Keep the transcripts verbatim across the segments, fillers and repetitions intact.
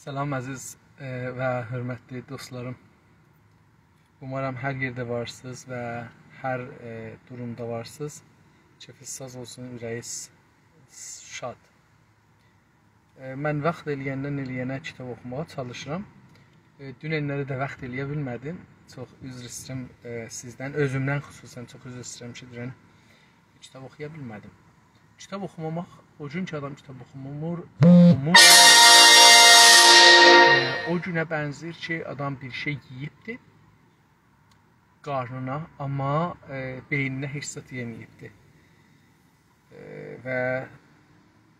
سلام عزیز، ائ، و حؤرمتلی دوستلاریم. اومارام هر یئرده وارسینیز و هر، ائ، دورومدا وارسینیز. کئفینیز ساز اولسون، اوره‌یینیز شاد. ائ، من واخت ائله‌یندن ائله‌ینه کیتاب اوخوماغا چالیشیرام. ائ، دوننلری ده واخت ائله‌یه بیلمه‌دیم. چوخ عذر ایسته‌ییرم، ائ، سیزدن، اؤزومدن خصوصاً چوخ عذر ایسته‌ییرم کی، دونن کیتاب اوخویا بیلمه‌دیم. کیتاب اوخوماماق، او گون کی آدام کیتاب اوخومور، اوخومور، ائ، او گونه بنزه‌ییر کی، آدام بیر شئی یئییبدی قارنینا، آمما، ائ، بئینینه هئچ زاد یئمه‌ییبدی. ائ، و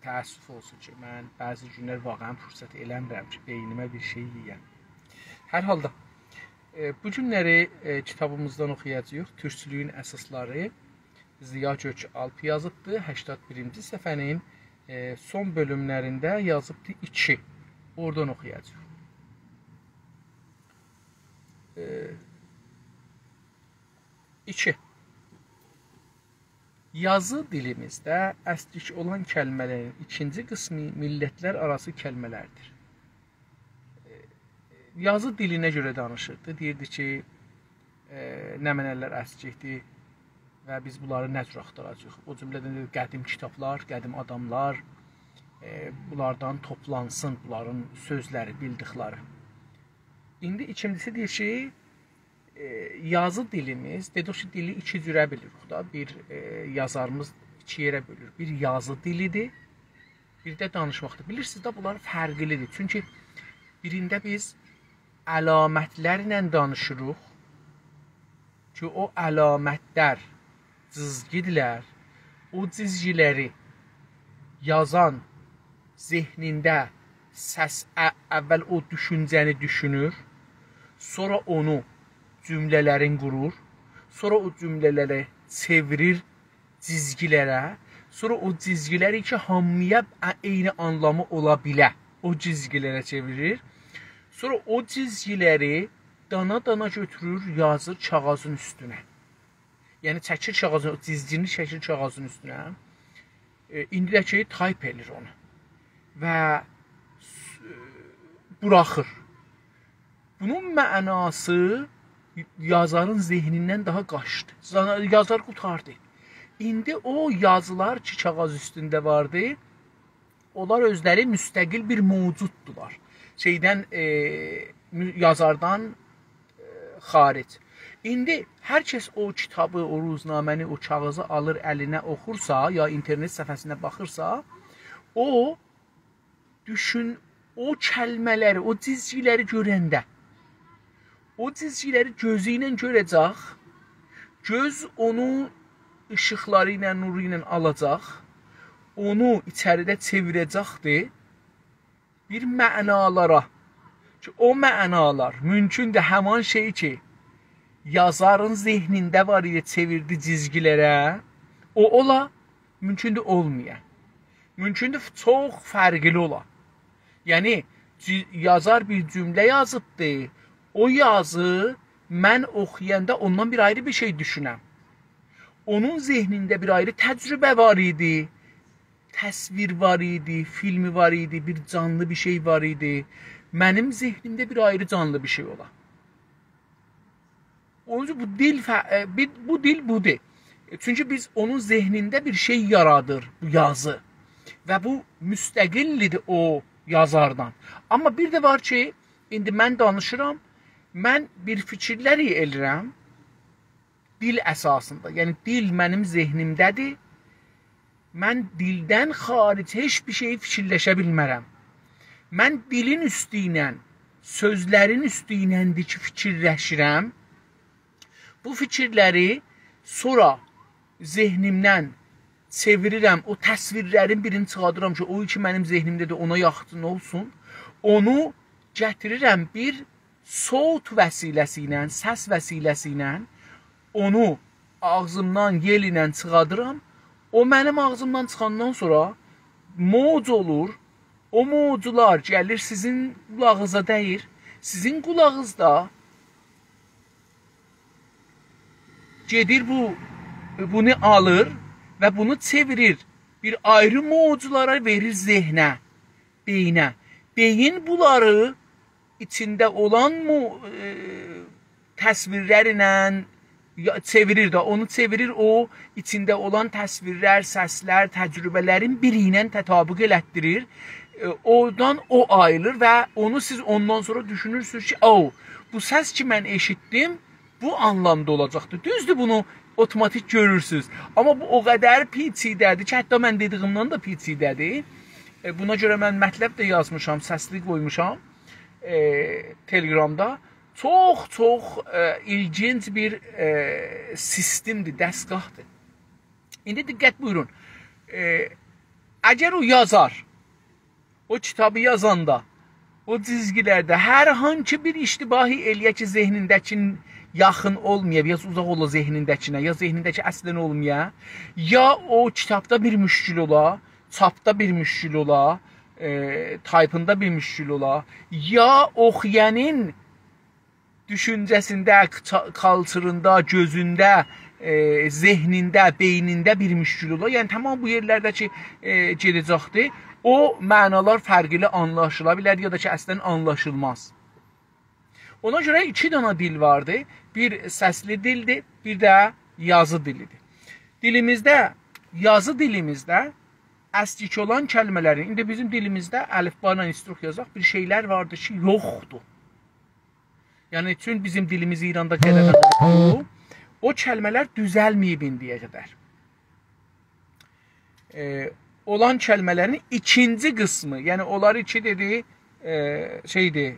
تأسف اولسون کی، من بعضی گونلر واقعاً فرصت ائله‌میرم کی، بئینیمه بیر شئی یئیم. هر حالدا، ائ، بو گونلری، ائ، کیتابیمیزدان اوخویاجاغیق. تورکچولویون اساسلاری. ضیا گؤک‌آلپ یازیبدی. هشتاد بیرینجی صفحه‌نین، ائ، سون بؤلوملرینده یازیبدی ایکی. اورادان اوخویاجاغیق. ائ، ایکی. یازی دیلیمیزده اسکیک اولان کلمه‌لرین ایکینجی قیسمی میللتلر آراسی کلمه‌لردیر. یازی دیلینه گؤره دانیشیردی. دئییردی کی، ائ، نمنه‌لر اسکیکدیر و بیز بونلاری نه جور آختاراجاغیق؟ او جمله‌دن ده قدیم کیتابلار، قدیم آداملار، ائ، بونلاردان توپلانسین، بونلارین سؤزلری، بیلدیکلری. ایندی ایکینجیسی دئییر کی، ائ، یازی دیلیمیز، دئدیک کی، دیلی ایکی جوره بیلیریک دا. بیر، ائ، یازاریمیز ایکی یئره بؤلور. بیر یازی دیلیدیر، بیر ده دانیشماقدیر. بیلیرسینیز ده، بونلار فرقلیدیر. چونکی بیرینده بیز علامتلرله دانیشیریق کی، او علامتلر جیزگیدیرلر. او جیزگیلری یازان ذهنینده سس، ا-، اول او دوشونجه‌نی دوشونور، سونرا اونو جمله‌لرین قورور، سونرا او جمله‌لری چئویریر جیزگیلره، سونرا او جیزگیلری کی، هامییا ع-، عینی آنلامی اولا بیله، او جیزگیلره چئویریر. سونرا او جیزگیلری دانا-دانا گؤتورور، یازیر کاغیذین اوستونه. یعنی چکیر کاغیذین، او جیزگینی چکیر کاغیذین اوستونه. ائ، ایندی ده کی، تایپ ائله‌ییر اونو. و س-، بوراخیر. بونون معناسی یازارین ذهنیندن داها قاچدی. زا-، یازار قوتاردی. ایندی او یازیلار کی، کاغیذ اوستونده واردی، اونلار اؤزلری مستقل بیر موجوددولار. شئیدن، ائ، مو-، یازاردان، ائ، خارج. ایندی هر کس او کیتابی، او روزنامه‌نی، او کاغیذی آلیر الینه، اوخورسا، یا اینترنت صفحه‌سینه باخیرسا، او دوشون، او کلمه‌لری، او جیزگیلری گؤرنده، او جیزگیلری گؤزو ایله گؤره‌جک، گؤز اونو ایشیقلاری ایله، نورو ایله آلاجاق، اونو ایچریده چئویره‌جکدیر بیر معنالارا. کی، او معنالار مومکوندور همان شئی کی، یازارین ذهنینده وار ایدی، چئویردی جیزگیلره، او اولا، مومکوندور اولمایا. مومکوندور چوخ فرقلی اولا. یعنی، جی-، یازار بیر جمله یازیبدی، او یازی من اوخویاندا اوندان بیر آیری بیر شئی دوشونم. اونون ذهنینده بیر آیری تجربه وار ایدی، تصویر وار ایدی، فیلمی وار ایدی، بیر جانلی بیر شئی وار ایدی. منیم ذهنیمده بیر آیری جانلی بیر شئی اولا. اونون اوچون بو دیل فه-، ائ، بی-، بو دیل بودور. ائ، چونکی بیز اونون ذهنینده بیر شئی یارادیر بو یازی. و بو مستقلدیر او یازاردان. آمما بیر ده وار کی، ایندی من دانیشیرام، من بیر فیکیرلر ائله‌ییرم دیل اساسیندا. یعنی دیل منیم ذهنیمده‌دیر. من دیلدن خارج هئچ بیر شئیی فیکیرلشه بیلمه‌رم. من دیلین اوستو ایله، سؤزلرین اوستو ایله‌دیر کی، فیکیرلشیرم. بو فیکیرلری سونرا ذهنیمدن چئویریرم، او تصویرلرین بیرینی چیخادیرام کی، او کی منیم ذهنیمده‌دیر، اونا یاخین اولسون. اونو گتیریرم بیر صوت وسیله‌سی ایله، سس وسیله‌سی ایله اونو آغزیمدان یئل ایله چیخادیرام. او منیم آغزیمدان چیخاندان سونرا موج اولور. او موجلار گلیر سیزین قولاغینیزا دَییر. سیزین قولاغینیز دا گئدیر بو، بونو آلیر و بونو چئویریر. بیر آیری موجلارا وئریر ذهنه، بئینه. بئیین بونلاری ایچینده اولان مو-، ائ، تصویرلرله یا-، چئویریر ده، اونو چئویریر، او ایچینده اولان تصویرلر، سسلر، تجربه‌لرین بیری ایله تطابق ائلتدیریر. ائ، اورادان او آییلیر و اونو سیز اوندان سونرا دوشونورسونوز کی، «او، بو سس کی من ائشیتدیم، بو آنلامدا اولاجاقدیر.» دوزدور، بونو اوتوماتیک گؤرورسونوز. آمما بو او قدر پیچیده‌دیر کی، حتی من دئدیییمدن ده پیچیده‌دیر. ائ، بونا گؤره من مطلب ده یازمیشام، سسلی قویموشام، ائ، تلگرامدا. چوخ، چوخ، ائ، ایلگینج بیر، ائ، سیستمدیر، دستگاهدیر. ایندی دقت بویورون. ائ، اگر او یازار، او کیتابی یازاندا، او جیزگیلرده هر هانسی بیر اشتباهی ائلیه کی، ذهنینده‌کین یاخین اولمایا، بیر آز اوزاق اولا ذهنینده‌کینه، یا ذهنینده‌کی اصلاً اولمایا، یا او کیتابدا بیر مشکل اولا، چاپدا بیر مشکل اولا، ائ، تایپیندا بیر مشکل اولا، یا اوخویانین دوشونجه‌سینده، چا-، کالچریندا، گؤزونده، ائ، ذهنینده، بئینینده بیر مشکل اولا. یعنی، تمام بو یئرلرده کی، ائ، گئده‌جکدیر، او معنالار فرقلی آنلاشیلا بیلر، یا دا کی، اصلاً آنلاشیلماز. اونا گؤره ایکی دانا دیل واردی. بیر سسلی دیلدیر، بیر ده یازی دیلیدیر. دیلیمیزده، یازی دیلیمیزده اسکیک اولان کلمه‌لرین، ایندی بیزیم دیلیمیزده الفبا ایله ایستیروخ یازاق، بیر شئیلر واردی کی، یوخدور. یعنی، چون بیزیم دیلیمیز ایراندا قلبه‌دن اولوب، او کلمه‌لر دوزلمه‌ییب ایندییه قدر. ائ، اولان کلمه‌لرین ایکینجی قیسمی، یعنی اونلار کی دئدی، ائ، شئیدیر،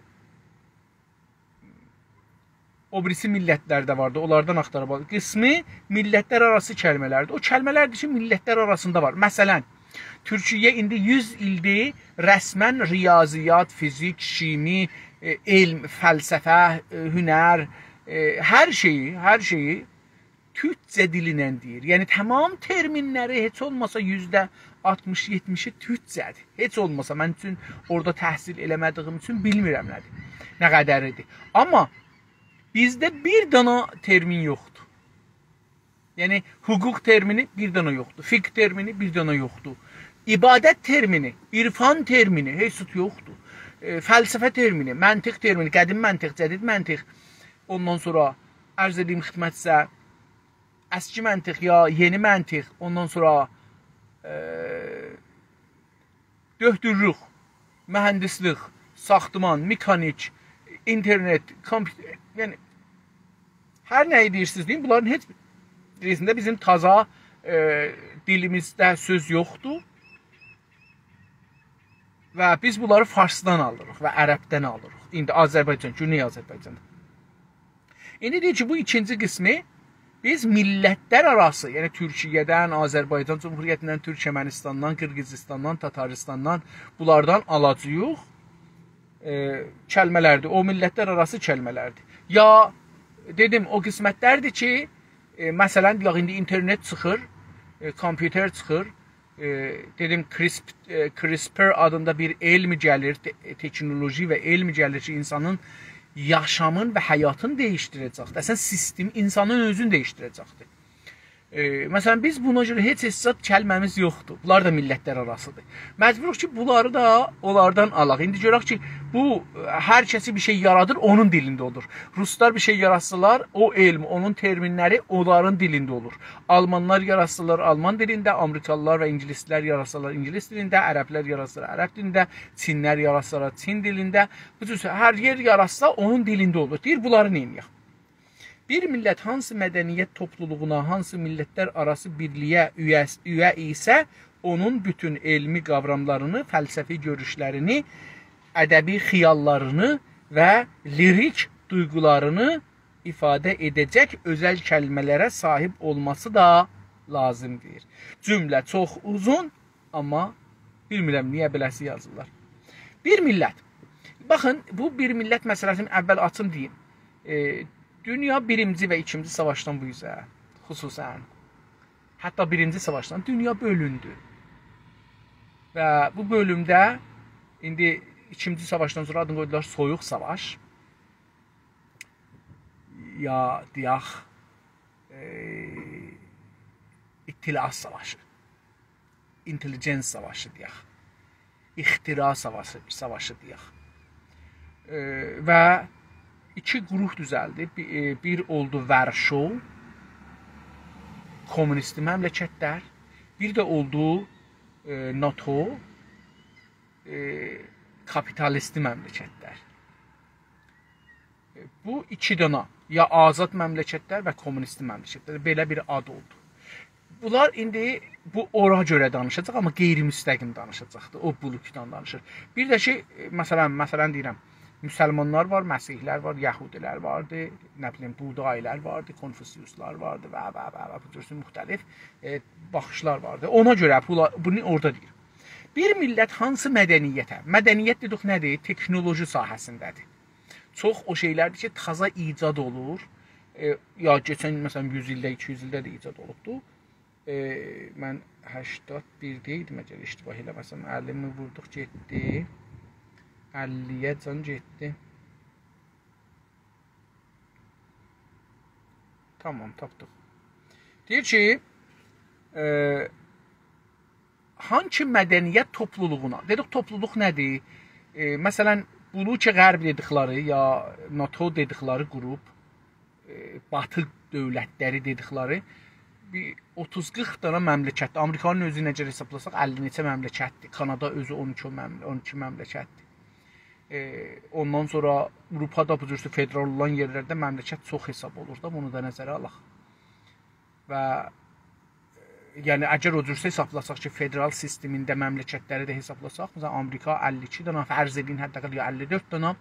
او بیریسی میللتلرده واردی، اونلاردان آختاریب آل-، قیسمی میللتلر آراسی کلمه‌لردیر. او کلمه‌لردیر کی، میللتلر آراسیندا وار. مثلاً، تورکیه ایندی یوز ایلدیر رسماً ریاضیات، فیزیک، شیمی، ائ، علم، فلسفه، ائ، هنر، ائ، هر شئیی، هر شئیی تورکجه دیلینن دئییر. یعنی، تمام ترمینلری هئچ اولماسا یوزده آلتمیش یئتمیشی تورکجه‌دیر. هئچ اولماسا، من چون اورادا تحصیل ائله‌مه‌دیییم اوچون بیلمیرم نه‌دیر، نه قدریدیر. آمما بیزده بیر دانا ترمین یوخدور. یعنی، حقوق ترمینی بیر دانا یوخدور. فقه ترمینی بیر دانا یوخدور. عبادت ترمینی، عرفان ترمینی، هئچ زاد یوخدور. ائ، فلسفه ترمینی، منطق ترمینی، قدیم منطق، جدید منطق. اوندان سونرا عرض ائدییم خدمتیزه، اسکی منطق یا یئنی منطق. اوندان سونرا، ائ، دؤکتورلوک، مهندسلیک، ساختمان، مکانیک، اینترنت، کامپیوتر، یعنی هر نه‌یی دئییرسینیز دئیین، بونلارین هئچ بیریسینده بیزیم تازا، ائ، دیلیمیزده سؤز یوخدور. و بیز بونلاری فارسدان آلیریق و عربدن آلیریق. ایندی آذربایجان، گونئی آذربایجاندا. ایندی دئییر کی، بو ایکینجی قیسمی بیز میللتلر آراسی، یعنی تورکیه‌دن، آذربایجان جمهوریتیندن، تورکمنیستاندان، قیرغیزیستاندان، تاتاریستاندان، بونلاردان آلاجاغیق. ائ، کلمه‌لردیر، او میللتلر آراسی کلمه‌لردیر. یا دئدیم، او قسمتلردیر کی، ائ، مثلاً، دئیک، ایندی اینترنت چیخیر، ائ، کامپیوتر چیخیر، ائ، دئدیم، کریسپ-، ائ، کریسپر آدیندا بیر علم گلیر، ته-، تکنولوژی و علم گلیر کی، اینسانین یاشامین و حیاتینی دییشدیره‌جکدیر. اصلاً، سیستم اینسانین اؤزونو دییشدیره‌جکدیر. ائ، مثلاً، بیز بونا گؤره هئچ، هئچ زاد کلمه‌میز یوخدور. بونلار دا میللتلر آراسیدیر. مجبوروق کی، بونلاری دا اونلاردان آلاق. ایندی گؤرک کی، بو، ائ، هر کسی بیر شئی یارادیر، اونون دیلینده اولور. روسلار بیر شئی یاراتسالار، او علم، اونون ترمینلری اونلارین دیلینده اولور. آلمانلار یاراتسالار آلمان دیلینده، آمریکالیلار و اینگیلیسلر یاراتسالار اینگیلیس دیلینده، عربلر یاراتسالار عرب دیلینده، چینلر یاراتسالار چین دیلینده. بو جور هر یئر یاراتسا، اونون دیلینده اولور. دئییر، بونلاری نئینیه‌ک؟ بیر میللت هانسی مدنیت توپلولوغونا، هانسی میللتلر آراسی بیرلییه اویه، اویه ایسه، اونون بوتون علمی قاوراملارینی، فلسفی گؤروشلرینی، ادبی خیاللارینی و لیریک دویغولارینی ایفاده ائده‌جک اؤزل کلمه‌لره صاحیب اولماسی دا لازیمدیر. جمله چوخ اوزون، آمما بیلمیرم نییه بئله‌سی یازیرلار. بیر میللت. باخین، بو بیر میللت مسئله‌سینی اول آچیم دئییم. ائ، دونیا بیرینجی و ایکینجی ساواشدان بو اوزه، خصوصاً. حتی بیرینجی ساواشدان دونیا بؤلوندو. و بو بؤلومده ایندی ایکینجی ساواشدان سونرا آدینی قویدولار سویوق ساواش. یا دئیک، ائ، اطلاعات ساواشی، اینتلیجنس ساواشی دئیک. اختراع ساواشی، ساواشی دئیک. ائ، و ایکی گروپ دوزلدی. بی-، ائ، بیر اولدو ورشو، کمونیستی مملکتلر، بیر ده اولدو، ائ، ناتو، ائ، کاپیتالیستی مملکتلر. بو ایکی دانا، یا آزاد مملکتلر و کمونیستی مملکتلر، بئله بیر آد اولدو. بونلار ایندی بو اورا گؤره دانیشاجاق، آمما غیر مستقیم دانیشاجاقدیر. او بلوکدان دانیشیر. بیر ده کی، مثلا، مثلا دئییرم، مسلمانلار وار، مسیحی‌لر وار، یهودی‌لر واردی، نه بیلیم، بودایی‌لر واردی، کنفوسیوسلار واردی و، و، و، و بو جور مختلف، ائ، باخیشلار واردی. اونا گؤره بونلار، بونو اورادا دئییر. بیر میللت هانسی مدنیته، مدنیت دئدیک نه‌دیر؟ تکنولوژی ساحه‌سینده‌دیر. چوخ او شئیلردیر کی، تازا ایجاد اولور. ائ، یا کئچن، مثلا، یوز ایلده، ایکی یوز ایلده ده ایجاد اولوبدور. ائ، من هشتاد بیرده ایدیم، اگر اشتباه ائله‌مه‌سم، اللی‌می ووردوق، گئتدی. اللی‌یه‌جن گئتدی. تامام، تاپدیق. دئییر کی، ائ، هانسی مدنیت توپلولوغونا، دئدیک، توپلولوق نه‌دیر؟ ائ، مثلا، بلوک غرب دئدیکلری، یا ناتو دئدیکلری گروپ، ائ، باتی دؤولتلری دئدیکلری بیر اوتوز قیرخ دانا مملکت. آمریکانین اؤزو، اگر حسابلاساق، اللی نئچه مملکتدیر. کانادا اؤزو اون ایکی مم-، اون ایکی مملکتدیر. ائ، اوندان سونرا آوروپادا بو جور فدرال اولان یئرلرده مملکت چوخ حساب اولور دا، بونو دا نظره آلاق. و، ائ، یعنی، اگر او جور حسابلاساق کی، فدرال سیستمینده مملکتلری ده حسابلاساق، مثلا، آمریکا اللی ایکی دانا، فرض ائدین، حداقل یا اللی دؤرد دانا،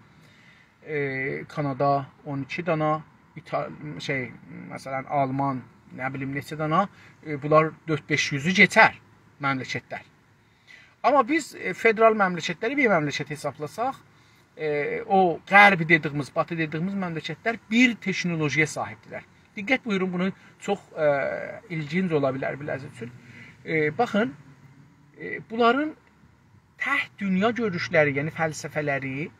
ائ، کانادا اون ایکی دانا، ایتا-، شئی، مثلا، آلمان، نه بیلیم، نئچه دانا، ائ، بونلار دؤرد بئش یوزو کئچر مملکتلر. آمما بیز، ائ، فدرال مملکتلری بیر مملکت حسابلاساق، ائ، او غرب دئدیگیمیز، باتی دئدیگیمیز مملکتلر بیر تکنولوژی‌یه صاحیبدیرلر. دقت بویورون، بونو چوخ، ائ، ایلگینج اولا بیلر بیله‌زی اوچون. ائ، باخین، ائ، بونلارین تک دونیا گؤروشلری، یعنی فلسفه‌لری،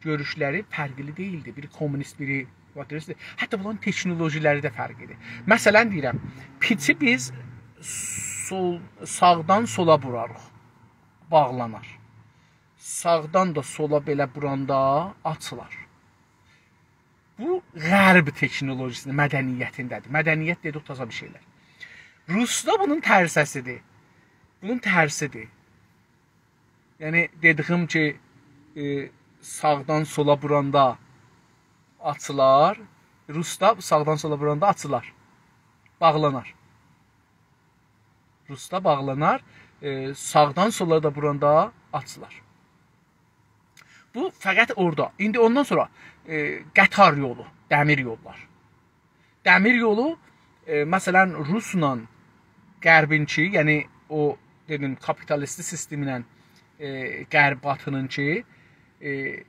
گؤروشلری فرقلی دئییلدی. بیری کمونیست، بیری واتریست. حتی بونلارین تکنولوژی‌لری ده فرقلیدیر. مثلا دئییرم، پیچی بیز سول، ساغدان سولا ووراریق، باغلانار. ساغدان دا سولا بئله ووراندا آچیلار. بو غرب تکنولوژی‌سینده، مدنیتینده‌دیر. مدنیت دئدیک، تازا بیر شئیلر. روسدا بونون ترسه‌سیدیر. بونون ترسیدیر. یعنی، دئدیگیم کی، ائ، ساغدان سولا ووراندا آچیلار. روسدا ساغدان سولا ووراندا آچیلار. باغلانار. روسدا باغلانار. ائ، ساغدان سولا دا ووراندا آچیلار. بو فقط اورادا. ایندی اوندان سونرا، ائ، قطار یولو، دمیر یوللار. دمیر یولو، ائ، مثلا، روسلا غربینکی، یعنی او، دئدیم، کاپیتالیستی سیستمینن، ائ، غرب باتینینکی، ائ،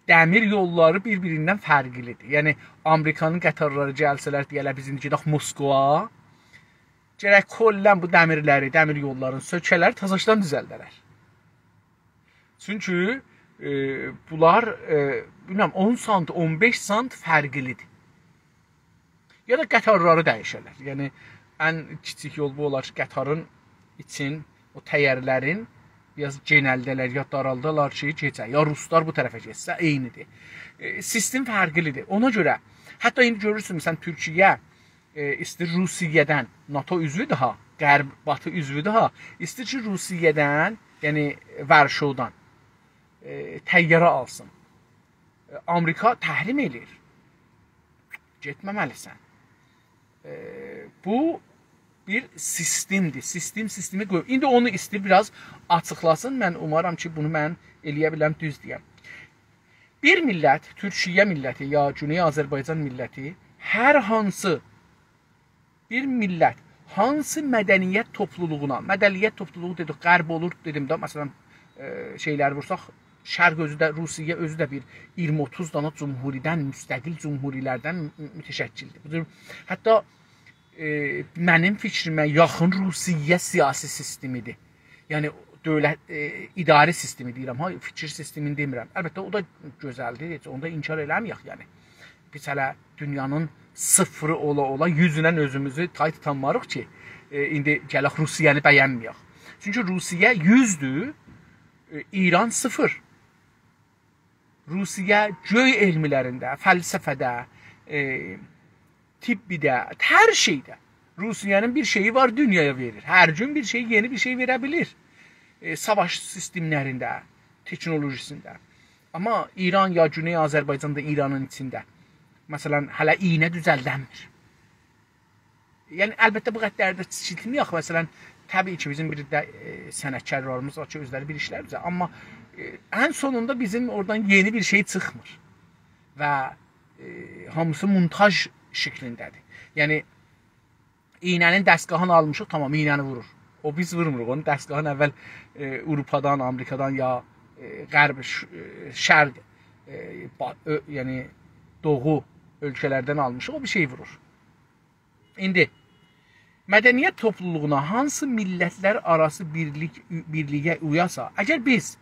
دمیر یوللاری بیر-بیریندن فرقلیدیر. یعنی، آمریکانین قطارلاری گلسه‌لر، دئیه‌لر، «بیز ایندی گئدک موسکوایا»، گرک کلاً بو دمیرلری، دمیر یوللارین سؤکه‌لر، تازاشدان دوزلده‌لر. چونکی، ائ، بونلار، ائ، بیلمیرم، اون سانت، اون بئش سانت فرقلیدیر. یا دا قطارلاری دییشه‌لر. یعنی، ان کیچیک یول بو اولار کی، قطارین ایچین، او تایرلرین بیر آز گئنلده‌لر، یا دارالدالار کی، گئچه. یا روسلار بو طرفه گئتسه، عینیدیر. ائ، سیستم فرقلیدیر. اونا گؤره، حتی ایندی گؤرورسونوز، مثلا، تورکیه، ائ، ایستیر روسیه‌دن، ناتو عضوودور ها، غرب، باتی عضوودور ها، ایستیر کی، روسیه‌دن، یعنی ورشودان، ائ، طیاره آلسین. ائ، آمریکا تحریم ائله‌ییر. گئتمه‌مه‌لیسن. ائ، بو بیر سیستمدیر. سیستم سیستمی قویوب. ایندی اونو ایستیر بیر آز آچیقلاسین. من اومارام کی، بونو من ائله‌یه بیلم، دوز دئیم. بیر میللت، تورکیه میللتی یا گونئی آذربایجان میللتی، هر هانسی بیر میللت هانسی مدنیت توپلولوغونا، مدنیت توپلولوغو دئدیک، غرب اولور، دئدیم ده، مثلا، ائ، شئیلری وورساق، شرق اؤزو ده، روسیه اؤزو ده بیر اییرمی اوتوز دانا جمهوریدن، مستقل جمهوریلردن مو-، متشکلدیر. بو جور، حتی، ائ، منیم فیکریمه یاخین روسیه سیاسی سیستمیدیر. یعنی، دؤولت، ائ، اداره سیستمی دئییرم ها، فیکیر سیستمینی دئمیرم. البته، او دا گؤزلدیر، هئچ اونو دا انکار ائله‌مه‌یک، یعنی. بیز هله دونیانین صفری اولا-اولا یوزونن اؤزوموزو تای توتانماریق کی، ائ، ایندی گلک روسیه‌نی بینمه‌یک. چونکی روسیه یوزدور، ائ، ایران صفر. روسیه گؤی علملرینده، فلسفه‌ده، ائ، طبی‌ده، هر شئیده. روسیه‌نین بیر شئیی وار، دونیایا وئریر. هر گون بیر شئی، یئنی بیر شئی وئره بیلیر. ائ، ساواش سیستملرینده، تکنولوژی‌سینده. آمما ایران یا گونئی آذربایجان دا ایرانین ایچینده. مثلا، هله ایینه دوزلدنمیر. یعنی، البته، بو قدر ده کیچیلتمه‌یک. مثلا، طبیعی کی، بیزیم بیر ده، ائ، صنعتکارلاریمیز وار کی، اؤزلری بیر ایشلر دوزه. آمما، ائ، ان سونوندا بیزیم اورادان یئنی بیر شئی چیخمیر. و، ائ، هامیسی مونتاژ شکلینده‌دیر. یعنی، ایینه‌نین دستگاهینی آلمیشیق، تامام، ایینه‌نی وورور. او بیز وورموروق، اونون دستگاهینی اول، ائ، آوروپادان، آمریکادان یا، ائ، غرب، ش-، ائ، شرق، ائ، با-، اؤ-، یعنی دوغو اؤلکه‌لردن آلمیشیق، او بیر شئی وورور. ایندی مدنیت توپلولوغونا هانسی میللتلر آراسی بیرلیک، بیرلیگه اویاسا، اگر بیز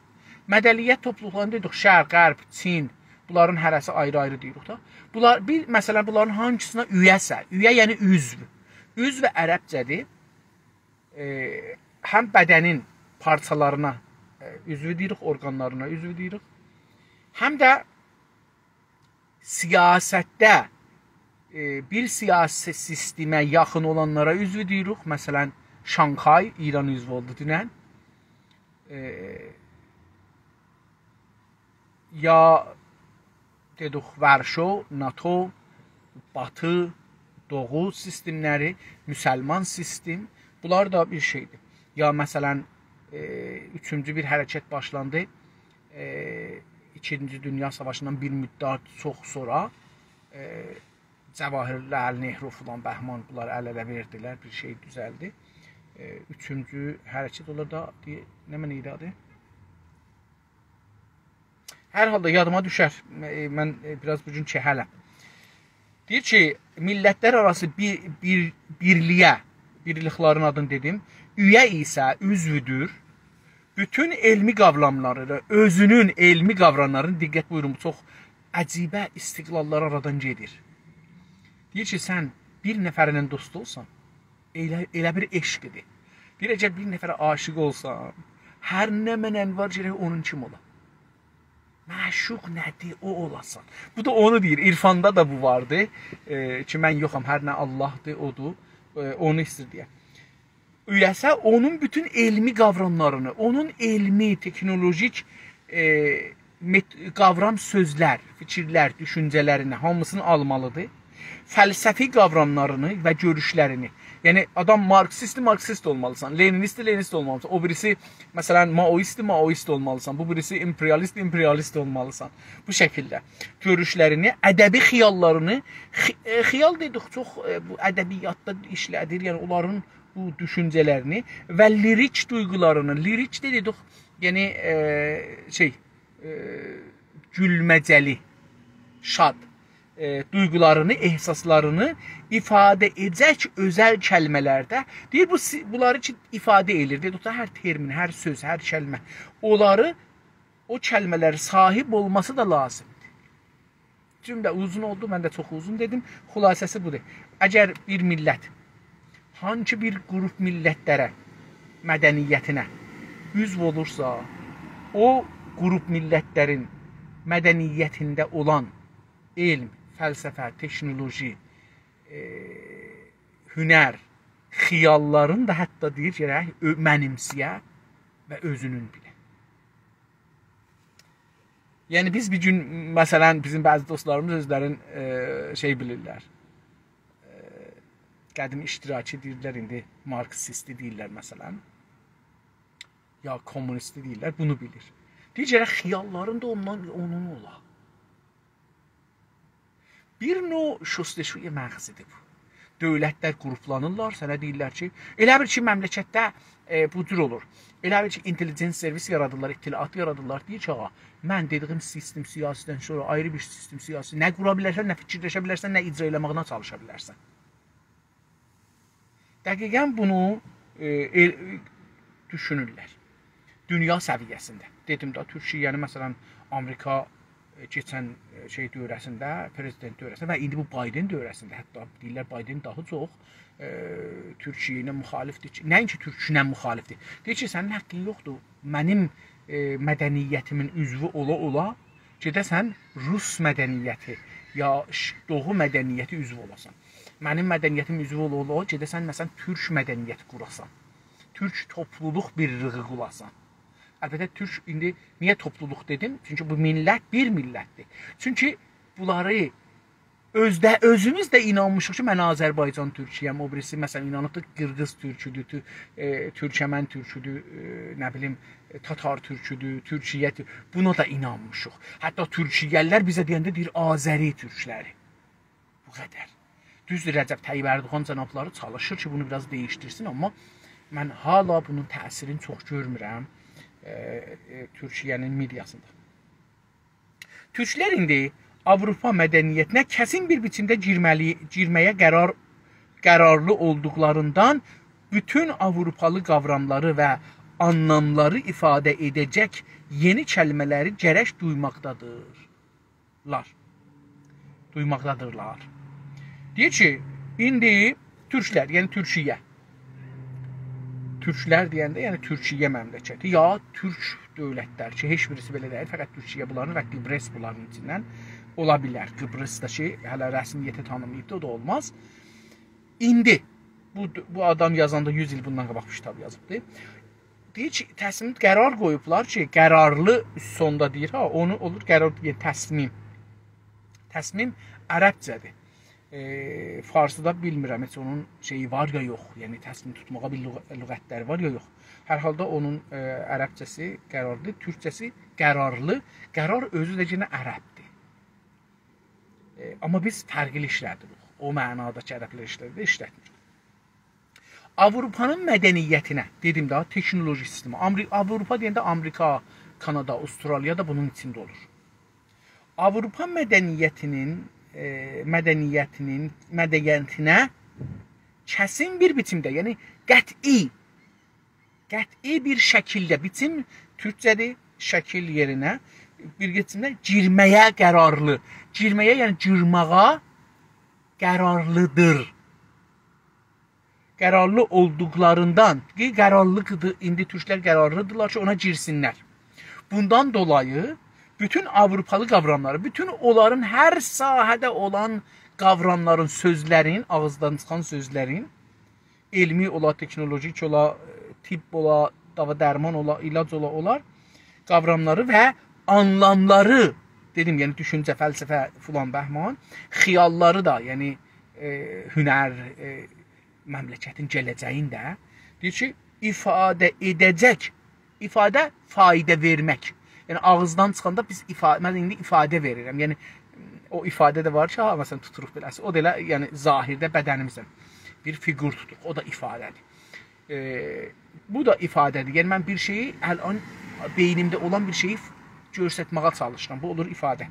مدنیت توپلولوقلارینی دئدیک، شرق، غرب، چین، بونلارین هره‌سی آیری-آیری دئییریک دا. بونلار، بیر، مثلا، بونلارین هانسینا اویه‌سه، اویه یعنی عضو. عضو عربجه‌دیر. ائ، هم بدنین پارچالارینا، ائ، عضو دئییریک، اورقانلارینا عضو دئییریک. هم ده سیاستده، ائ، بیر سیاسی سیستمه یاخین اولانلارا عضو دئییریک. مثلا، شانگهای، ایران عضو اولدو دونن. ائ، یا دئدیک، ورشو، ناتو، باتی، دوغو سیستملری، مسلمان سیستم، بونلار دا بیر شئیدیر. یا مثلا، ائ، اوچونجو بیر حرکت باشلاندی. ائ، ایکینجی دونیا ساواشیندان بیر مدت چوخ سونرا، ائ، جواهرلال نهرو فلان، بهمان، بونلار ال-اله وئردیلر، بیر شئی دوزلدی. ائ، اوچونجو حرکت، اونلار دا دئیه-، نمنه ایدی آدی؟ هر حالدا یادیما دوشر. ائ، من، ائ، بیر آز بو گون کهلم. دئییر کی، میللتلر آراسی بیر، بیر، بیرلیگه، بیرلیکلرین آدینی دئدیم، اویه ایسه عضودور، بوتون علمی قاوراملاری، اؤزونون علمی قاوراملارینی، دقت بویورون، بو چوخ عجیبه استقلاللار آرادان گئدیر. دئییر کی، سن بیر نفرله دوست اولسان، ائله، ائله بیر عشقدیر. دئییر، اگر بیر نفره عاشق اولسان، هر نمنه‌ن وار، گرک اونون کیمی اولا. معشوق نه‌دیر، او اولاسان. بو دا اونو دئییر، عرفاندا دا بو واردی. ائ، کی، من یوخام، هر نه آللاهدیر، اودور. ائ، اونو ایستیر دئیه. اویه‌سه، اونون بوتون علمی قاوراملارینی، اونون علمی، تکنولوژیک، ائ، مت-، قاورام سؤزلر، فیکیرلر، دوشونجه‌لرینی، هامیسینی آلمالیدیر. فلسفی قاوراملارینی و گؤروشلرینی. یعنی، آدام مارکسیستدیر، مارکسیست اولمالیسان. لنینیستدیر، لنینیست اولمالیسان. او بیریسی، مثلا، مائویستدیر، مائویست اولمالیسان. بو بیریسی امپریالیست، امپریالیست اولمالیسان. بو شکیلده. گؤروشلرینی، ادبی خیاللارینی، خی-، ائ، خیال دئدیک، چوخ، ائ، بو ادبیاتدا ایشله‌دیر. یعنی، اونلارین بو دوشونجه‌لرینی و لیریک دویغولارینی، لیریک ده دئدیک، یعنی، ائ، شئی، ائ، گولمه‌جه‌لی، شاد، ائ، دویغولارینی، احساسلارینی ایفاده ائده‌جک اؤزل کلمه‌لرده. دئییر، بو سی-، بونلاری کی، ایفاده ائله‌ییر. دئدیک دا، هر ترمین، هر سؤز، هر کلمه، اونلاری، او کلمه‌لره صاحیب اولماسی دا لازیمدیر. جمله اوزون اولدو، من ده چوخ اوزون دئدیم. خلاصه‌سی بودور. اگر بیر میللت هانسی بیر گروپ میللتلره، مدنیتینه عضو اولورسا، او گروپ میللتلرین مدنیتینده اولان علم، فلسفه، تکنولوژی، ائ، هنر، خیاللارین دا حتی دئییر، گرک اؤ-، منیمسه‌یه و اؤزونون بیله. یعنی، بیز بیر گون، مثلا، بیزیم بعضی دوستلاریمیز اؤزلرین، ائ، شئی بیلیرلر، ائ، قدیم اشتراکی دئییرلر، ایندی مارکسیستی دئییرلر، مثلا، یا کمونیستی دئییرلر، بونو بیلیر. دئییر، گرک خیاللارین دا اوندان، اونون اولا. بیر نوع شستشوی مغزیدیر بو. دؤولتلر گروپلانیرلار، سنه دئییرلر کی، ائله بیل کی، مملکتده، ائ، بو جور اولور. ائله بیل کی، اینتلیجنس سرویس یارادیرلار، اطلاعاتی یارادیرلار. دئییر کی، آغا، من دئدیگیم سیستم سیاسی‌دن سونرا آیری بیر سیستم سیاسی نه قورا بیلرسن، نه فیکیرلشه بیلرسن، نه اجرا ائله‌مه‌یینه چالیشا بیلرسن. دقیقا بونو، ائ، ائ، دوشونورلر. دونیا سویه‌سینده. دئدیم ده، تورکیه‌نی، مثلا، آمریکا، ائ، کئچن، ائ، شئی دوره‌سینده، پرزیدنت دوره‌سینده و ایندی بو بایدن دوره‌سینده، حتی دئییرلر، بایدن داها چوخ، ائ، تورکیه ایله مخالفدیر کی، نه‌اینکی تورکیه ایله مخالفدیر. دئییر کی، سنین حقین یوخدور منیم ائ، مدنیتیمین عضوو اولا-اولا گئده‌سن روس مدنیتی یا ش-، دوغو مدنیتی عضوو اولاسان. منیم مدنیتیم عضوو اولا-اولا گئده‌سن، مثلا، تورک مدنیتی قوراسان. تورک توپلولوق بیرلیگی قوراسان. البته، تورک ایندی نییه توپلولوق دئدیم؟ چونکی بو میللت بیر میللتدیر. چونکی بونلاری اؤزده، اؤزوموز ده اینانمیشیق کی، من آذربایجان تورکویم، او بیریسی، مثلا، اینانیبدیر قیرغیز تورکودور، تو-، ائ، تورکمن تورکودور، ائ، نه بیلیم، ائ، تاتار تورکودور، تورکیه تور-، بونا دا اینانمیشیق. حتی تورکیه‌لی‌لر بیزه دئینده دئییر، «آذری تورکلری.» بو قدر. دوزدور، رجب طیب اردوغان جنابلاری چالیشیر کی، بونو بیر آز دییشدیرسین، آمما من هالا بونون تأثیرینی چوخ گؤرمورم، ائ، ائ، تورکیه‌نین مئدیاسیندا. تورکلر ایندی آوروپا مدنیتینه کسین بیر بیچیمده گیرمه‌لی، گیرمه‌یه قرار، قرارلی اولدوقلاریندان بوتون آوروپالی قاوراملاری و آنلاملاری ایفاده ائده‌جک یئنی کلمه‌لری گرک دویماقدادیرلار. دویماقدادیرلار. دئییر کی، ایندی تورکلر، یعنی تورکیه. تورکلر دئینده، یعنی تورکیه مملکتی، یا تورک دؤولتلر کی، هئچ بیریسی بئله دئییل، فقط تورکیه بونلارین و قیبریس بونلارین ایچیندن اولا بیلر. قیبریس دا کی، هله رسمیته تانینماییبدی، او دا اولماز. ایندی بو، بو آدام یازاندا یوز ایل بوندان قاباق بو کیتابی یازیبدی. دئییر کی، تصمیم، قرار قویوبلار کی، قرارلی، سوندا دئییر ها، اونو اولور قرار، یعنی تصمیم. تصمیم عربجه‌دیر. ائ، فارسیدا بیلمیرم هئچ اونون شئیی وار یا یوخ. یعنی تصمیم توتماغا بیر لغ-، لغتلری وار یا یوخ. هر حالدا اونون، ائ، عربجه‌سی قراردیر، تورکجه‌سی قرارلی. قرار اؤزو ده یئنه عربدیر. ائ، آمما بیز فرقلی ایشله‌دیریک. او معنادا کی، عربلر ایشله‌دیر، ایشلتمیریک. آوروپانین مدنیتینه، دئدیم ده، تکنولوژی سیستمی. آمری-، آوروپا دئینده آمریکا، کانادا، استرالیا دا بونون ایچینده اولور. آوروپا مدنیتینین، ائ، مدنیتینین، مدنیتینه کسین بیر بیچیمده، یعنی قطعی، قطعی بیر شکیلده، بیچیم تورکجه‌دیر، شکیل یئرینه، بیر بیچیمده گیرمه‌یه قرارلی. گیرمه‌یه، یعنی گیرماغا قرارلیدیر. قرارلی اولدوقلاریندان، کی، قرارلیدیر، ایندی تورکلر قرارلیدیرلار کی، اونا گیرسینلر. بوندان دولایی بوتون آوروپالی قاوراملاری، بوتون اونلارین هر ساحه‌ده اولان قاوراملارین، سؤزلرین، آغیزدان چیخان سؤزلرین، علمی اولا، تکنولوژیک اولا، طب اولا، داوا درمان اولا، علاج اولا، اونلار قاوراملاری و آنلاملاری، دئدیم، یعنی دوشونجه، فلسفه، فلان بهمان، خیاللاری دا، یعنی، ائ، هنر، ائ، مملکتین گله‌جه‌یین ده، دئییر کی، ایفاده ائده‌جک، ایفاده، فایده وئرمک. یعنی آغیزدان چیخاندا بیز ایفا-، من ایندی ایفاده وئریرم. یعنی او ایفاده ده وار کی، ها، مثلا، توتوروق بئله‌سی. او دا ائله، یعنی ظاهرده بدنیمیزدن بیر فیگور توتوروق. او دا ایفاده‌دیر. ائ، بو دا ایفاده‌دیر. یعنی من بیر شئیی، الان بئینیمده اولان بیر شئیی ف-، گؤسترمه‌یه چالیشیرام. بو اولور ایفاده.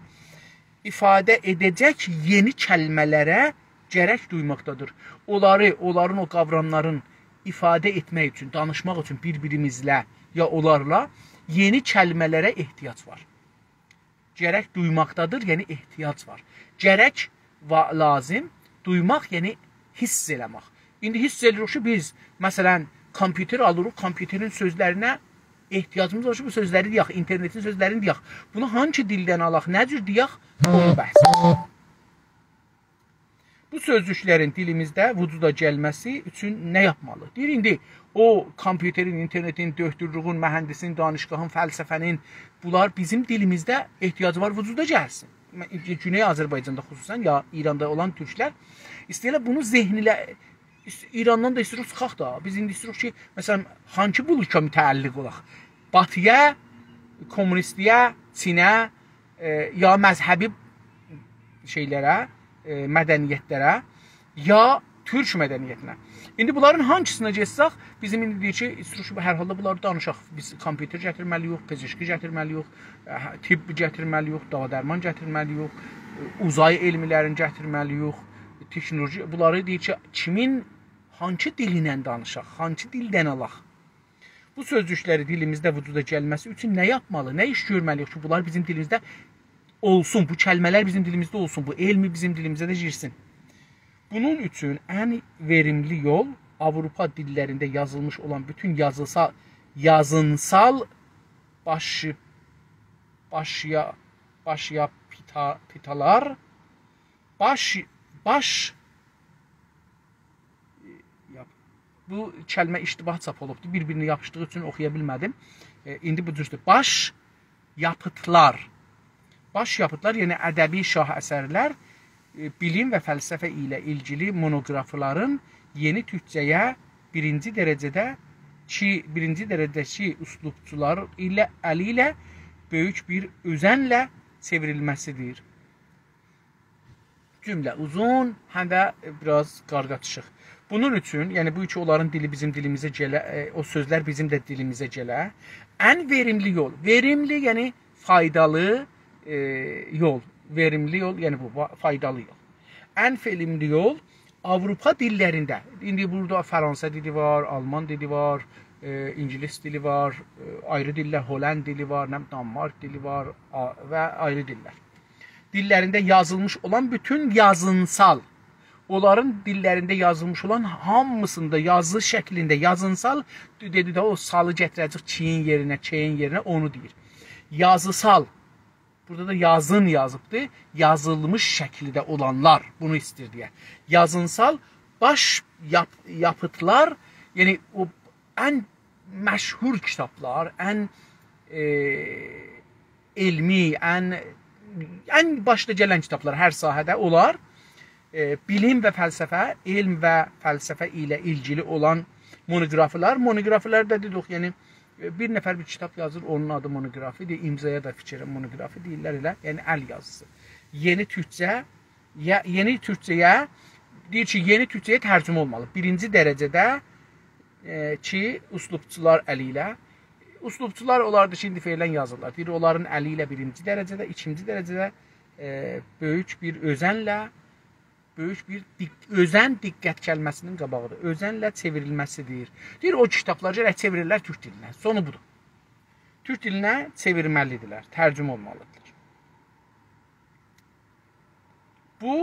ایفاده ائده‌جک یئنی کلمه‌لره گرک دویماقدادیر. اونلاری، اونلارین، او قاوراملارین ایفاده ائتمک اوچون، دانیشماق اوچون بیر-بیریمیزله یا اونلارلا یئنی کلمه‌لره احتیاج وار. گرک دویماقدادیر، یعنی احتیاج وار. گرک و لازم، دویماق، یعنی حس ائله‌مک. ایندی حس ائله‌ییریک کی، بیز، مثلا، کامپیوتر آلیریق، کامپیوترین سؤزلرینه احتیاجیمیز وار کی، بو سؤزلری دئیک، اینترنتین سؤزلرینی دئیک. بونو هانسی دیلدن آلاق، نه جور دئیک، اونو بحث. بو سؤزجوکلرین دیلیمیزده وجودا گلمه‌سی اوچون نه یاپمالی؟ دئییر، ایندی او کامپیوترین، اینترنتین، دؤکتورلویون، مهندسین، دانشگاهین، فلسفه‌نین، بونلار بیزیم دیلیمیزده احتیاجی وار، وجودا گلسین. گونئی آذربایجاندا خصوصا، یا ایراندا اولان تورکلر ایسته‌ییرلر بونو ذهنیله-، ایس-، ایراندان دا ایسته‌ییریک چیخاق دا. بیز ایندی ایسته‌ییریک کی، مثلا، هانسی بلوکا متعلق اولاق؟ باتی‌یا، کمونیستلییه، چینه، ائ، یا مذهبی شئیلره، ائ، مدنیتلره، یا تورک مدنیتینه. ایندی بونلارین هانسینا گئتسک، بیزیم ایندی دئییر کی، ایسته‌ییریک کی، هر حالدا بونلاری دانیشاق. بیز کامپیوتر گتیرمه‌لی‌ییک، پزشکی گتیرمه‌لی‌ییک، ائ، طب گتیرمه‌لی‌ییک، داوا درمان گتیرمه‌لی‌ییک، ائ، اوزای علملرینی گتیرمه‌لی‌ییک، ائ، تکنولوژی، بونلاری دئییر کی، کیمین، هانسی دیل ایله دانیشاق، هانسی دیلدن آلاق؟ بو سؤزجوکلری دیلیمیزده وجودا گلمه‌سی اوچون نه یاپمالی، نه ایش گؤرمه‌لی‌ییک کی، بونلار بیزیم دیلیمیزده اولسون، بو کلمه‌لر بیزیم دیلیمیزده اولسون، بو علمی بیزیم دیلیمیزه ده گیرسین؟ بونون اوچون ان وئریملی یول آوروپا دیللرینده یازیلمیش اولان بوتون یازیسا-، یازینسال باشی، باشیا، باشیاپیتا، پیتالار، باش، باش، یاپ-، بو کلمه اشتباه چاپ اولوبدو. بیر-بیرینه یاپیشدیغی اوچون اوخویا بیلمه‌دیم. ائ، ایندی بو جوردور. باش یاپیتلار. باش یاپیتلار، یعنی ادبی شاه اثرلر، ائ، بیلیم و فلسفه ایله ایلگیلی مونوگرافلارین یئنی تورکجه‌یه بیرینجی درجه‌ده کی، بیرینجی درجه‌ده‌کی اسلوبچولار ایله، الی ایله بؤیوک بیر اؤزنله چئوریلمه‌سیدیر. جمله اوزون، هم ده بیر آز قارغاتیشیق. بونون اوچون، یعنی بو کی اونلارین دیلی بیزیم دیلیمیزه گله، ائ، او سؤزلر بیزیم ده دیلیمیزه گله، ان وئریملی یول، وئریملی، یعنی فایدالی، ائ، یول، وئریملی یول، یعنی بو، وا-، فایدالی یول. ان وئریملی یول آوروپا دیللرینده، ایندی بورادا فرانسه دیلی وار، آلمان دیلی وار، ائ، اینگیلیس دیلی وار، ائ، آیری دیللر، هلند دیلی وار، نه بیلیم، دانمارک دیلی وار، آ-، و آیری دیللر. دیللرینده یازیلمیش اولان بوتون یازینسال، اونلارین دیللرینده یازیلمیش اولان هامیسیندا یازی شکلینده یازینسال، دئدی ده او سالی گتیره‌جک کی‌یین یئرینه، کئیین یئرینه، اونو دئییر. یازیسال، بورادا دا یازین یازیبدی، یازیلمیش شکیلده اولانلار، بونو ایسته‌ییر دئیه. یازینسال باش یاپ-، یاپیتلار، یعنی او ان مشهور کیتابلار، ان، ائ، علمی، ان، ان باشدا گلن کیتابلار هر ساحه‌ده اولار. ائ، بیلیم و فلسفه، علم و فلسفه ایله ایلگیلی اولان مونوگرافلار. مونوگرافلار دا دئدیک، یعنی، ائ، بیر نفر بیر کیتاب یازیر، اونون آدی مونوگرافی‌دیر، امضایا دا فیکر مونوگرافی دئییرلر ائله، یعنی ال یازیسی. یئنی تورکجه، یا، یئنی تورکجه‌یه، دئییر کی، یئنی تورکجه‌یه ترجمه اولمالی. بیرینجی درجه‌ده، ائ، کی، اسلوبچولار الی ایله. اسلوبچولار اولاردیر کی، ایندی فعلاً یازیرلار. دئییر، اونلارین الی ایله بیرینجی درجه‌ده، ایکینجی درجه‌ده، ائ، بؤیوک بیر اؤزنله، بؤیوک بیر دق-، اؤزن دقت کلمه‌سینین قاباغیدیر. اؤزنله چئوریلمه‌سیدیر. دئییر، او کیتابلاری گرک چئویره‌لر تورک دیلینه. سونو بودور. تورک دیلینه چئویرمه‌لیدیرلر، ترجمه اولمالیدیرلار. بو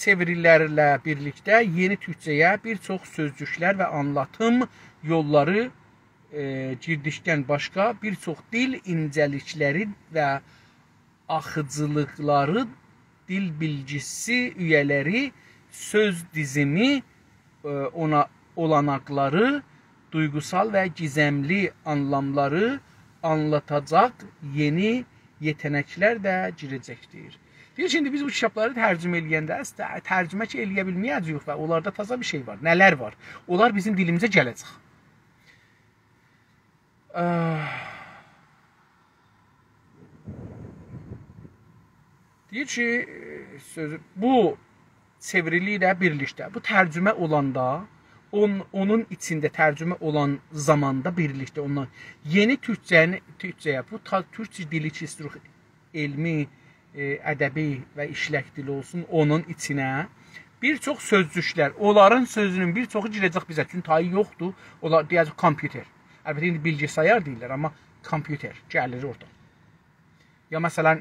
چئویریلرله بیرلیکده یئنی تورکجه‌یه بیر چوخ سؤزجوکلر و آنلاتیم یوللاری، ائ، گیردیکدن باشقا بیر چوخ دیل اینجه‌لیکلری و آخیجیلیقلاری، دیل بیلگیسی اویه‌لری، سؤز دیزیمی، ائ، اونا، اولاناقلاری، دویغوسال و گیزملی آنلاملاری آنلاتاجاق یئنی یئته‌نکلر ده گیره‌جکدیر. دئییر کی، ایندی بیز بو کیتابلاری ترجمه ائله‌ینده، اصلینده ترجمه کی ائله‌یه بیلمه‌یه‌جه‌ییک و اونلاردا تازا بیر شئی وار. نه‌لر وار؟ اونلار بیزیم دیلیمیزه گله‌جک. آه. دئییر کی، ائ، سؤزو، بو چئوریلی ایله بیرلیکده، بو ترجمه اولاندا، اون-، اونون ایچینده ترجمه اولان زاماندا بیرلیکده اونونلا یئنی تورکجه‌نی، تورکجه‌یه، بو تا-، تورکجه دیلی کی، ایستیروخ علمی، ائ، ادبی و ایشلک دیلی اولسون، اونون ایچینه بیر چوخ سؤزجوکلر، اونلارین سؤزونون بیر چوخو گیره‌جک بیزه، چونکی تایی یوخدور، اونلار دئیه‌جک کامپیوتر. البته، ایندی بیلگی‌سایار دئییرلر، آمما کامپیوتر گلیر اورادا. یا مثلا،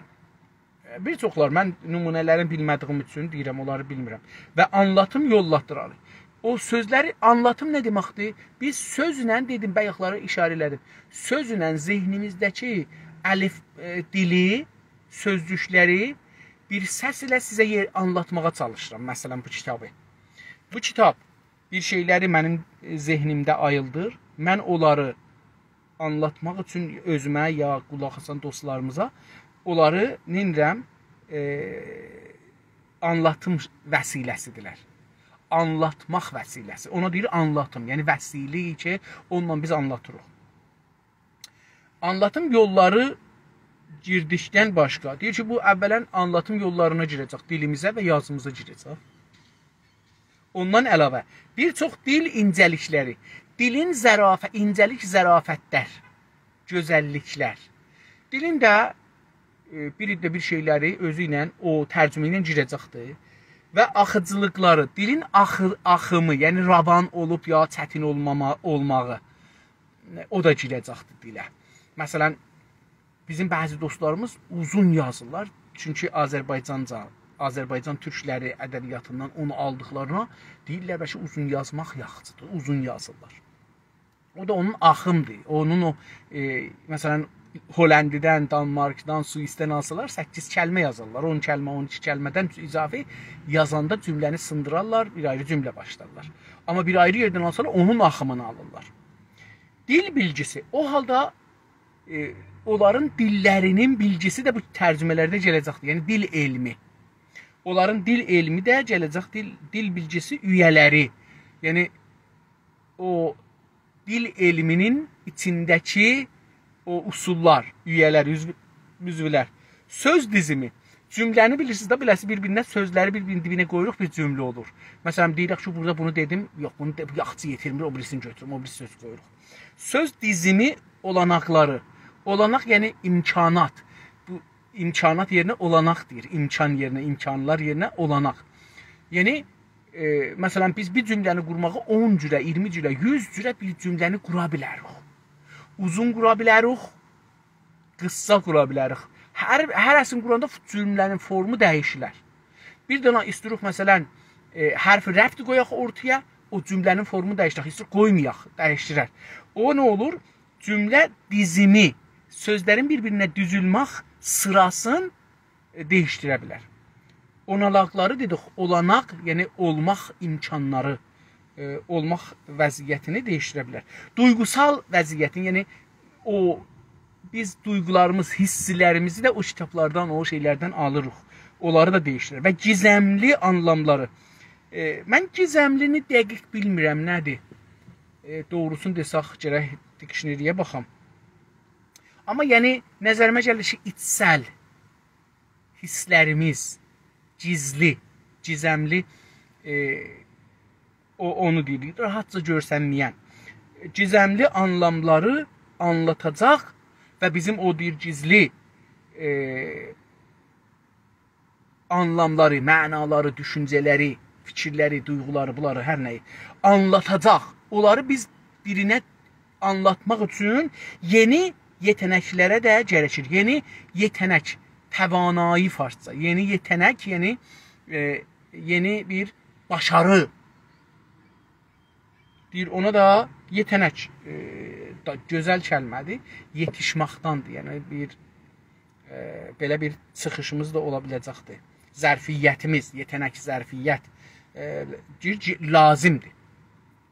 بیر چوخلار، من نمونه‌لرینی بیلمه‌دیییم اوچون دئییرم، اونلاری بیلمیرم. و آنلاتیم یوللاری. او سؤزلری، آنلاتیم نه دئمکدیر؟ بیز سؤزله، دئدیم، بایاقلاری ایشاره ائله‌دیم. سؤزله ذهنیمیزده‌کی الف، ائ، دیلی، سؤزجوکلری بیر سس ایله سیزه یئر-، آنلاتماغا چالیشیرام، مثلا، بو کیتابی. بو کیتاب بیر شئیلری منیم، ائ، ذهنیمده آییلدیر. من اونلاری آنلاتماق اوچون اؤزومه یا قولاق آسان دوستلاریمیزا اونلاری نئینیرم؟ ائ، آنلاتیم وسیله‌سیدیرلر. آنلاتماق وسیله‌سی. اونا دئییر آنلاتیم. یعنی وسیله کی، اونونلا بیز آنلاتیریق. آنلاتیم یوللاری گیردیکدن باشقا. دئییر کی، بو اولا آنلاتیم یوللارینا گیره‌جک، دیلیمیزه و یازیمیزا گیره‌جک. اوندان علاوه، بیر چوخ دیل اینجه‌لیکلری، دیلین ظرافه-، اینجه‌لیک، ظرافتلر، گؤزللیکلر. دیلین ده، ائ، بیر ده بیر شئیلری اؤزو ایله، او ترجمه ایله گیره‌جکدیر. و آخیجیلیقلاری، دیلین آخی-، آخیمی، یعنی روان اولوب یا چتین اولماما-، اولماغی، او دا گیره‌جکدیر دیله. مثلا، بیزیم بعضی دوستلاریمیز اوزون یازیرلار. چونکی آذربایجانجا، آذربایجان تورکلری ادبیاتیندان اونو آلدیقلارینا دئییرلر، بلکه اوزون یازماق یاخشیدیر، اوزون یازیرلار. او دا اونون آخیمیدیر. اونون او، ائ، مثلا، هلندی‌دن، دانمارکدان، سوئیسدن آلسالار، سککیز کلمه یازارلار. اون کلمه، اون ایکی کلمه‌دن اضافی یازاندا جمله‌نی سیندیرارلار، بیر آیری جمله باشلارلار. آمما بیر آیری یئردن آلسالار، اونون آخیمینی آلیرلار. دیل بیلگیسی. او حالدا، ائ، اونلارین دیللرینین بیلگیسی ده بو ترجمه‌لرده گله‌جکدیر. یعنی دیل علمی. اونلارین دیل علمی ده گله‌جک، دیل، دیل بیلگیسی اویه‌لری. یعنی او دیل علمینین ایچینده‌کی او اصوللار، اویه‌لر، عضو-، عضولر. سؤز دیزیمی. جمله‌نی بیلیرسینیز ده، بئله‌سی بیر-بیرینه، سؤزلری بیر-بیرینین دیبینه قویوروق، بیر جمله اولور. مثلا، دئییرک کی، بورادا بونو دئدیم، یوخ، بونو دئ-، یاخچی یئتیرمیر، او بیریسینی گؤتوروم، او بیریسی سؤز قویوروق. سؤز دیزیمی، اولاناقلاری. اولاناق، یعنی امکانات. بو امکانات یئرینه اولاناق دئییر. امکان یئرینه، امکانلار یئرینه اولاناق. یعنی، ائ، مثلا، بیز بیر جمله‌نی قورماغی اون جوره، اییرمی جوره، یوز جوره بیر جمله‌نی قورا بیلریک. اوزون قورا بیلریک، قیسا قورا بیلریک. هر، هره‌سینی قوراندا ف-، جمله‌نین فورمو دییشیلر. بیر دنه ایستیروق، مثلا، ائ، حرف رفعی قویاق اورتایا، او جمله‌نین فورمو دییشیرک. ایستیروق قویمایاق، دییشدیرر. او نه اولور؟ جمله دیزیمی، سؤزلرین بیر-بیرینه دوزولمک سیراسین، ائ، دییشدیره بیلر. اولاناقلاری دئدیک، اولاناق، یعنی اولماق امکانلاری، ائ، اولماق وضعیتینی دییشدیره بیلر. دویغوسال وضعیتین، یعنی او بیز دویغولاریمیز، حیسلریمیزی ده او کیتابلاردان، او شئیلردن آلیریق. اونلاری دا دییشدیریر. و گیزملی آنلاملاری. ائ، من گیزملینی دقیق بیلمیرم، نه‌دیر؟ ائ، دوغروسونو دئسک، گرک دیکشنری‌یه باخام. آمما، یعنی، نظریمه گلیر کی، ایچسل حیسلریمیز، گیزلی، گیزملی، ائ، او، اونو دئییر، راحاتجا گؤرسنمه‌ین. گیزملی آنلاملاری آنلاتاجاق و بیزیم او دئییر گیزلی، ائ، آنلاملاری، معنالاری، دوشونجه‌لری، فیکیرلری، دویغولاری، بونلاری، هر نه‌یی آنلاتاجاق. اونلاری بیز بیرینه آنلاتماق اوچون یئنی یئته‌نکلره ده گرکیر. یئنی یئته‌نک، توانایی فارسجا. یئنی یئته‌نک، یعنی، ائ، یئنی بیر باشاری. دئییر، اونا دا یئته‌نک، ائ، دا گؤزل کلمه‌دیر. یئتیشمکدندیر. یعنی بیر، ائ، بئله بیر چیخیشیمیز دا اولا بیله‌جکدیر. ظرفیتیمیز، یئته‌نک، ظرفیت، ائ، دئییر کی، لازیمدیر.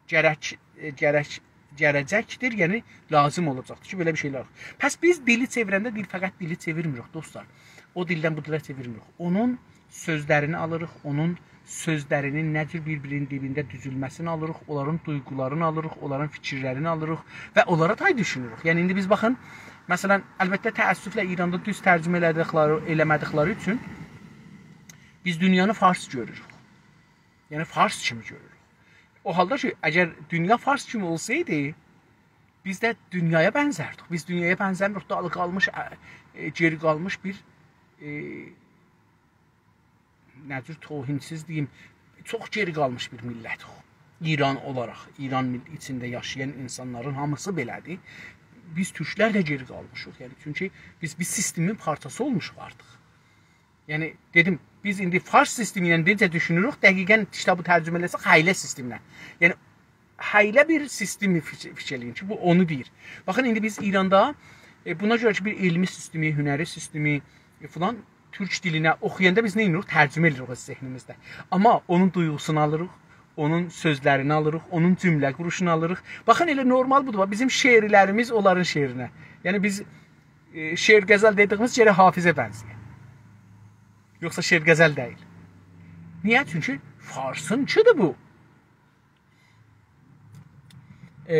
گرک، ائ، گرک، گره‌جکدیر، یعنی لازیم اولاجاقدیر کی، بئله بیر شئیلر. پس بیز دیلی چئویرنده دیل، فقط دیلی چئویرمیریک، دوستلار. او دیلدن بو دیله چئویرمیریک. اونون سؤزلرینی آلیریق، اونون سؤزلرینین نه جور بیر-بیرینین دیبینده دوزولمه‌سینی آلیریق، اونلارین دویغولارینی آلیریق، اونلارین فیکیرلرینی آلیریق و اونلارا تای دوشونوروک. یعنی ایندی بیز باخین، مثلا، البته تأسفله ایراندا دوز ترجمه ائله‌دیکلری، ائله‌مه‌دیکلری اوچون بیز دونیانی فارس گؤروروک. یعنی فارس کیمی گؤروروک. او حالدا کی، اگر دونیا فارس کیمی اولسایدی، بیز ده دونیایا بنزردیک. بیز دونیایا بنزه‌میریک، دالی قالمیش، ا، ائ، گئری قالمیش بیر، ائ، نه جور توهین‌سیز دئییم، چوخ گئری قالمیش بیر میللتیک. ایران اولاراق، ایران میل-، ایچینده یاشایان اینسانلارین هامیسی بئله‌دیر. بیز تورکلر ده گئری قالمیشیق، یعنی، چونکی بیز بیر سیستمین پارچاسی اولموشوق آرتیق. یعنی، دئدیم، بیز ایندی فارس سیستمی ایله نئجه دوشونوروک، دقیقا کیتابی ترجمه ائله‌سک، حیله سیستمینه. یعنی، حیله بیر سیستمی فیک-، فیکیر ائله‌یین کی، بو اونو دئییر. باخین، ایندی بیز ایراندا، ائ، بونا گؤره کی، بیر علمی سیستمی، هنری سیستمی، ائ، فلان، تورک دیلینه اوخویاندا بیز نه ائدیریک؟ ترجمه ائدیریک اؤز ذهنیمیزده. آمما اونون دویغوسونو آلیریق، اونون سؤزلرینی آلیریق، اونون جمله قوروشونو آلیریق. باخین، ائله نورمال بودور. باخ، بیزیم شعرلریمیز اونلارین شعرینه. یعنی بیز، ائ، شعر غزل دئدیییمیز گرک حافظه بنزه‌یه. یوخسا شعر غزل دئییل. نییه؟ چونکی فارسینکیدیر بو. ائ،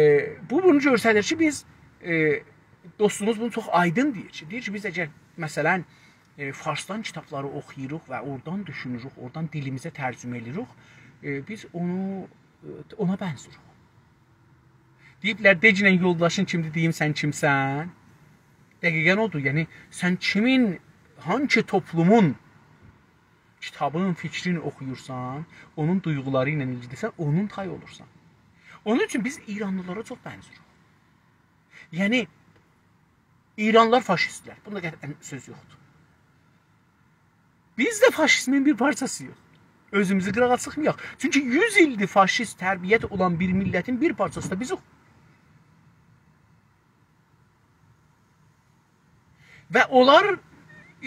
بو بونو گؤستریر کی، بیز، ائ، دوستوموز بونو چوخ آیدین دئییر کی، دئییر کی، بیز اگر، مثلا، ائ، فارسدان کیتابلاری اوخویوروق و اورادان دوشونوروک، اورادان دیلیمیزه ترجمه ائدیریک، ائ، بیز اونو، ائ، اونا بنزیریک. دئییبلر، «دئگینن یولداشین کیمدیر، دئییم سن کیمسن؟» دقیقا اودور. یعنی، سن کیمین، هانسی توپلومون کیتابین، فیکرین اوخویورسان، اونون دویغولاری ایله ایلگیلیسن، اونون تای اولورسان. اونون اوچون بیز ایرانلیلارا چوخ بنزیریک. یعنی، ایرانلیلار فاشیستلر. بوندا قطعا سؤز یوخدور. بیز ده فاشیزمین بیر پارچاسی‌ییق. اؤزوموزو قیراغا چیخمایاق. چونکی یوز ایلدیر فاشیست تربیت اولان بیر میللتین بیر پارچاسی دا بیزیک. و اونلار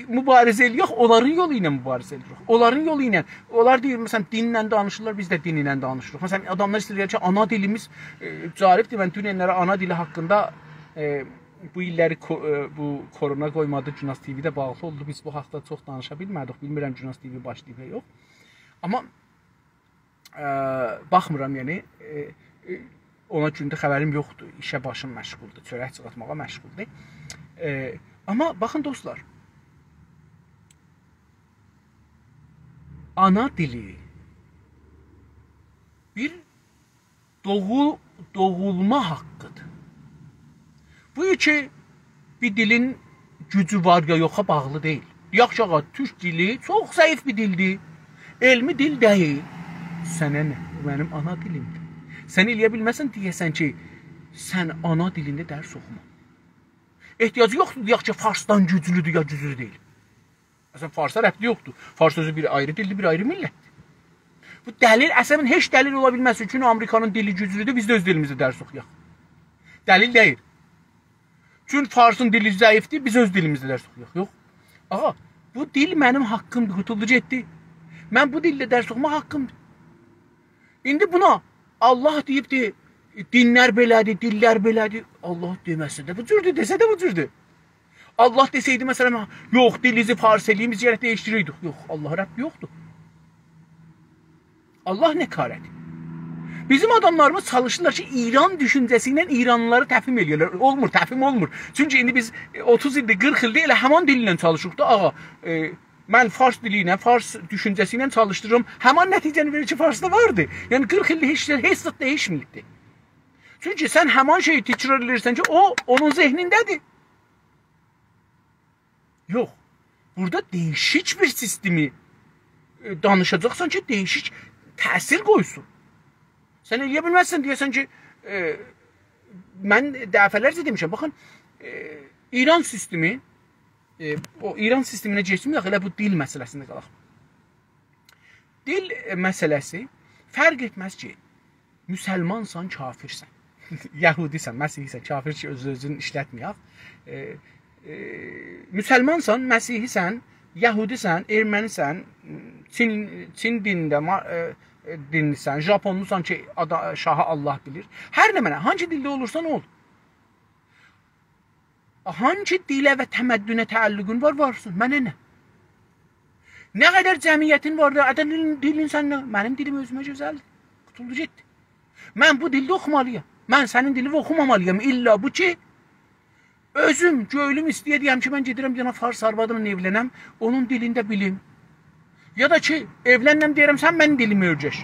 مبارزه ائله‌یک، اونلارین یولو ایله مبارزه ائدیریک. اونلارین یولو ایله، اونلار دئییر، مثلا، دینله دانیشیرلار، بیز ده دین ایله دانیشیریق. مثلا، آداملار ایسته‌ییرلر کی، آنا دیلیمیز، ائ، جالبدیر، من دونن‌لری آنا دیلی حاقیندا، ائ، بو ایللری کو-، ائ، بو کرونا قویمادی، گوناز تی‌وی ده باغلی اولدو. بیز بو حاقدا چوخ دانیشا بیلمه‌دیک. بیلمیرم، گوناز تی‌وی باشلاییب یا یوخ. آمما ائ، باخمیرام، یعنی، ائ، ائ، اونا گونده خبریم یوخدور. ایشه باشیم مشغولدور، چؤرک چیخارتماغا مشغولدور. ائ، آمما باخین، دوستلار، آنا دیلی بیر دوغو-، دوغولما حاققیدیر. بو ایکی بیر دیلین گوجو وار یا یوخا باغلی دئییل. دئیک کی، آغا، تورک دیلی چوخ ضعیف بیر دیلدیر. علمی دیل دئییل. سنه نه؟ بو منیم آنا دیلیمدیر. سن ائلیه بیلمزسن دئیه‌سن کی، سن آنا دیلینده درس اوخوما. احتیاجی یوخدور دئیک کی، فارسدان گوجلودور یا گوجلو دئییل. اصلا، فارسا ربطی یوخدور. فارس اؤزو بیر آیری دیلدیر، بیر آیری میللتدیر. بو دلیل، اصلا هئچ دلیل اولا بیلمز کی، چونکی آمریکانین دیلی گوجلودور، بیز ده اؤز دیلیمیزده درس اوخویاق. دلیل دئییل. چونکی فارسین دیلی ضعیفدیر، بیز اؤز دیلیمیزده درس اوخویاق. یوخ. آغا، بو دیل منیم حاققیمدیر، قوتولدو گئتدی. من بو دیلده درس اوخوما حاققیمدیر. ایندی بونا الله دئییبدی، دینلر بئله‌دیر، دیللر بئله‌دیر. الله دئمه‌سه ده بو جوردور، دئسه ده بو جوردور. الله دئسه‌یدی، مثلا، یوخ، دیلینیزی فارس ائله‌یین، بیز گرک دییشدیره‌یدیک. یوخ، الله رب یوخدور. الله نه کاره‌دیر؟ بیزیم آداملاریمیز چالیشیرلار کی، ایران دوشونجه‌سی ایله ایرانلیلاری تفهیم ائله‌یه‌لر. اولمور، تفهیم اولمور. چونکی ایندی بیز، ائ، اوتوز ایلدیر، قیرخ ایلدیر ائله همان دیلله چالیشیریق دا، آغا. ائ، من فارس دیلی ایله، فارس دوشونجه‌سی ایله چالیشدیریرام. همان نتیجه‌نی وئریر کی، فارسدا واردی. یعنی، قیرخ ایلدیر هئچ، هئچ زاد دییشمه‌ییبدی. چونکی سن همان شئیی تکرار ائدیرسن کی، او، اونون ذهنینده‌دیر. یوخ. بورادا دییشیک بیر سیستمی، ائ، دانیشاجاقسان کی، دییشیک تأثیر قویسون. سن ائلیه بیلمزسن، دئیه‌سن کی، ائ، من دفعه‌لرجه دئمیشم، باخین، ائ، ایران سیستمی، ائ، او ایران سیستمینه کئچمه‌یک، ائله بو دیل مسئله‌سینده قالاق. دیل، ائ، مسئله‌سی فرق ائتمز کی، مسلمانسان، کافرسن، یهودیسن، مسیحیسن، کافر کی، اؤز-اؤزونو ایشلتمه‌یک. ائ، ائ، مسلمانسان، مسیحیسن، یهودیسن، ارمنیسن، چین، چین دینینده ما-، ائ، ائ، دینلیسن، ژاپونلوسان کی، آدا-، شاهی الله بیلیر. هر نمنه، هانسی دیلده اولورسان اول. هانسی دیله و تمدنه تعلقون وار، وارسین. منه نه؟ نه قدر جمعیتین وار، نه قدر دیلین، دیلین سنین، منیم دیلیم اؤزومه گؤزلدیر. قوتولدو گئتدی. من بو دیلده اوخومالییام. من سنین دیلینی اوخومامالییام. الّا بو کی، اؤزوم، گؤیلوم ایسته‌یه دئیم کی، من گئدیرم بیر دنه فارس آروادینان ائولنم، اونون دیلینی ده بیلیم. یا دا کی، ائولننم دئییرم، سن منیم دیلیمی اؤیرش.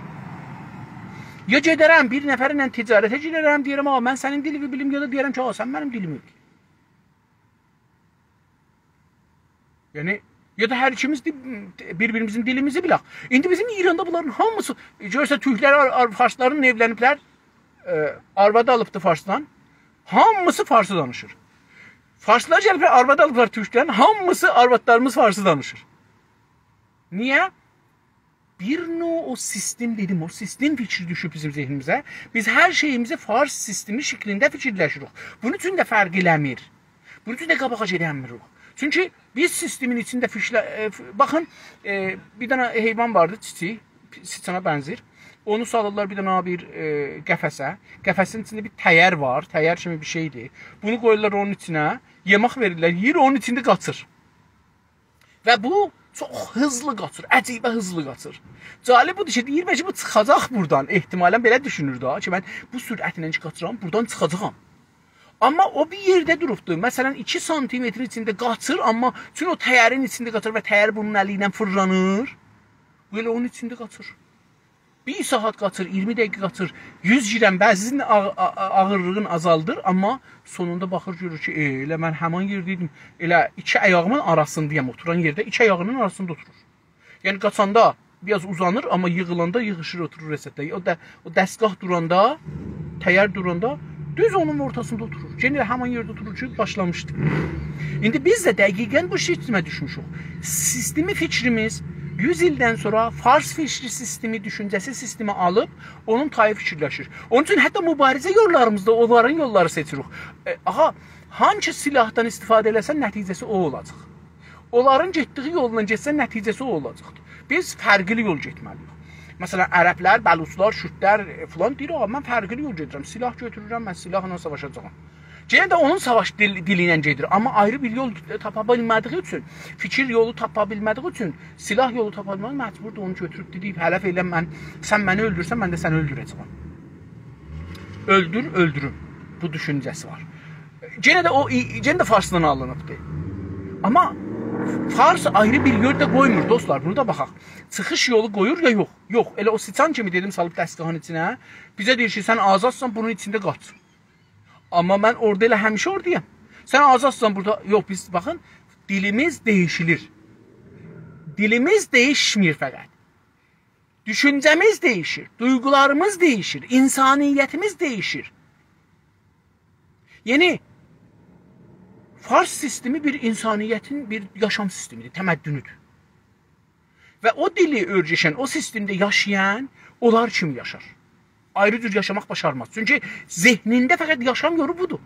یا گئدرم، بیر نفرله تجارته گیررم، دئییرم، «آغا، من سنین دیلینی بیلیم»، یا دا دئییرم کی، «آغا، سن منیم دیلیمی بیل.» یعنی، یا دا هر ایکیمیز دی-، بیر-بیریمیزین دیلیمیزی بیلک. ایندی بیزیم ایراندا بونلارین هامیسی، گؤرورسن، تورکلر، آر-، آر-، فارسلارینان ائولنیبلر، ائ، آرواد آلیبدی فارسدان. هامیسی فارسی دانیشیر. فارسلار گلیبلر، آرواد آلیبلار تورکلرین، هامیسی آروادلاریمیز فارسی دانیشیر. نییه؟ بیر نوع او سیستم، دئدیم، او سیستم فیکری دوشوب بیزیم ذهنیمیزه. بیز هر شئییمیزی فارس سیستمی شکلینده فیکیرلشیریک. بونون اوچون ده فرق ائله‌میر. بونون اوچون ده قاباغا گئدنمیریک. چونکی بیز سیستمین ایچینده فیکیرله-، ائ، ف-، باخین، ائ، بیر دنه حیوان واردی، چیچیک، سیچانا بنزیر. اونو سالیرلار بیر دنه بیر، ائ، قفسه. قفسین ایچینده بیر تیر وار، تیر کیمی بیر شئیدیر. بونو قویورلار اونون ایچینه، یئمک وئریرلر، یئییر، اونون ایچینده قاچیر. و بو چوخ هیزلی قاچیر، عجیبه هیزلی قاچیر. جالب بودور کی، دئییر، بلکه بو چیخاجاق بورادان. احتمالاً بئله دوشونور ده کی، من بو سرعتله کی قاچیرام، بورادان چیخاجاغام. آمما او بیر یئرده دوروبدور. مثلاً، ایکی سانتیمترین ایچینده قاچیر، آمما چون او تیرین ایچینده قاچیر و تیر بونون الی ایله فیرلانیر، بو ائله اونون ایچینده قاچیر. بیر ساعات قاچیر، اییرمی دقیقه قاچیر، یوز گرم وزنین آغ-، آ-، آ-، آغیرلیغین آزالدیر، آمما سونوندا باخیر، گؤرور کی، ائ، ائله من همان یئرده ایدیم، ائله ایکی آیاغیمین آراسیندایام، اوتوران یئرده ایکی آیاغینین آراسیندا اوتورور. یعنی، قاچاندا بیر آز اوزانیر، آمما ییغیلاندا ییغیشیر، اوتورور رستده. او دا، او دستگاه دوراندا، تیر دوراندا دوز اونون اورتاسیندا اوتورور. یئنه ائله همان یئرده اوتورور کی، باشلامیشدی. ایندی بیز ده دقیقاً بو سیستمه دوشموشوک. سیستمی فیکریمیز یوز ایلدن سونرا فارس فیکری سیستمی، دوشونجه‌سی سیستمی آلیب، اونون تایی فیکیرلشیر. اونون اوچون حتی مبارزه یوللاریمیزدا اونلارین یوللاری سئچیریک. ائ، آغا، هانسی سلاحدان استفاده ائله‌سن، نتیجه‌سی او اولاجاق. اونلارین گئتدیگی یولدان گئتسن، نتیجه‌سی او اولاجاقدیر. بیز فرقلی یول گئتمه‌لی‌ییک. مثلا، عربلر، بلوچلار، کوردلر، ائ، فلان دئییر: «آغا، من فرقلی یول گئدیرم، سلاح گؤتورورم، من سلاحلا ساواشاجاغام.» یئنه ده اونون ساواش دیل-، دیلی ایله گئدیر. آمما آیری بیر یول تاپا بیلمه‌دیگی اوچون، فیکیر یولو تاپا بیلمه‌دیگی اوچون، سلاح یولو تاپا بیلمه‌دیگی، مجبوردور اونو گؤتوروب دئییب: «هلف ائله، من، سن منی اؤلدورسن، من ده سنی اؤلدوره‌جه‌یم. اؤلدور، اؤلدوروم.» بو دوشونجه‌سی وار. یئنه ده او، یئنه ده فارسدان آلینیبدیر. آمما فارس آیری بیر یول ده قویمور، دوستلار، بونو دا باخاق. چیخیش یولو قویور یا یوخ؟ یوخ. ائله او سیچان کیمی دئدیم، سالیب دستگاهین ایچینه. بیزه دئییر کی، سن آزادسان، بونون ایچینده قاچ. آمما من اورادا ائله همیشه اورادایام. سن آزادسان بورادا. یوخ، بیز، باخین، دیلیمیز دییشیلیر. دیلیمیز دییشمیر فقط. دوشونجه‌میز دییشیر، دویغولاریمیز دییشیر، انسانیتیمیز دییشیر. یعنی، فارس سیستمی بیر انسانیتین بیر یاشام سیستمیدیر، تمدنودور. و او دیلی اؤرگشن، او سیستمده یاشایان اونلار کیمی یاشار. آیری جور یاشاماق باشارماز. چونکی ذهنینده فقط یاشام یولو بودور.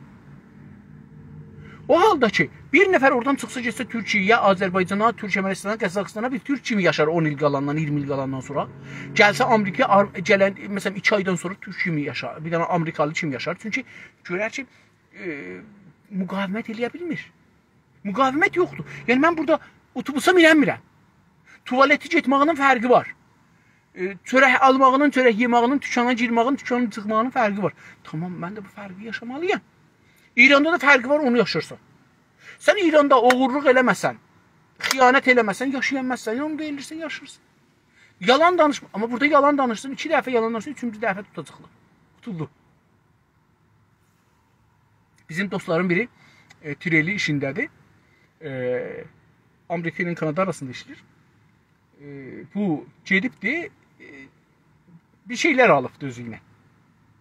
او حالدا کی، بیر نفر اورادان چیخسا، گئتسه تورکیه‌یه، آذربایجانا، تورکمنیستانا، قازاخیستانا، بیر تورک کیمی یاشار اون ایل قالاندان، اییرمی ایل قالاندان سونرا. گلسه آمریکایا، آر-، گلن، مثلا، ایکی آیدان سونرا تورک کیمی یاشار، بیر دنه آمریکالی کیمی یاشار. چونکی گؤرر کی، ائ، مقاومت ائله‌یه بیلمیر. مقاومت یوخدور. یعنی، من بورادا اوتوبوسا میننمیرم. توالتی گئتمه‌یینین فرقی وار. ائ، چؤرک آلماغینین، چؤرک یئمه‌یینین، دوکانا گیرمه‌یین، دوکاندان چیخماغینین فرقی وار. تامام، من ده بو فرقی یاشامالییام. ایراندا دا فرقی وار، اونو یاشارسان. سن ایراندا اوغورلوق ائله‌مه‌سن، خیانت ائله‌مه‌سن، یاشایانمازسان، اونو دا ائله‌ییرسن، یاشاییرسان. یالان دانیشما، آمما بورادا یالان دانیشسان، ایکی دفعه یالان دانیشسان، اوچونجو دفعه توتاجاقلار. توتولدو. بیزیم دوستلارین بیری، ائ، تریلی ایشینده‌دیر. ائ، آمریکا ایله کانادا آراسیندا ایشله‌ییر. ائ، بو گئدیبدی، ائ، بیر شئیلر آلیبدی اؤزو ایله.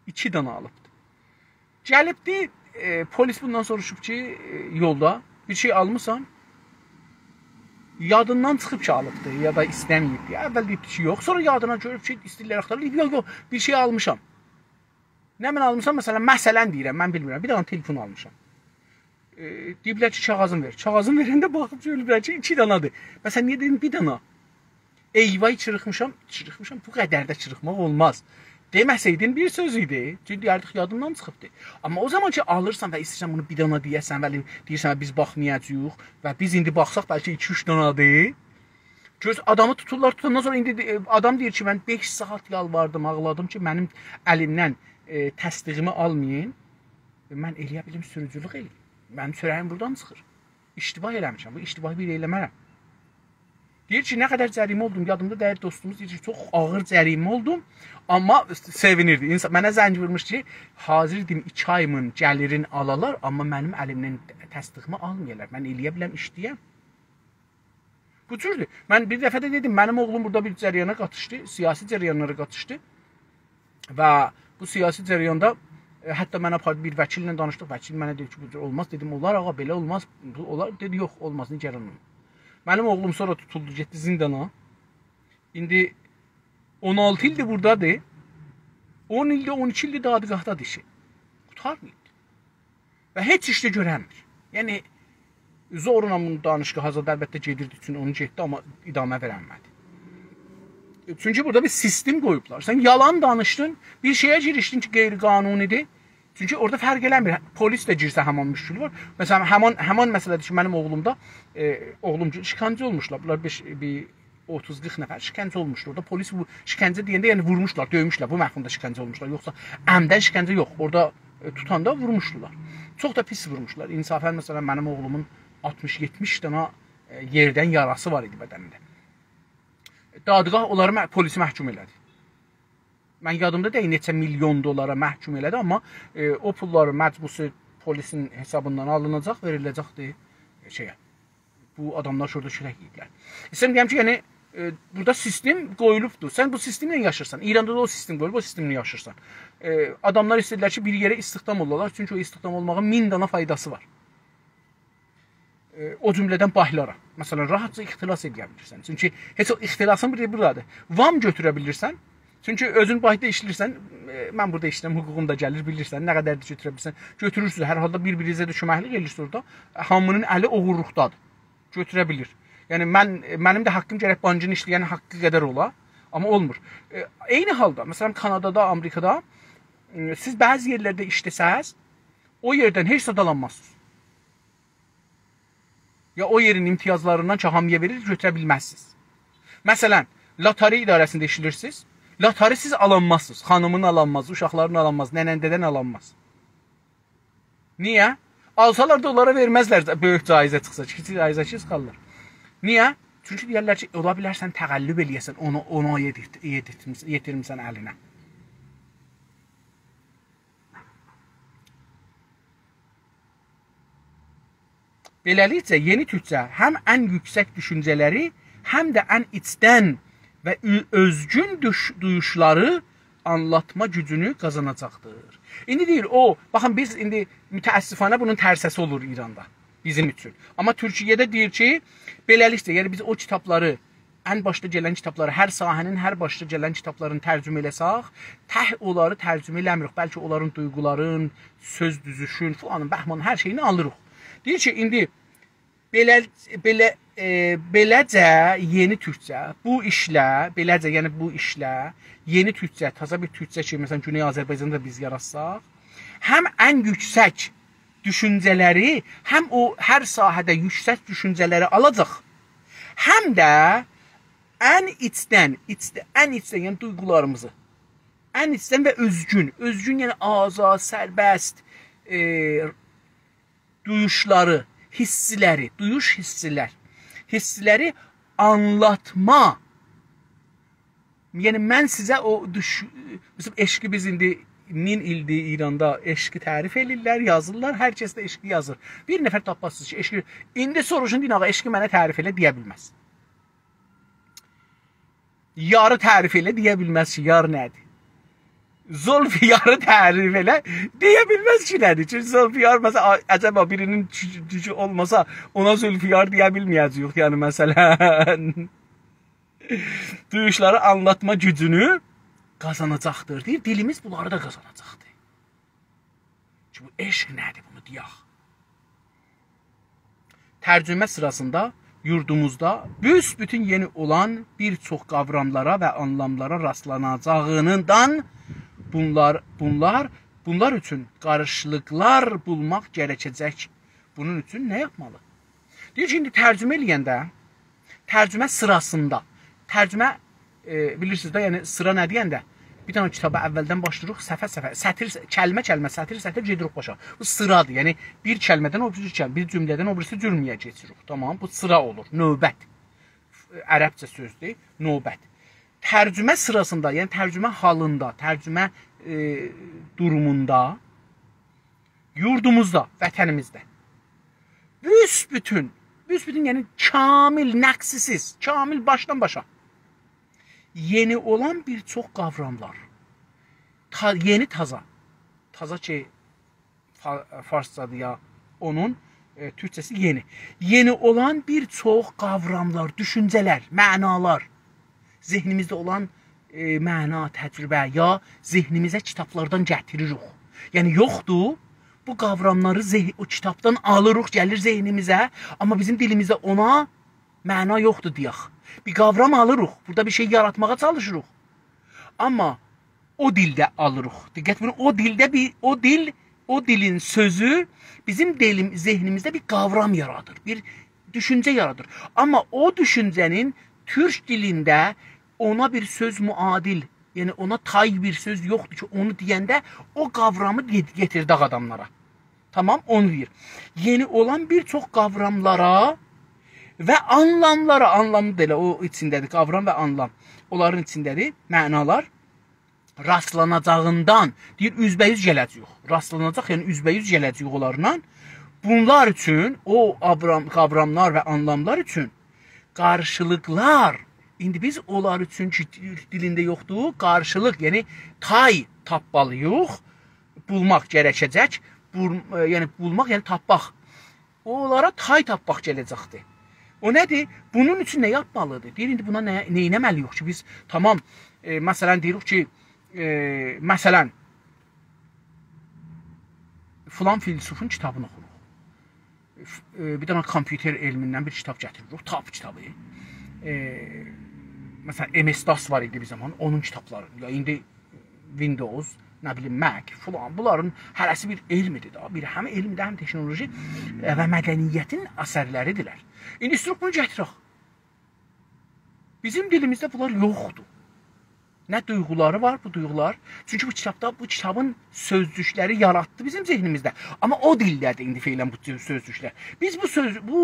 ایکی دانا آلیبدی. گلیبدی، ائ، پلیس بوندان سوروشوب کی، ائ، یولدا بیر شئی آلمیسان؟ یادیندان چیخیب کی آلیبدی، یا دا ایسته‌مه‌ییبدی. اول دئییبدی کی، یوخ. سونرا یادینا گؤروب کی، ایسته‌ییرلر آختاریر. دئییب، یوخ، یوخ، بیر شئی آلمیشام. نه من آلمیشام؟ مثلا، مثلا دئییرم، من بیلمیرم. بیر دنه تلفون آلمیشام. ائ، دئییبلر کی، کاغاذین وئر. کاغاذین وئرنده باخیب گؤرورلر کی، ایکی دانادیر. مثلا، نییه دئدین بیر دانا؟ «ای وای، چیریخمیشام»، چیریخمیشام، بو قدر ده چیریخماق اولماز. دئمه‌سئیدین بیر سؤز ایدی. چونکی دئیردیک، یادیمدان چیخیبدی. آمما او زامان کی، آلیرسان و ایسته‌ییرسن بونو بیر دانا دئیه‌سن، ولی دئییرسن، «بیز باخمایاجاغیق و بیز ایندی باخساق، بلکه ایکی-اوچ دانادیر.» گؤز آدامی توتورلار، توتاندان سونرا ایندی، ائ، آدام دئییر کی، «من بئش ساعت یالواردیم، آغلادیم کی، منیم الیمدن، ائ، تصدیقیمی آلمایین. ائ، من ائله‌یه بیلیم سوروجولوق ائله‌ییم. منیم چؤره‌ییم بورادان چیخیر. اشتباه ائله‌میشم، بو اشتباهی بیر ائله‌مرم.» دئییر کی، «نه قدر جریمه اولدوم؟» یادیمدا دئییل، دوستوموز دئییر کی، «چوخ آغیر جریمه اولدوم، آمما سئوینیردی.» اینسان، منه زنگ وورموش کی، «حاضر ایدیم ایکی آییمین گلیرین آلالار، آمما منیم الیمدن تصدیقیمی آلمایالار. من ائله‌یه بیلم ایشله‌یم.» بو جوردور. من بیر دفعه ده دئدیم، منیم اوغلوم بورادا بیر جریانا قاتیشدی، سیاسی جریانلارا قاتیشدی. و بو سیاسی جریاندا، ائ، حتی منی آپاردی، بیر وکیلله دانیشدیق. وکیل منه دئدی کی، بو جور اولماز. دئدیم، «اولار آغا، بئله اولماز.» بو، اولار. دئدی، «یوخ، اولماز، نگران اولما.» منیم اوغلوم سونرا توتولدو، گئتدی زیندانا. ایندی اون آلتی ایلدیر بورادادیر. اون ایلدیر، اون ایکی ایلدیر دادگاهدادیر ایشی. قوتارماییبدیر. و هئچ ایش ده گؤرنمیر. یعنی، زورلا بونو دانشگاها زاد، البته، گئدیردی، چون اونو گئتدی، آمما ادامه وئرنمه‌دی. چونکی بورادا بیر سیستم قویوبلار. سن یالان دانیشدین، بیر شئیه گیریشدین کی، غیرقانونی‌دیر. چونکی اورادا فرق ائله‌میر. پلیس ده گیرسه، همان مشکل وار. مثلا، همان، همان مسئله‌دیر کی، منیم اوغلومدا، ائ، اوغلوم کی، شکنجه اولموشلار. بونلار بئش، بیر اوتوز قیرخ نفر شکنجه اولموشدو. اورادا پلیس بو شکنجه دئینده، یعنی وورموشلار، دؤیموشلر. بو مفهومدا شکنجه اولموشلار. یوخسا عمدن شکنجه یوخ. اورادا، ائ، توتاندا وورموشدولار. چوخ دا پیس وورموشدولار. انصافا، مثلا، منیم اوغلومون آلتمیش یئتمیش دنه، ائ، یئردن یاراسی وار ایدی بدنینده. دادگاه اونلاری مح-، پلیسی محکوم ائله‌دی. من یادیمدا دئییل نئچه میلیون دلارا محکوم ائله‌دی، آمما، ائ، او پوللاری مجبوری پلیسین حسابیندان آلیناجاق، وئریله‌جکدی شئیه. بو آداملار شورادا چؤرک یئییبلر. ایسته‌ییرم دئیم کی، یعنی، ائ، بورادا سیستم قویولوبدور. سن بو سیستمله یاشیرسان. ایراندا دا او سیستم قویولوب، او سیستمله یاشیرسان. ائ، آداملار ایسته‌ییرلر کی، بیر یئره استخدام اولالار، چونکی او استخدام اولماغین مین دانا فایداسی وار. ائ، او جمله‌دن بانکلارا. مثلا، راحتجا اختلاس ائله‌یه بیلیرسن. چونکی هئچ او اختلاسین بیری بورادیر. وام گؤتوره بیلیرسن، چونکی اؤزون بانکدا ایشله‌ییرسن، ائ، من بورادا ایشله‌ییرم، حقوقوم دا گلیر، بیلیرسن، نه قدر ده گؤتوره بیلیرسن، گؤتورورسونوز، هر حالدا بیر-بیرینیزه ده کؤمکلیک ائله‌ییرسینیز اورادا. هامی‌نین الی اوغورلوقدادیر. گؤتوره بیلیر. یعنی من، منیم ده حاققیم گرک بانکین ایشله‌ین حاققی قدر اولا، آمما اولمور. ائ، عینی حالدا، مثلا، کانادادا، آمریکادا، ائ، سیز بعضی یئرلرده ایشله‌سز، او یئردن هئچ زاد آلانمازسینیز. یا او یئرین امتیازلاریندان کی، هامی‌یا وئریر، گؤتوره بیلمزسینیز. مثلا، لاتاری اداره‌سینده ایشله‌ییرسینیز. لاتاری سیز آلانمازسینیز. خانیمین آلانماز، اوشاقلارین آلانماز، ننه‌نده‌دن آلانماز. نییه؟ آلسالار دا اونلارا وئرمزلر، بؤیوک جایزه چیخسا، کیچیک جایزه کی، چیخارلار. نییه؟ چونکی دئیرلر کی، اولا بیلر سن تقلب ائله‌یه‌سن، اونو، اونو یئتیرت-، یئتیرتمیس-، یئتیرمیسن الینه. بئله‌لیکله، یئنی تورکجه هم ان یوکسک دوشونجه‌لری، هم ده ان ایچدن و اؤ-، اؤزگون دوش-، دویوشلاری آنلاتما گوجونو قازاناجاقدیر. ایندی دئییر، او، باخین، بیز ایندی متأسفانه بونون ترسه‌سی اولور ایراندا، بیزیم اوچون. آمما تورکیه‌ده دئییر کی، بئله‌لیکله، یعنی بیز او کیتابلاری، ان باشدا گلن کیتابلاری، هر ساحه‌نین هر باشدا گلن کیتابلارینی ترجمه ائله‌سک، تک اونلاری ترجمه ائله‌میریک، بلکه اونلارین دویغولارین، سؤز دوزوشون، فلانین، بهمانین، هر شئیینی آلیریق. دئییر کی، ایندی بئله، بئله، ائ، بئله‌جه یئنی تورکجه، بو ایشله، بئله‌جه، یعنی بو ایشله، یئنی تورکجه، تازا بیر تورکجه کی، مثلا، گونئی آذربایجاندا دا بیز یاراتساق، هم ان یوکسک دوشونجه‌لری، هم او هر ساحه‌ده یوکسک دوشونجه‌لری آلاجاق، هم ده ان ایچدن، ایچده-، ان ایچدن، یعنی دویغولاریمیزی، ان ایچدن و اؤزگون، اؤزگون، یعنی آزاد، سربست، ائ، دویوشلاری، حیسلری، دویوش حیسلر، حیسلری آنلاتما. یعنی من سیزه او دوش-، مثلا، عشقی بیز ایندی مین ایلدیر ایراندا عشقی تعریف ائله‌ییرلر، یازیرلار، هر کس ده عشقی یازیر. بیر نفر تاپمازسینیز کی، عشقی، ایندی سوروشون، دئیین، «آغا، عشقی منه تعریف ائله»، دئیه بیلمز. یاری تعریف ائله، دئیه بیلمز کی، یار نه‌دیر. زلف یاری تعریف ائله، دئیه بیلمز کی، نه‌دیر. چونکی زلف یار، مثلا، آ-، عجبا بیرینین چو-، چوچو اولماسا، اونا زلف یار دئیه بیلمه‌یه‌جه‌ییک، یعنی، مثلا. دویوشلاری آنلاتما گوجونو قازاناجاقدیر. دئییر، دیلیمیز بونلاری دا قازاناجاقدیر. کی، بو عشق نه‌دیر، بونو دئیک. ترجمه سیراسیندا یوردوموزدا بوسبوتون یئنی اولان بیر چوخ قاوراملارا و آنلاملارا راستلاناجاغیندان بونلار، بونلار، بونلار اوچون قارشیلیقلار بولماق گرکه‌جک. بونون اوچون نه یاپمالی؟ دئییر کی، ایندی ترجمه ائله‌ینده، ترجمه سیراسیندا، ترجمه، ائ، بیلیرسینیز ده، یعنی سیرا نه دئینده؟ بیر دنه کیتابی اولدن باشلاییریق، صفحه-صفحه، سطر، کلمه-کلمه، سطر-سطر گئدیریک باشا. بو سیرادیر، یعنی بیر کلمه‌دن او بیریسی کلمه، بیر جمله‌دن او بیریسی جمله‌یه کئچیریک. تامام، بو سیرا اولور، نوبت. عربجه سؤزدور، نوبت. ترجمه سیراسیندا، یعنی ترجمه حالیندا، ترجمه، ائ، دوروموندا، یوردوموزدا، وطنیمیزده بوسبوتون، بوسبوتون، یعنی کامل، نقص‌سیز، کامل باشدان باشا یئنی اولان بیر چوخ قاوراملار. تا-، یئنی، تازا. تازا کی، فا-، فارسجادیر یا، اونون، ائ، تورکجه‌سی یئنی. یئنی اولان بیر چوخ قاوراملار، دوشونجه‌لر، معنالار، ذهنیمیزده اولان، ائ، معنا، تجربه یا ذهنیمیزه کیتابلاردان گتیریریک. یعنی یوخدور، بو قاوراملاری ذه-، او کیتابدان آلیریق، گلیر ذهنیمیزه، آمما بیزیم دیلیمیزده اونا معنا یوخدور دئیک. بیر قاورام آلیریق، بورادا بیر شئی یاراتماغا چالیشیریق. آمما او دیلده آلیریق. دقت بویورون، او دیلده بیر، او دیل، او دیلین سؤزو بیزیم دیلیم-، ذهنیمیزده بیر قاورام یارادیر، بیر دوشونجه یارادیر. آمما او دوشونجه‌نین تورک دیلینده اونا بیر سؤز معادل، یعنی اونا تای بیر سؤز یوخدور کی، اونو دئینده او قاورامی یئت-، یئتیردک آداملارا. تامام، اونو دئییر. یئنی اولان بیر چوخ قاوراملارا و آنلاملارا، آنلام دا ائله او ایچینده‌دیر، قاورام و آنلام. اونلارین ایچینده‌دیر، معنالار. راستلاناجاغیندان، دئییر، اوزبه‌اوز گله‌جه‌ییک. راستلاناجاق، یعنی اوزبه‌اوز گله‌جه‌ییک اونلارلا. بونلار اوچون، او آورام-، قاوراملار و آنلاملار اوچون قارشیلیقلار، ایندی بیز اونلار اوچون کی، تورک دیلینده یوخدور، قارشیلیق، یعنی تای تاپمالیییق، بولماق گرکه‌جک، بول-، ائ، یعنی بولماق، یعنی تاپماق. اونلارا تای تاپماق گله‌جکدیر. او نه‌دیر؟ بونون اوچون نه یاپمالیدیر؟ دئییر، ایندی بونا نه، نه ائتمه‌لی‌ییک کی، بیز تامام، ائ، مثلا، دئییریک کی، ائ، مثلا، فلان فیلسوفون کیتابینی اوخوروق. ف-، ائ، بیر دنه کامپیوتر علمیندن بیر کیتاب گتیریریک، تاپ کیتابی. ائ، مثلا، MS DOS وار ایدی بیر زامان، اونون کیتابلاری. یا ایندی Windows، نه بیلیم، Mac، فلان، بونلارین هره‌سی بیر علمدیر دا، بیر هم علمدیر، هم تکنولوژی، ائ، و مدنیتین اثرلریدیرلر. ایندی ایستیروخ بونو گتیرک. بیزیم دیلیمیزده بونلار یوخدور. نه دویغولاری وار بو دویغولار. چونکی بو کیتابدا، بو کیتابین سؤزجوکلری یاراتدی بیزیم ذهنیمیزده. آمما او دیلده‌دیر ایندی فعلا بو سؤ-، سؤزجوکلر. بیز بو سؤز، بو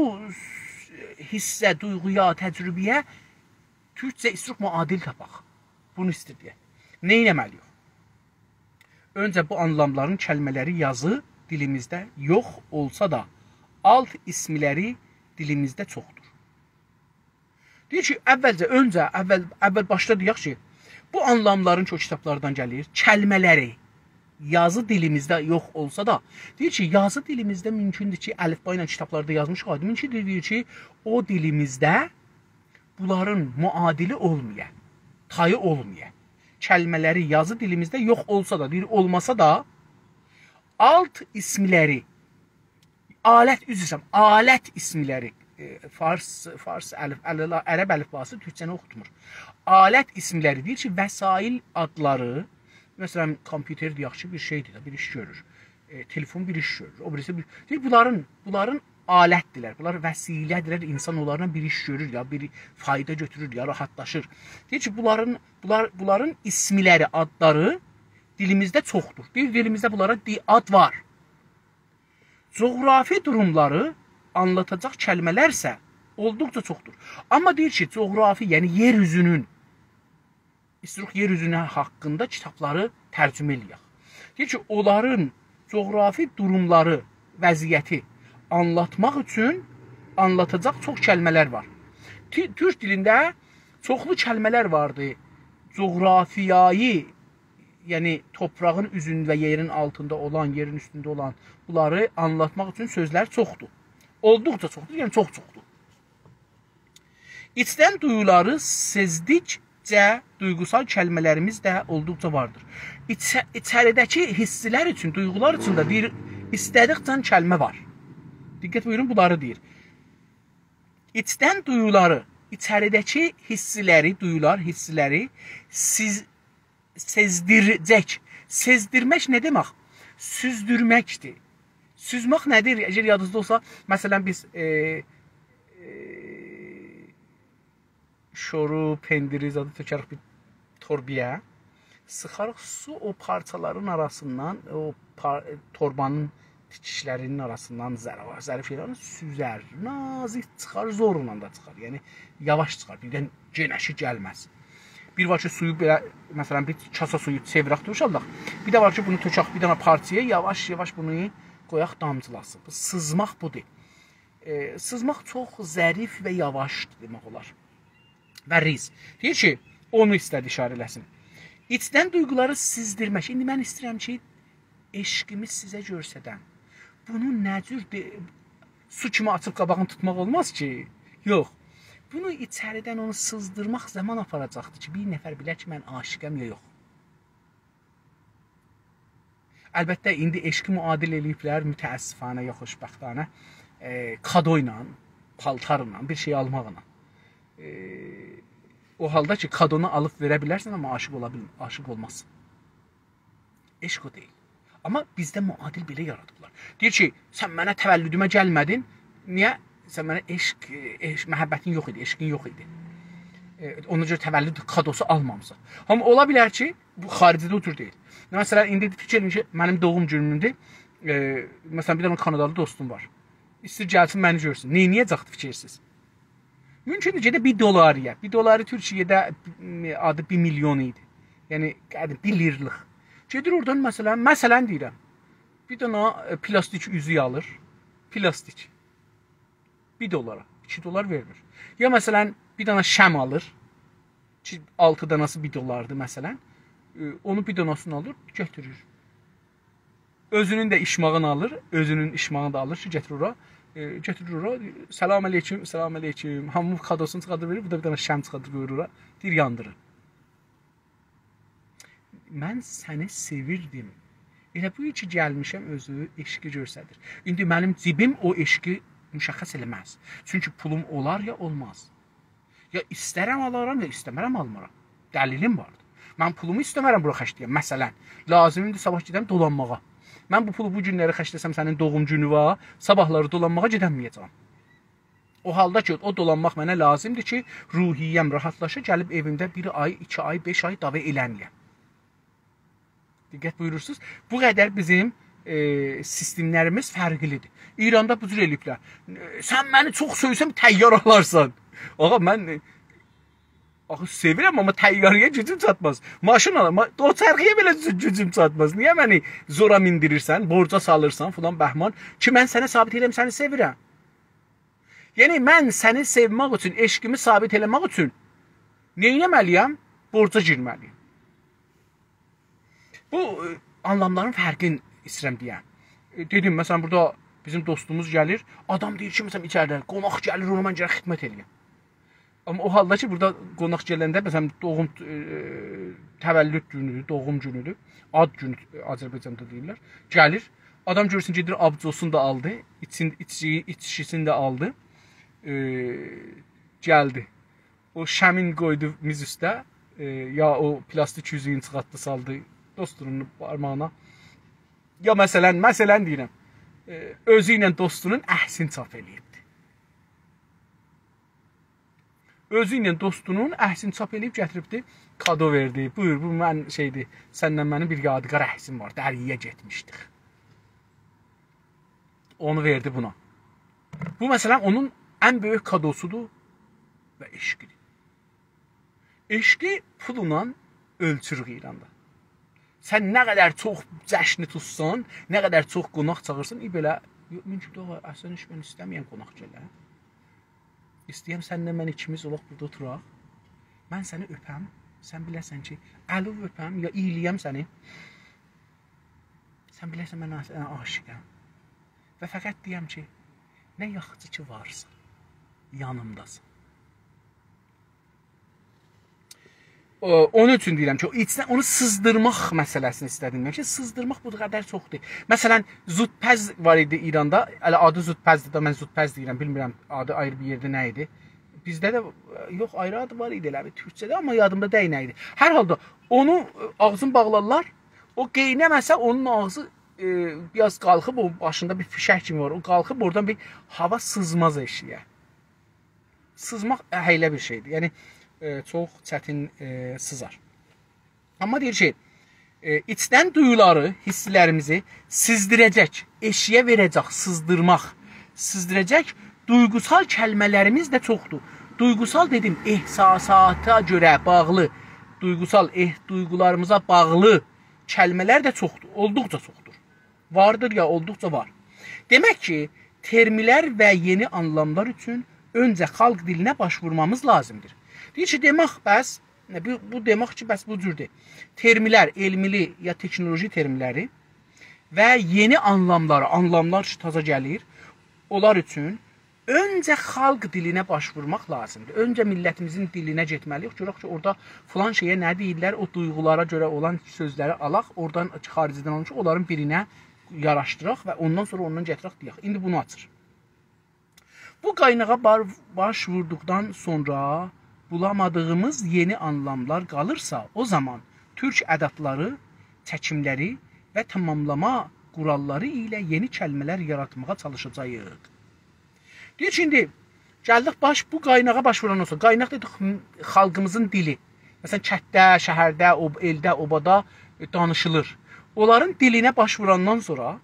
حسه، دویغویا، تجربه‌یه تورکجه ایستیروخ معادل تاپاق. بونو ایستیر دئیه. نه ائتمه‌لی‌ییک؟ اؤنجه بو آنلاملارین کلمه‌لری یازی دیلیمیزده یوخ اولسا دا، آلت ایسملری دیلیمیزده چوخدور. دئییر کی، اولجه، اؤنجه، اول، اول باشدا دئیک کی، بو آنلاملارین کی، او کیتابلاردان گلیر، کلمه‌لری یازی دیلیمیزده یوخ اولسا دا، دئییر کی، یازی دیلیمیزده مومکوندور کی، الفبا ایله کیتابلاردا یازمیش اولا. مومکوندور، دئییر کی، او دیلیمیزده بونلارین معادلی اولمایا، تایی اولمایا. کلمه‌لری یازی دیلیمیزده یوخ اولسا دا، دئییر، اولماسا دا، آلت ایسملری، آلت، عذر ایسته‌ییرم، آلت ایسملری، ائ، فارس، فارس الف-، ال-، عرب الفباسی تورکجه‌نی اوخوتمور. آلت ایسملری دئییر کی، وسایل آدلاری، مثلا، کامپیوتر دئیک کی، بیر شئیدیر ده، بیر ایش گؤرور. ائ، تلفون بیر ایش گؤرور، او بیریسی بیر، دئییر، بونلارین، بونلارین آلتدیرلر، بونلار وسیله‌دیرلر، اینسان اونلارلا بیر ایش گؤرور یا، بیر فایدا گؤتورور یا، راحتلاشیر. دئییر کی، بونلارین، بونلار، بونلارین ایسملری، آدلاری دیلیمیزده چوخدور. دئییر، دیلیمیزده بونلارا دی-، آد وار. جغرافی دوروملاری آنلاتاجاق کلمه‌لر ایسه اولدوقجا چوخدور. آمما دئییر کی، جغرافی، یعنی یئر اوزونون، ایستیروخ یئر اوزونو حاقیندا کیتابلاری ترجمه ائله‌یک. دئییر کی، اونلارین جغرافی دوروملاری، وضعیتی آنلاتماق اوچون آنلاتاجاق چوخ کلمه‌لر وار. تی-، تورک دیلینده چوخلو کلمه‌لر واردی. جغرافیایی، یعنی توپراغین اوزونده، یئرین آلتیندا اولان، یئرین اوستونده اولان، بونلاری آنلاتماق اوچون سؤزلر چوخدور. اولدوقجا چوخدور، یعنی چوخ چوخدور. ایچدن دویولاری سئزدیکجه دویغوسال کلمه‌لریمیز ده اولدوقجا واردیر. ایچه-، ایچریده‌کی حسلر اوچون، دویغولار اوچون ده دئییر، ایسته‌دیکجه کلمه وار. دقت بویورون، بونلاری دئییر. ایچدن دویولاری، ایچریده‌کی حسلری، دویولار، حسلری سیز-، سئزدیرجک. سئزدیرمک نه دئمک؟ سوزدورمکدیر. سوزمک نه‌دیر؟ اگر یادینیزدا اولسا، مثلا، بیز، ائ، ائ، شورو، پندیری، زادی تؤکریک بیر توربایا. سیخاریق سو او پارچالارین آراسیندان، او پار-، توربانین تیکیشلرینین آراسیندان ظر-، ظریفلرین سوزر. نازیک چیخار، زورلا دا چیخار. یعنی، یاواش چیخار. بیردن گئنشی گلمز. بیر وار کی، سویو بئله، مثلا، بیر کاسا سویو چئویرک، دوشالداق. بیر ده وار کی، بونو تؤکک بیر دنه پارچایا، یاواش-یاواش بونو قویاق دامجیلاسین. بو سیزماق بودور. ائ، سیزماق چوخ ظریف و یاواشدیر دئمک اولار. و ریز. دئییر کی، اونو ایسته‌دی اشاره ائله‌سین. ایچدن دویغولاری سیزدیرمک. ایندی من ایسته‌ییرم کی، عشقیمی سیزه گؤسترم. بونو نه جور دئ-، سو کیمی آچیب قاباغینی توتماق اولماز کی. یوخ. بونو ایچریدن اونو سیزدیرماق زامان آپاراجاقدیر کی، بیر نفر بیله کی، من عاشقم یا یوخ. البته، ایندی عشقی معادل ائله‌ییبلر، متأسفانه یا خوشبختانه، ائ، کادو ایله، پالتارلا، بیر شئی آلماقلا. ائ، او حالدا کی، کادونو آلیب وئره بیلرسن، آمما عاشق اولا بیل-، عاشق اولمازسان. عشق او دئییل. آمما بیزده معادل بئله یارادیبلار. دئییر کی، سن منه تولدومه گلمه‌دین، نییه؟ سن منه عشق، عشق، محبتین یوخ ایدی، عشقین یوخ ایدی. ائ، اونا گؤره تولد کادوسو آلمامیسان. آمما اولا بیلر کی، بو خارجیده او جور دئییل. مثلا، ایندی فیکیر ائدین کی، منیم دوغوم گونومدور. ائ، مثلا، بیر دنه کانادالی دوستوم وار. ایسته‌ییر گلسین، منی گؤرسون. نئینیه‌جکدی فیکیرسیز؟ مومکوندور، گئده بیر دلار یئیه. بیر دلاری تورکیه‌ده، م، آدی بیر میلیون ایدی. یعنی، آدی بیر لیرلیق. گئدیر اورادان، مثلا، مثلا دئییرم، بیر دنه، ائ، پلاستیک اوزوک آلیر. پلاستیک. بیر دلارا، ایکی دلار وئرمیر. یا، مثلا، بیر دنه شمع آلیر. کی، آلتی داناسی بیر دلاردیر، مثلا. ائ، اونو بیر داناسینی آلیر، گتیریر. اؤزونون ده ایشماغینی آلیر، اؤزونون ایشماغینی دا آلیر کی، گتیریر اورا. ائ، گتیریر اورا، «سلام علیکم، سلام علیکم.» هامی کادوسونو چیخاردیر، وئریر، بو دا بیر دنه شمع چیخاردیر، قویور اورا. دئییر، «یاندیرین.» من سنی سئویردیم. ائله بو کی گلمیشم، اؤزو عشقی گؤستریر. ایندی منیم جیبیم او عشقی مشخص ائله‌مز. چونکی پولوم اولار یا اولماز. یا ایسترم آلارام، یا ایسته‌مرم آلمارام. دلیلیم واردیر. من پولومو ایسته‌مرم بورا خرجله‌یم. مثلا، لازیمدیر صاباح گئدم دولانماغا. من بو پولو بو گونلری خرجله‌سم سنین دوغوم گونووه، صاباحلاری دولانماغا گئدنمه‌یه‌جم. او حالدا کی، او دولانماق منه لازیمدیر کی، روحیه‌م راحتلاشا، گلیب ائویمده بیر آی، ایکی آی، بئش آی داوا ائله‌مه‌یم. دقت بویورورسونوز. بو قدر بیزیم، ائ، سیستملریمیز فرقلیدیر. ایراندا بو جور ائله‌ییبلر. ائ، سن منی چوخ سؤیسن، طیاره آلارسان. آغا، من، ائ، آخی سئویرم، آمما طیاره‌یه گوجوم چاتماز. ماشین آلام، ما-، دوچرخه‌یه بئله گو-، گوجوم چاتماز. نییه منی زورا میندیریرسن، بورجا سالیرسان فلان بهمان کی، من سنه ثابت ائله‌ییم، سنی سئویرم. یعنی، من سنی سئومک اوچون، عشقیمی ثابت ائله‌مک اوچون نه ائتمه‌لی‌یم؟ بورجا گیرمه‌لی‌یم. بو، ائ، آنلاملارین فرقینی ایسته‌ییرم دئیم. ائ، دئدیم، مثلا، بورادا بیزیم دوستوموز گلیر، آدام دئییر کی، مثلا، ایچریده قوناق گلیر، اونا من گرک خدمت ائله‌یم. آمما او حالدا کی، بورادا قوناق گلنده، مثلا، دوغوم، ائ، تولد گونودور، دوغوم گونودور، آد گونو، ائ، آذربایجاندا دئییرلر. گلیر، آدام گؤرورسن، گئدیر، آبجوسونو دا آلدی، ایچین-، ایچکی-، ایچکیسینی ده آلدی، ائ، گلدی. او شمعین قویدو میز اوسته، ائ، یا او پلاستیک اوزویونو چیخارتدی، سالدی دوستونون بارماغینا. یا مثلا، مثلا دئییرم، ائ، اؤزو ایله دوستونون عکسینی چاپ ائله‌ییبدی. اؤزو ایله دوستونون عکسینی چاپ ائله‌ییب گتیریبدی، کادو وئردی. «بویور، بو من شئیدیر، سنن منیم بیر یادگار عکسیم وار، درگی‌یه گئتمیشدیک.» اونو وئردی بونا. بو، مثلا، اونون ان بؤیوک کادوسودور و عشقیدیر. عشقی پوللا اؤلچوروک ایراندا. سن نه قدر چوخ جشنی توتسان، نه قدر چوخ قوناق چاغیرسان، ای بئله، یوخ، ممکن دئییل، «آغا، اصلا هئچ من ایسته‌میرم قوناق گله. ایسته‌ییرم سنله من ایکیمیز اولاق بورادا اوتوراق. من سنی اؤپم، سن بیله‌سن کی، الیوی اؤپم، یا اییله‌یم سنی. سن بیله‌سن من سنه عاشقم. و فقط دئیم کی، نه یاخشی کی وارسان، یانیمداسان.» او، اونون اوچون دئییرم کی، او ایچدن اونو سیزدیرماق مسئله‌سینی ایسته‌دیم. یعنی کی، سیزدیرماق بو قدر چوخدور. مثلا، زودپز وار ایدی ایراندا. هله آدی زودپزدیر ده، من زودپز دئییرم، بیلمیرم آدی آیری بیر یئرده نه ایدی. بیزده ده، یوخ، آیری آدی وار ایدی ائله بیل تورکجه‌ده، آمما یادیمدا دئییل نه ایدی. هر حالدا اونو، ائ، آغزینی باغلارلار، او قئینه‌مه‌سه اونون آغزی، ائ، بیر آز قالخیب، او باشیندا بیر فیشک کیمی وار، او قالخیب اورادان بیر هاوا سیزماز ائشییه. سیزماق، ائ، ائله بیر شئیدیر. یعنی، ائ، چوخ چتین، ائ، سیزار. آمما دئییر کی، ائ، ایچدن دویولاری، حیسلریمیزی سیزدیره‌جک، ائشییه وئره‌جک، سیزدیرماق، سیزدیره‌جک دویغوسال کلمه‌لریمیز ده چوخدور. دویغوسال دئدیم، احساساتا گؤره باغلی، دویغوسال، اح-، دویغولاریمیزا باغلی کلمه‌لر ده چوخدور، اولدوقجا چوخدور. واردیر یا اولدوقجا وار. دئمک کی، ترملر و یئنی آنلاملار اوچون اؤنجه خالق دیلینه باشوورمامیز لازیمدیر. دئییر کی، دئمک بس، بو، بو دئمک کی، بس بو جوردور. ترملر، علملی یا تکنولوژی ترملری و یئنی آنلاملاری، آنلاملار کی، تازا گلیر، اونلار اوچون اؤنجه خالق دیلینه باشوورماق لازیمدیر. اؤنجه میللتیمیزین دیلینه گئتمه‌لی‌ییک، گؤرک کی، اورادا فلان شئیه نه دئییرلر، او دویغولارا گؤره اولان سؤزلری آلاق، اورادان خارجیدن آلمیش، اونلارین بیرینه یاراردیراق و اوندان سونرا اوندان گتیرک دئیک. ایندی بونو آچیر. بو قایناغا بار-، باش ووردوقدان سونرا بولامادیغیمیز یئنی آنلاملار قالیرسا، او زامان تورک اداتلاری، چکیملری و تاماملاما قوراللاری ایله یئنی کلمه‌لر یاراتماغا چالیشاجاغیق. دئییر کی، ایندی گلدیک باش، بو قایناغا باش ووراندان سونرا، قایناق دئدیک، خالقیمیزین دیلی. مثلا، کتده، شهرده، اوب-، ائلده، اوبادا، ائ، دانیشیلیر. اونلارین دیلینه باش ووراندان سونرا،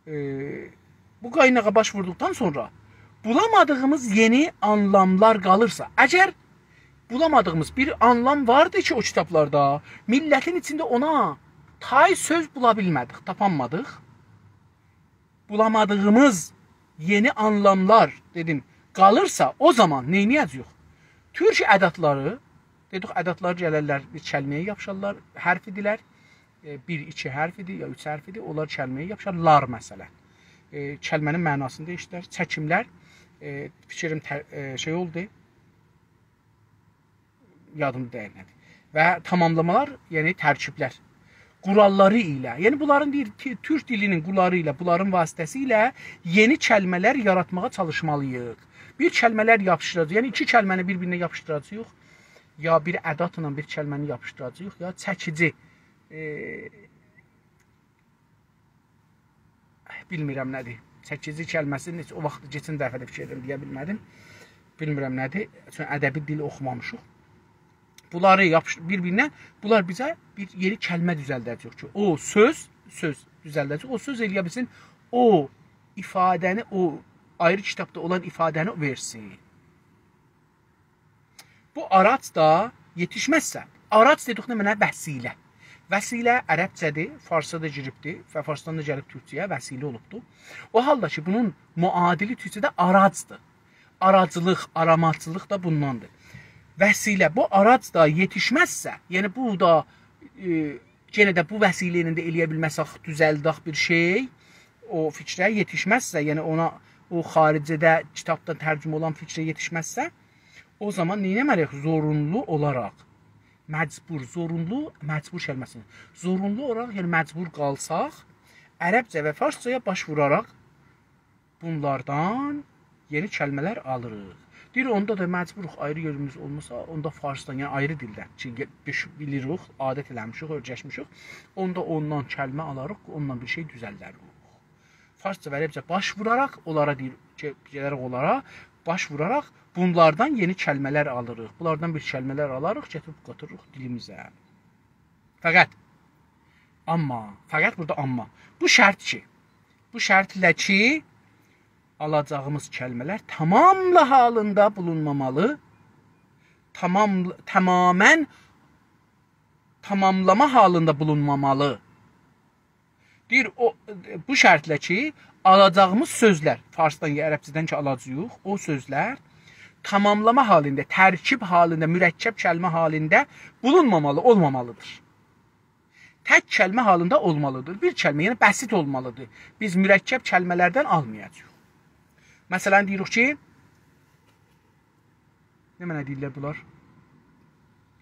ائ، بو قایناغا باش ووردوقدان سونرا بولامادیغیمیز یئنی آنلاملار قالیرسا، اگر بولامادیغیمیز بیر آنلام واردی کی، او کیتابلاردا، میللتین ایچینده اونا تای سؤز بولا بیلمه‌دیک، تاپانمادیق. بولامادیغیمیز یئنی آنلاملار، دئدیم، قالیرسا، او زامان نئینیه‌جه‌ییک؟ تورک اداتلاری، دئدیک، اداتلار گلرلر، بیر کلمه‌یه یاپیشارلار، حرف ایدیلر، ائ، بیر، ایکی حرف ایدی، یا اوچ حرف ایدی، اونلار کلمه‌یه یاپیشار، لار مثلا. ائ، کلمه‌نین معناسینی دییشدیرر، چکیملر، ائ، فیکریم ته-، ائ، شئی اولدو، یادیمدا دئییل نه‌دیر. و تاماملامالار، یعنی ترکیبلر. قوراللاری ایله، یعنی بونلارین دئییر، تی-، تورک دیلینین قوراللاری ایله، بونلارین واسطه‌سیله یئنی کلمه‌لر یاراتماغا چالیشمالی‌ییق. بیر کلمه‌لر یاپیشدیراجاغیق، یعنی ایکی کلمه‌نی بیر-بیرینه یاپیشدیراجاغیق، یا بیر اداتلا بیر کلمه‌نی یاپیشدیراجاغیق، یا چکیجی، ائ، بیلمیرم نه‌دیر. چکیجی کلمه‌سینی هئچ او واخت، کئچن دفعه ده فیکیر ائدیرم، دئیه بیلمه‌دیم. بیلمیرم نه‌دیر. چونکی ادبی دیل اوخومامیشیق. بونلاری یاپیش-، بیر-بیرینه، بونلار بیزه بیر یئنی کلمه دوزلده‌جک کی، او سؤز، سؤز دوزلده‌جک. او سؤز ائلیه بیلسین، او ایفاده‌نی، او آیری کیتابدا اولان ایفاده‌نی وئرسین. بو آراج دا یئتیشمزسه، آراج دئدیک نمنه؟ وسیله. وسیله عربجه‌دیر، فارسا دا گیریبدیر و فارسدان دا گلیب تورکجه‌یه، وسیله اولوبدور. او حالدا کی، بونون معادلی تورکجه‌ده آراجدیر. آراجلیق، آراماجلیق دا بونداندیر. وسیله، بو آراج دا یئتیشمزسه، یعنی بو دا، ائ، یئنه ده بو وسیله ایله ده ائلیه بیلمه‌سک، دوزلدک بیر شئی، او فیکره یئتیشمزسه، یعنی اونا، او خارجیده کیتابدا ترجمه اولان فیکره یئتیشمزسه، او زامان نئینه‌مه‌لی‌ییک؟ زورونلو اولاراق. مجبور، زورونلو، مجبور کلمه‌سینی. زورونلو اولاراق، یعنی مجبور قالساق، عربجه و فارسجایا باش ووراراق بونلاردان یئنی کلمه‌لر آلیریق. دئییر، اوندا دا مجبوروق، آیری یئریمیز اولماسا، اوندا فارسدان، یعنی آیری دیلدن، کی، یه-، بیش-، بیلیریک، عادت ائله‌میشیک، اؤیرشمیشیک، اوندا اوندان کلمه آلاریق، اونونلا بیر شئی دوزلدریک. فارسجا و عربجه باش ووراراق، اونلارا دئییر کی، گئدریک اونلارا، باش ووراراق بونلاردان یئنی کلمه‌لر آلیریق. بونلاردان بیر کلمه‌لر آلاریق، گتیریب قاتیریق دیلیمیزه. فقط، آمما، فقط بورادا آمما. بو شرط کی، بو شرطله کی، آلاجاغیمیز کلمه‌لر تاماملا حالیندا بولونمامالی، تامام، تماما تاماملاما حالیندا بولونمامالی. دئییر، او، بو شرطله کی، آلاجاغیمیز سؤزلر، فارسدان یا عربجه‌دن کی آلاجاغیق، او سؤزلر تاماملاما حالیندا، ترکیب حالیندا، مرکب کلمه حالیندا بولونمامالی، اولمامالیدیر. تک کلمه حالیندا اولمالیدیر. بیر کلمه، یعنی بسیط اولمالیدیر. بیز مرکب کلمه‌لردن آلمایاجاغیق. مثلا، دئییریک کی، نمنه دئییرلر بونلار؟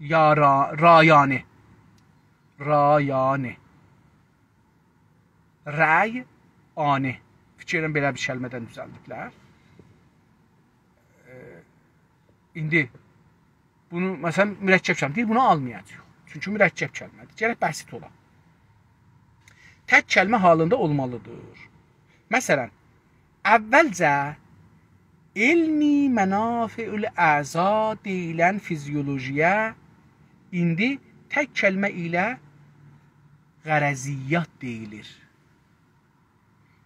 یارا-، رایانه. رایانه. رأی، آنه. فیکر ائدیرم، بئله بیر کلمه‌دن دوزلدیبلر. ائ، ایندی بونو، مثلا، مرکب کلمه دئییر، بونو آلمایاجاغیق. چونکی مرکب کلمه‌دیر. گرک بسیط اولا. تک کلمه حالیندا اولمالیدیر. مثلا، اولجه علمی منافع الاعضا دئییلن فیزیولوژی‌یه ایندی تک کلمه ایله غرضیات دئییلیر.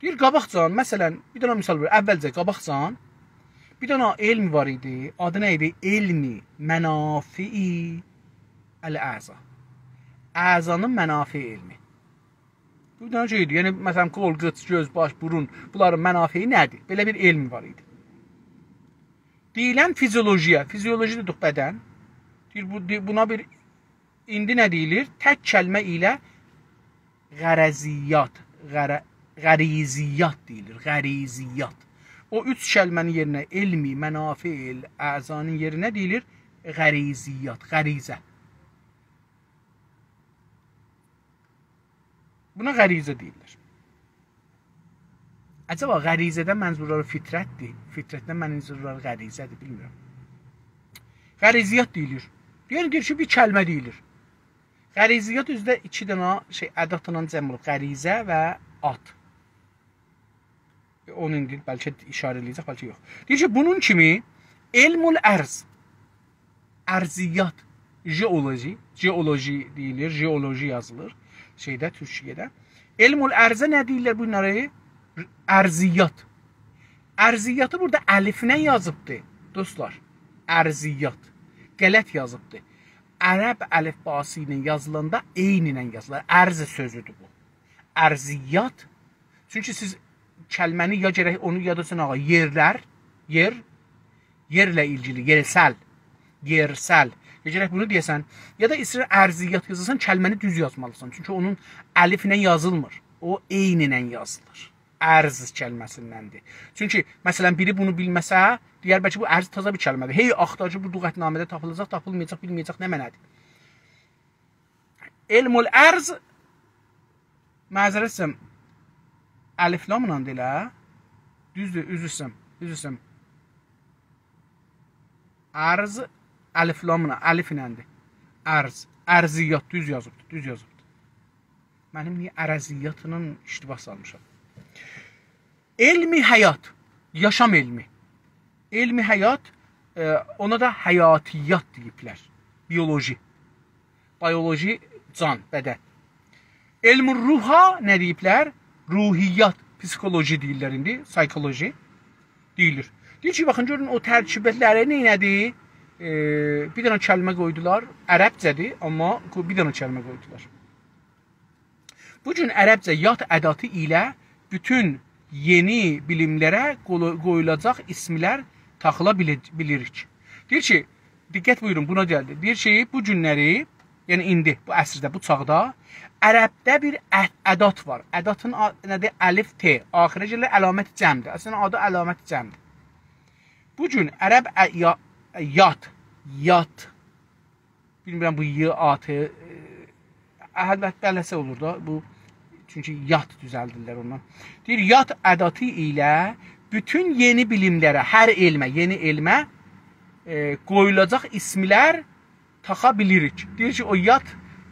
دئییر، قاباقجان، مثلا، بیر دنه مثال وئریر. اولجه قاباقجان بیر دنه علم وار ایدی. آدی نه ایدی؟ علم منافع الاعضا. اعضانین منافع علمی. بو بیر دنه شئی ایدی. یعنی، مثلا، قول، قیچ، گؤز، باش، بورون، بونلارین منافعی نه‌دیر؟ بئله بیر علم وار ایدی. دئییلن فیزیولوژی‌یه، فیزیولوژی دئدیک بدن. دئییر، بو، دئ-، بونا بیر، ایندی نه دئییلیر؟ تک کلمه ایله غرضیات، غره-، غریزیات دئییلیر، غریزیات. او اوچ کلمه‌نین یئرینه، علمی منافع الاعضانین یئرینه دئییلیر غریزیات، غریزه. بونا غریزه دئییرلر. عجبا غریزه‌دن منظورلاری فطرتدیر؟ فطرتدن منظورلاری غریزه‌دیر، بیلمیرم. غریزیات دئییلیر. یعنی دئییر کی، بیر کلمه دئییلیر. غریزیات اؤزو ده ایکی دنه شئی، اداتلا جمع اولوب. غریزه و آت. اونو ایندی بلکه اشاره ائله‌یه‌جک، بلکه یوخ. دئییر کی، بونون کیمی علم الارض، ارضیات، ژئولوژی، ژئولوژی دئییلیر، ژئولوژی یازیلیر شئیده، تورکیه‌ده. علم الارضه نه دئییرلر بونلارا؟ ارضیات. ارضیاتی بورادا الفله یازیبدی، دوستلار. ارضیات. غلط یازیبدی. عرب الفباسی ایله یازیلاندا عین ایله یازیلار. ارض سؤزودور بو. ارضیات. چونکی سیز کلمه‌نی یا گرک اونو یادا سالین، آغا، یئرلر، یئر، یئرله ایلگیلی، یئرسل، یئرسل. یا گرک بونو دئیه‌سن، یا دا ایسته‌ییرسن ارضیات یازاسان، کلمه‌نی دوز یازمالیسان. چونکی اونون الفله یازیلمیر. او عین ایله یازیلیر. ارض کلمه‌سیندندیر. چونکی، مثلا، بیری بونو بیلمه‌سه، دئیر، بلکه بو ارض تازا بیر کلمه‌دیر. هئی آختار کی، بو لغتنامه‌ده تاپیلاجاق، تاپیلمایاجاق، بیلمه‌یه‌جک، نمنه‌دیر؟ علم الارض، معذرت ایسته‌ییرم، الف لاملا دئییل، هه؟ دوزدور، عذر ایسته‌ییرم، عذر ایسته‌ییرم. ارض، الف لاملا، الف ایلندیر. ارض، ارضیات، دوز یازیبدیر، دوز یازیبدیر. منیم نییه ارضیاتلا اشتباه سالمیشام؟ علم حیات، یاشام علمی. علم حیات، ائ، اونا دا حیاتیات دئییبلر. بیولوژی. بیولوژی، جان، بدن. علم روحا نه دئییبلر؟ روحیات، پسیخولوژی دئییرلر ایندی، سایکولوژی دئییلیر. دئییر کی، باخین، گؤرون، او ترکیبلری نئینه‌دی؟ ائ، بیر دنه کلمه قویدولار، عربجه‌دیر، آمما قو-، بیر دنه کلمه قویدولار. بو گون عربجه یات اداتی ایله بوتون یئنی بیلیملره قولو-، قویولاجاق اسملر تاخیلا بیلی-، بیلیریک. دئییر کی، دقت بویورون، بونا گلدی. دئییر کی، بو گونلری، یعنی ایندی، بو عصرده، بو چاغدا عربده بیر ا-، ادات وار. اداتین آ-، نه‌دیر؟ الف، ت. آخیره گلیر، علامت جمع‌دیر. اصلینده آدی علامت جمع‌دیر. بو گون عرب ا-، یا-، یات، یات، بیلمیرم بو ی، آ، ت، ائ، البته، بله‌سه اولور دا، بو، چونکی یات دوزلدیرلر اوندان. دئییر، یات اداتی ایله بوتون یئنی بیلیملره، هر علمه، یئنی علمه، ائ، قویولاجاق اسملر تاخا بیلیریک. دئییر کی، او یات،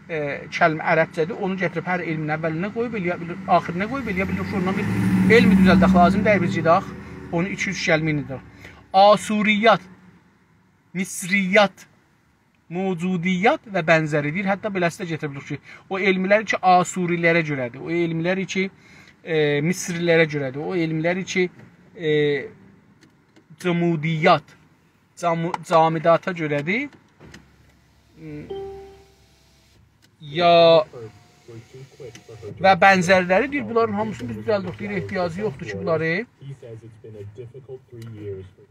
ائ، کلمه عربجه‌دیر، اونو گتیریب هر علمین اولینه قویوب، ائلیه بیلیر، آخیرینه قویوب، ائلیه بیلیر کی، اوندان بیر علم دوزلدک، لازیم دئییل بیز گئدک، اونو ایکی یوز کلمه ایله. آسوریات، مصریات، موجودیات و بنزری دئییر. حتی بئله‌سی ده گتیره بیلیر کی، او علملر کی، آسوری‌لره گؤره‌دیر، او علملر کی، ائ، مصری‌لره گؤره‌دیر، او علملر کی، ائ، جمودیات، جامو-، جامداتا گؤره‌دیر. یا و بنزرلری دئییر، بونلارین هامیسینی بیز دوزلدیریک. دئییر، احتیاجی یوخدور کی، بونلاری،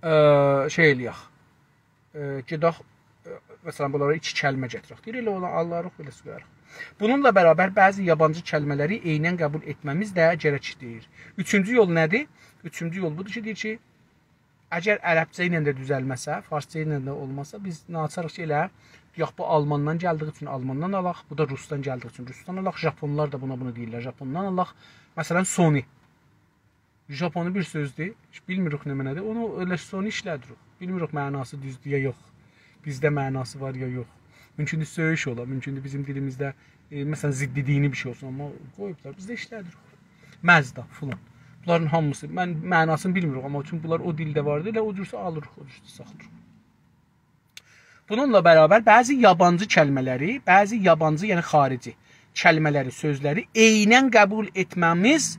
ائ، شئی ائلیک. ائ، گئدک، ائ، مثلا، بونلارا ایکی کلمه گتیرک. دئییر، ائله اولا آلاریق، بئله سویاریق. بونونلا برابر بعضی یابانجی کلمه‌لری عیناً قبول ائتمه‌میز ده گرکدیر. اوچونجو یول نه‌دیر؟ اوچونجو یول بودور کی، دئییر کی، اگر عربجه ایله ده دوزلمه‌سه، فارسجا ایله ده اولماسا، بیز ناچاریق کی، ائله، یوخ، بو آلماندان گلدیگی اوچون آلماندان آلاق، بو دا روسدان گلدیگی اوچون روسدان آلاق، ژاپونلار دا بونا بونو دئییرلر، ژاپوندان آلاق. مثلا، سونی. ژاپونی بیر سؤزدور، بیلمیریک نه معنادیر، اونو ائله سونی ایشله‌دیریک. بیلمیریک معناسی دوزدور یا یوخ، بیزده معناسی وار یا یوخ. مومکوندور سؤیوش اولا، مومکوندور بیزیم دیلیمیزده، ائ، مثلا، ضد دینی بیر شئی اولسون، آمما قویوبلار، بیز ده ایشله‌دیریک. مزدا، فلان. بونلارین هامیسی، من معناسینی بیلمیرم، آمما چون بونلار او دیلده واردی، ائله او جورسه آلیریق، او جورسه ساخلیریق. بونونلا برابر بعضی یابانجی کلمه‌لری، بعضی یابانجی، یعنی خارجی کلمه‌لری، سؤزلری عیناً قبول ائتمه‌میز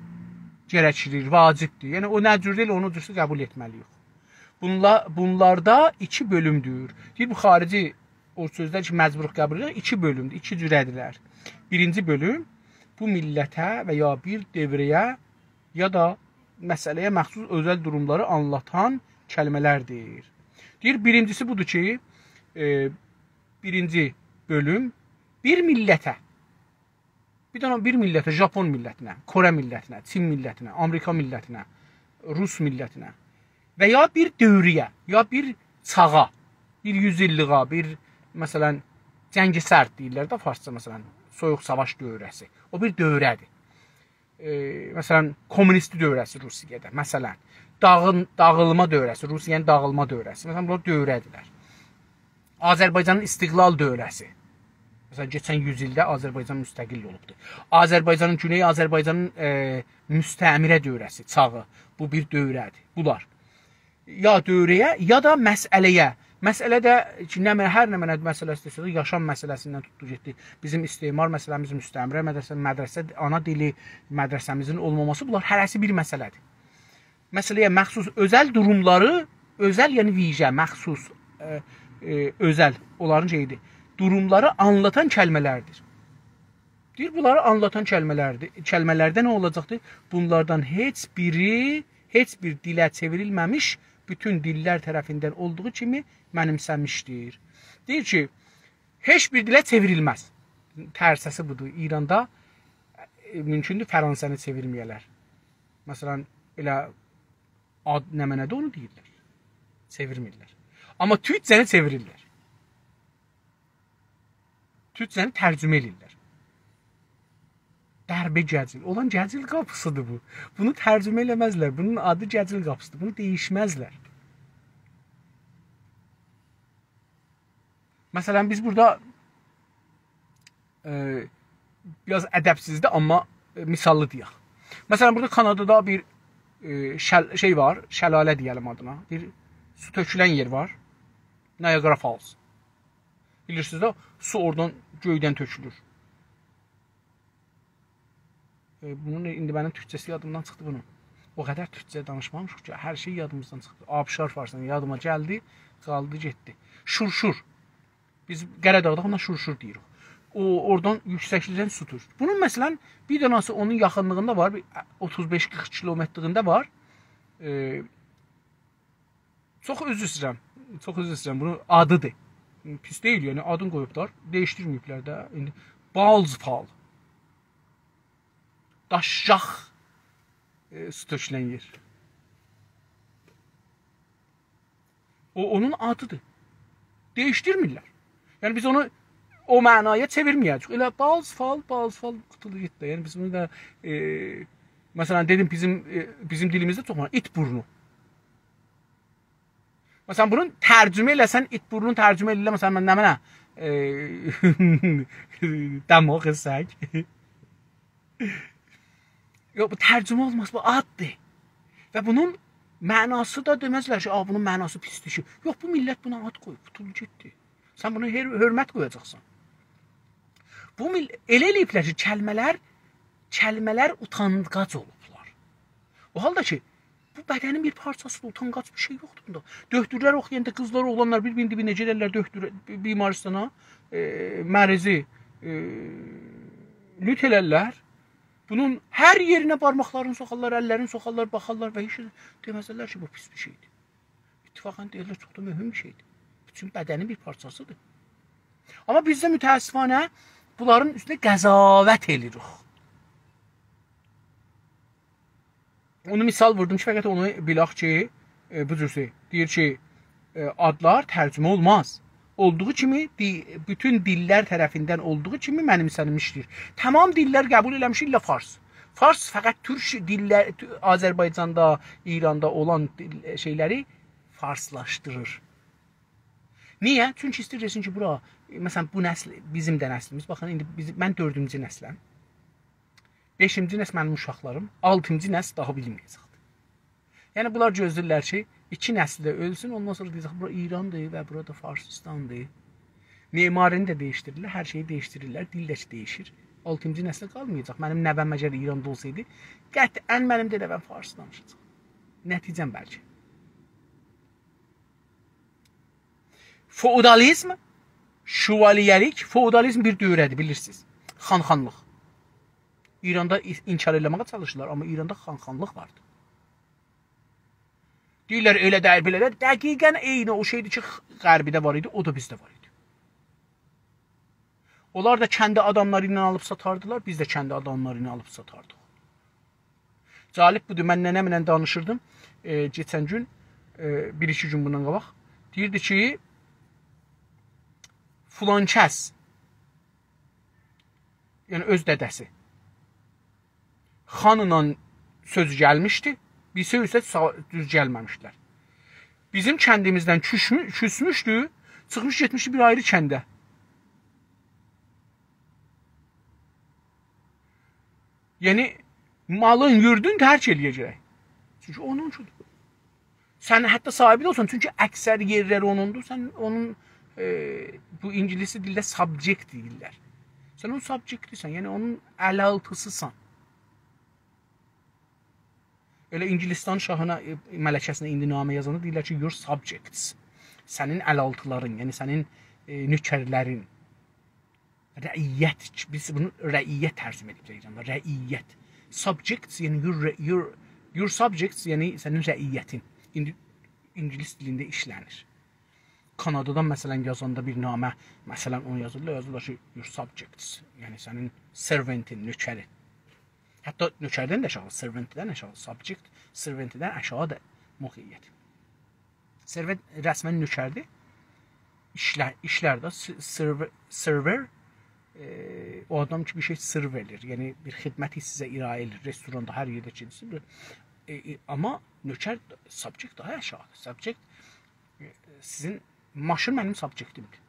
گرکیر، واجبدیر. یعنی، او نه جور دئییل، اونو جورسه قبول ائتمه‌لی‌ییک. بونلا-، بونلاردا ایکی بؤلومدور. دئییر، بو خارجی او سؤزلر کی، مجبوروق قبول ائدک، ایکی بؤلومدور، ایکی جوره‌دیرلر. بیرینجی بؤلوم، بو میللته و یا بیر دؤوره‌یه یا دا مسئله‌یه مخصوص اؤزل دوروملاری آنلاتان کلمه‌لردیر. دئییر، بیرینجیسی بودور کی، ائ، بیرینجی بؤلوم، بیر میللته، بیر دنه بیر میللته، ژاپون میللتینه، کره میللتینه، چین میللتینه، آمریکا میللتینه، روس میللتینه و یا بیر دؤوره‌یه، یا بیر چاغا، بیر یوز ایللیغا، بیر، مثلا، جنگ سرد دئییرلر ده فارسجا، مثلا، سویوق ساواش دؤوره‌سی. او بیر دؤوره‌دیر. ائ، مثلا، کمونیستی دؤوره‌سی روسیه‌ده، مثلا، داغین-، داغیلما دؤوره‌سی، روسیه‌نین داغیلما دؤوره‌سی. مثلا، بونلار دؤوره‌دیرلر. آذربایجانین استقلال دؤوره‌سی. مثلا، کئچن یوز ایلده آذربایجان مستقل اولوبدور. آذربایجانین، گونئی آذربایجانین، ائ، مستعمره دؤوره‌سی، چاغی. بو بیر دؤوره‌دیر. بونلار. یا دؤوره‌یه، یا دا مسئله‌یه. مسئله ده کی، نه، هر نه معنادا مسئله‌سی ایسته‌ییرسه، یاشام مسئله‌سیندن توتدو گئتدی. بیزیم استعمار مسئله‌میز، مستعمره مسئله‌سی، مدرسه، آنا دیلی، مدرسه‌میزین اولماماسی، بونلار هره‌سی بیر مسئله‌دیر. مسئله‌یه مخصوص اؤزل دوروملاری، اؤزل، یعنی ویژه، مخصوص، ائ، ائ، اؤزل، اونلارین شئییدیر. دوروملاری آنلاتان کلمه‌لردیر. دئییر، بونلاری آنلاتان کلمه‌لردیر. کلمه‌لرده نه اولاجاقدیر؟ بونلاردان هئچ بیری، هئچ بیر دیله چئوریلمه‌میش، بوتون دیللر طرفیندن اولدوغو کیمی منیمسه‌میشدیر. دئییر کی، هئچ بیر دیله چئوریلمز. ترسه‌سی بودور. ایراندا، ائ، مومکوندور فرانسه‌نی چئویرمه‌یه‌لر. مثلا، ائله آد نمنه‌دیر، اونو دئییرلر. چئویرمیرلر. آمما تورکجه‌نی چئویریرلر. تورکجه‌نی ترجمه ائله‌ییرلر. دربه گجیل. اولان گجیل قاپیسی‌دیر بو. بونو ترجمه ائله‌مزلر. بونون آدی گجیل قاپیسی‌دیر. بونو دییشمزلر. مثلا، بیز بورادا، ائ، بیر آز ادبسیزدیر، آمما، ائ، مثاللی دئیک. مثلا، بورادا کانادادا بیر، ائ، شل-، شئی وار، شلاله دئیه‌لیم آدینا. بیر سو تؤکولن یئر وار. Niagara Falls. بیلیرسینیز ده، سو اورادان گؤیدن تؤکولور. ائ، بونون ایندی منیم تورکجه‌سی یادیمدان چیخدی بونون. او قدر تورکجه دانیشمامیشیق کی، هر شئی یادیمیزدان چیخدی. آبشار فارسیندان یادیما گلدی، قالدی گئتدی. شورشور. بیز قره‌داغدا اونا شورشور دئییریک. او، اورادان یوکسکلیکدن سو تؤکولور. بونون، مثلا، بیر دنه‌سی اونون یاخینلیغیندا وار، بیر اوتوز بئش قیرخ کیلومترلیگینده وار. ائ، چوخ عذر ایسته‌ییرم. چوخ عذر ایسته‌ییرم. بونون آدی‌دیر. پیس دئییل، یعنی آدینی قویوبلار. دییشدیرمه‌ییبلر ده. ایندی Ball's Fall. داشجاق، ائ، سو تؤکولن یئر. او، اونون آدی‌دیر. دییشدیرمیرلر. یعنی بیز اونو او معنایا چئویرمه‌یه‌جه‌ییک. ائله Ball's Fall، Ball's Fall قوتولدو گئتدی. یعنی بیز بونو دا، ائ، مثلا، دئدیم، بیزیم، ائ، بیزیم دیلیمیزده چوخ وار. ایت بورنو. مثلا، بونون ترجمه ائله‌سن، ایت بورنونو ترجمه ائله‌ییرلر، مثلا، من نمنه، ائ، دماغ سگ. یوخ، بو ترجمه اولماز، بو آددیر. و بونون معناسی دا دئمزلر کی، «آ، بونون معناسی پیسدیر کی.» یوخ، بو میللت بونا آد قویوب، قوتولدو گئتدی. سن بونا هر-، حؤرمت قویاجاقسان. بو میل-، ائله ائله‌ییبلر کی، کلمه‌لر، کلمه‌لر اوتانقاج اولوبلار. او حالدا کی، بو بدنین بیر پارچاسی‌دیر، اوتانقاج بیر شئی یوخدور بوندا. دؤکتورلر اوخویاندا قیزلار، اوغلانلار بیر-بیرینی دی-، بیر نئجه ائلرلر، دؤکتور-، بی-، بیمارستانا، ائ، مریضی، ائ، لوت ائلرلر. بونون هر یئرینه بارماقلارینی سوخارلار، اللرینی سوخارلار، باخارلار و هئچ دئمزلر کی، بو پیس بیر شئیدیر. اتفاقا دئییرلر، چوخ دا مهم بیر شئیدیر. بوتون بدنین بیر پارچاسی‌دیر. آمما بیز ده متأسفانه بونلارین اوستونه قضاوت ائله‌ییریک. اونو مثال ووردوم کی، فقط اونو بیلک کی، ائ، بو جور شئی. دئییر کی، ائ، آدلار ترجمه اولماز. اولدوغو کیمی، دی-، بوتون دیللر طرفیندن اولدوغو کیمی منیمسه‌نیلمیشدیر. تمام دیللر قبول ائله‌میش، ایللا فارس. فارس فقط تورک دیللر، تو-، آذربایجاندا، ایراندا اولان دیل-، شئیلری فارسلاشدیریر. نییه؟ چونکی ایسته‌ییر دئسین کی، بورا، مثلا، بو نسل، بیزیم ده نسلیمیز، باخین، ایندی بیز، من دؤردونجو نسلم. بئشینجی نسل منیم اوشاقلاریم، آلتینجی نسل داها بیلینمه‌یه‌جکدیر. یعنی، بونلار گؤزله‌ییرلر کی، ایکی نسل ده اؤلسون، اوندان سونرا دئیه‌جک، «بورا ایراندیر و بورا دا فارسیستاندیر.» معمارینی ده دییشدیریرلر، هر شئیی دییشدیریرلر، دیل ده کی دییشیر. آلتینجی نسله قالمایاجاق. منیم نوه‌م اگر ایراندا اولسایدی، قطعا منیم ده نوه‌م فارسی دانیشاجاق. نتیجه‌م بلکه. فئودالیزم، شوالیه‌لیک، فئودالیزم بیر دؤوره‌دیر، بیلیرسینیز. خان‌خانلیق. ایراندا ای-، انکار ائله‌مه‌یه چالیشیرلار، آمما ایراندا خان‌خانلیق واردی. دئییرلر، ائله دئییل، بئله دئییل. دقیقا عینی او شئیدیر کی، خ-، غربیده وار ایدی، او دا بیزده وار ایدی. اونلار دا کندی آداملاری ایله آلیب ساتاردیلار، بیز ده کندی آداملاری ایله آلیب ساتاردیق. جالب بودور، من ننه‌مله دانیشیردیم، ائ، کئچن گون، ائ، بیر-ایکی گون بوندان قاباق. دئییردی کی، فلان کس، یعنی اؤز دده‌سی، خانلا سؤز گلمیشدی، بیرسی ایسه سا-، دوز گلمه‌میشدیلر. بیزیم کندیمیزدن کوشمو-، کوسموشدو، چیخمیش گئتمیشدی بیر آیری کنده. یعنی، مالین، یوردون ترک ائله‌یه‌جک. چونکی اونون اوچوندور. سن حتی صاحیبی ده اولسان، چونکی اکثر یئرلر اونوندور، سن اونون، ائ، بو اینگیلیس دیلده subject دئییرلر. سن اونون subject-ایسن، یعنی اونون ال‌آلتی‌سیسان. ائله اینگیلیستان شاهینا، ائ، ملکه‌سینه ایندی نامه یازاندا دئییرلر کی، your subjects. سنین ال‌آلتیلارین، یعنی سنین، ائ، نؤکرلرین. رعیت، بیز بونو رعیت ترجمه ائدیب ایراندا. رعیت. Subjects، یعنی your، your، your subjects، یعنی سنین رعیتین. ایندی اینگیلیس دیلینده ایشله‌نیر. کانادادان، مثلا، یازاندا بیر نامه، مثلا، اونو یازیرلار، یازیرلار کی، your subjects، یعنی سنین servant-ین، نؤکرین. حتی نؤکردن ده آشاغی، servant-دن آشاغی، subject، servant-دن آشاغی دا موقعیت. Servant رسما نؤکردیر. ایشله-، ایشلر ده، s-، server، server، ائ، او آدام کی، بیر شئی سرو ائله‌ییر، یعنی بیر خدمتی سیزه ارائه ائله‌ییر، رستوراندا، هر یئرده کی، سیز، ائ، ائ، آمما نؤکر، subject داها آشاغیدیر. Subject، ائ، سیزین ماشین منیم subject-ایمدیر.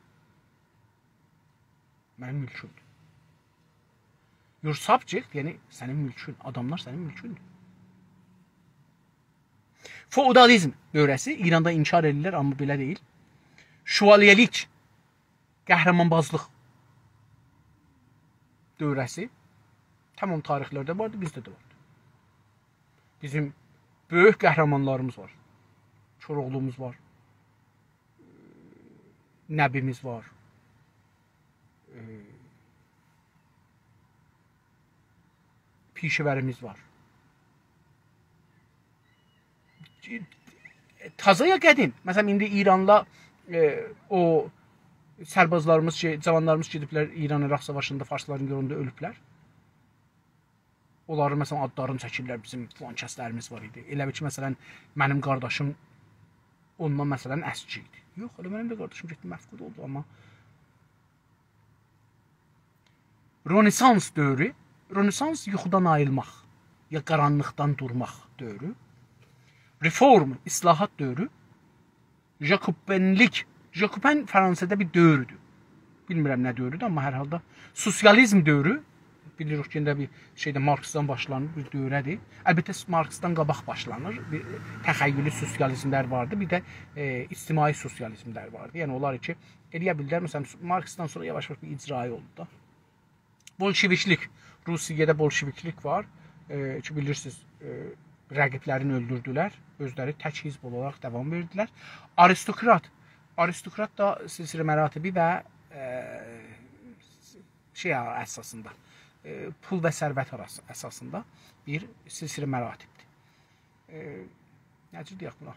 منیم مولکومدور. Your subject، یعنی سنین مولکون، آداملار سنین مولکوندور. فئودالیزم دؤوره‌سی، ایراندا انکار ائدیرلر، آمما بئله دئییل. شوالیه‌لیک، قهرمانبازلیق دؤوره‌سی. تمام تاریخلرده واردی، بیزده ده واردی. بیزیم بؤیوک قهرمانلاریمیز وار. کوراوغلوموز وار. نبیمیز وار. ائ، پیشه‌وریمیز وار. تازه یا قدیم؟ مثلا، ایندی ایرانلا، ائ، او سربازلاریمیز کی، جاوانلاریمیز گئدیبلر ایران-عراق ساواشیندا، فارسلارین یولوندا اؤلوبلر. اونلارین، مثلا، آدلارینی چکیرلر، بیزیم فلان کسلریمیز وار ایدی. ائله بیل کی، مثلا، منیم قارداشیم اوندان، مثلا، اسکی ایدی. یوخ، ائله منیم ده قارداشیم گئتدی، مفقود اولدو، آمما رنسانس دؤورو، رنسانس یوخودان آییلماق، یا قارانلیقدان دورماق دؤورو. رفورم، اصلاحات دؤورو. ژاکوبنلیک، ژاکوبن فرانسادا بیر دؤوردور. بیلمیرم نه دؤوردور، آمما هر حالدا سوسیالیزم دؤورو، بیلیریک کی، ایندی بیر شئیده مارکسدان باشلانیر، بیر دؤوره‌دیر. البته، مارکسدان قاباق باشلانیر. بیر تخیلی سوسیالیزملر واردی، بیر ده، ائ، اجتماعی سوسیالیزملر واردی. یعنی، اونلار کی، ائلیه بیلدیلر، مثلا، مارکسدان سونرا یاواش-یاواش بیر اجرایی اولدو دا. بولشویکلیک، روسیه‌ده بولشویکلیک وار. ائ، کی، بیلیرسینیز، ائ، رقیبلرینی اؤلدوردولر، اؤزلری تک حزب اولاراق داوام وئردیلر. آریستوکرات، آریستوکرات دا سلسله مراتبی و، ائ، شئی اساسیندا، ائ، پول و ثروت آراسی، اساسیندا بیر سلسله مراتبدیر. ائ، نه جور دئیک بونا؟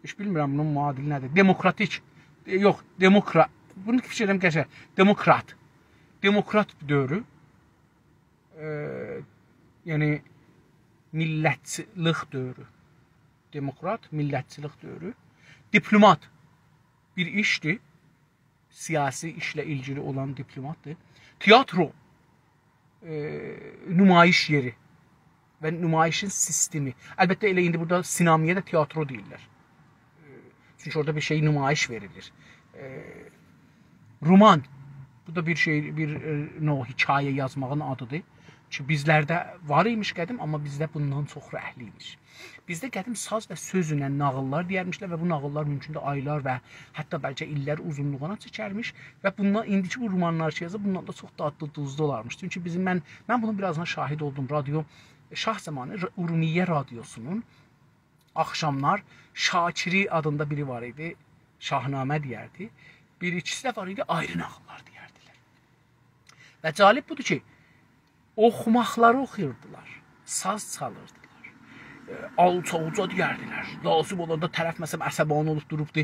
هئچ بیلمیرم بونون معادلی نه‌دیر. دموکراتیک، ائ، یوخ، دموکرا-، بونو فیکیر ائدیرم قشنگ. دموکرات. دموکرات دؤورو. ائ، یعنی، میللتچیلیک دؤورو. دموکرات، میللتچیلیک دؤورو. دیپلومات بیر ایشدیر. سیاسی ایشله ایلگیلی اولان دیپلوماتدیر. تئاترو، ائ، نمایش یئری و نمایشین سیستمی. البته، ائله ایندی بورادا سینمایه ده تئاترو دئییرلر. ائ، چونکی اورادا بیر شئی نمایش وئریلیر. ائ، رومان، بو دا بیر شئی، بیر، ائ، نوع حکایه یازماغین آدیدیر. کی، بیزلرده وار ایمیش قدیم، آمما بیزده بوندان چوخ رنگلی ایمیش. بیزده قدیم ساز و سؤزله ناغیللار دئیرمیشلر و بو ناغیللار مومکوندور آیلار و حتی بلکه ایللر اوزونلوغونا چکرمیش و بوندان ایندیکی بو رومانلار کی یازیر، بوندان دا چوخ دادلی، دوزلو اولارمیش. چونکی بیزیم، من، من بونون بیر آزینا شاهید اولدوم. رادیو، شاه زامانی ر-، اورمیه رادیوسونون آخشاملار شاکری آدیندا بیری وار ایدی، شاهنامه دئیردی. بیر ایکیسی ده وار ایدی، آیری ناغیللار دئیردیلر. و جالب بودور کی، اوخوماقلاری اوخویوردولار، ساز چالیردیلار. ائ، آلچا اوجا دئیردیلر. لازیم اولاندا طرف، مثلا، عصبانی اولوب دوروبدو،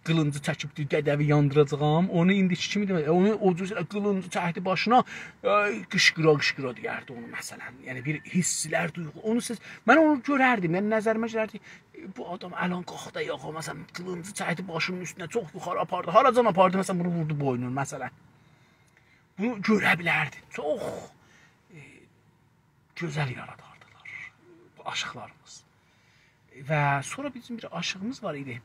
قیلینجی چکیبدی، «دده‌وی یاندیراجاغام.» اونو ایندیکی کیمی دئمک، اونو او جور قیلینجی چکدی باشینا، ائ، قیشقیرا قیشقیرا دئیردی اونو، مثلا. یعنی، بیر حسلر، دویغو، اونو سیز، من اونو گؤرردیم، یعنی، نظریمه گلردی، «ائ، بو آدام الان قالخدی آیاغا، مثلا، قیلینجی چکدی باشینین اوستونه، چوخ یوخاری آپاردی، هاراجان آپاردی، مثلا، بونو ووردو بوینونا، مثلا.» بونو گؤره بیلردی. چوخ، ائ، گؤزل یاراداردیلار بو آشیقلاریمیز. و سونرا بیزیم بیر آشیغیمیز وار ایدی.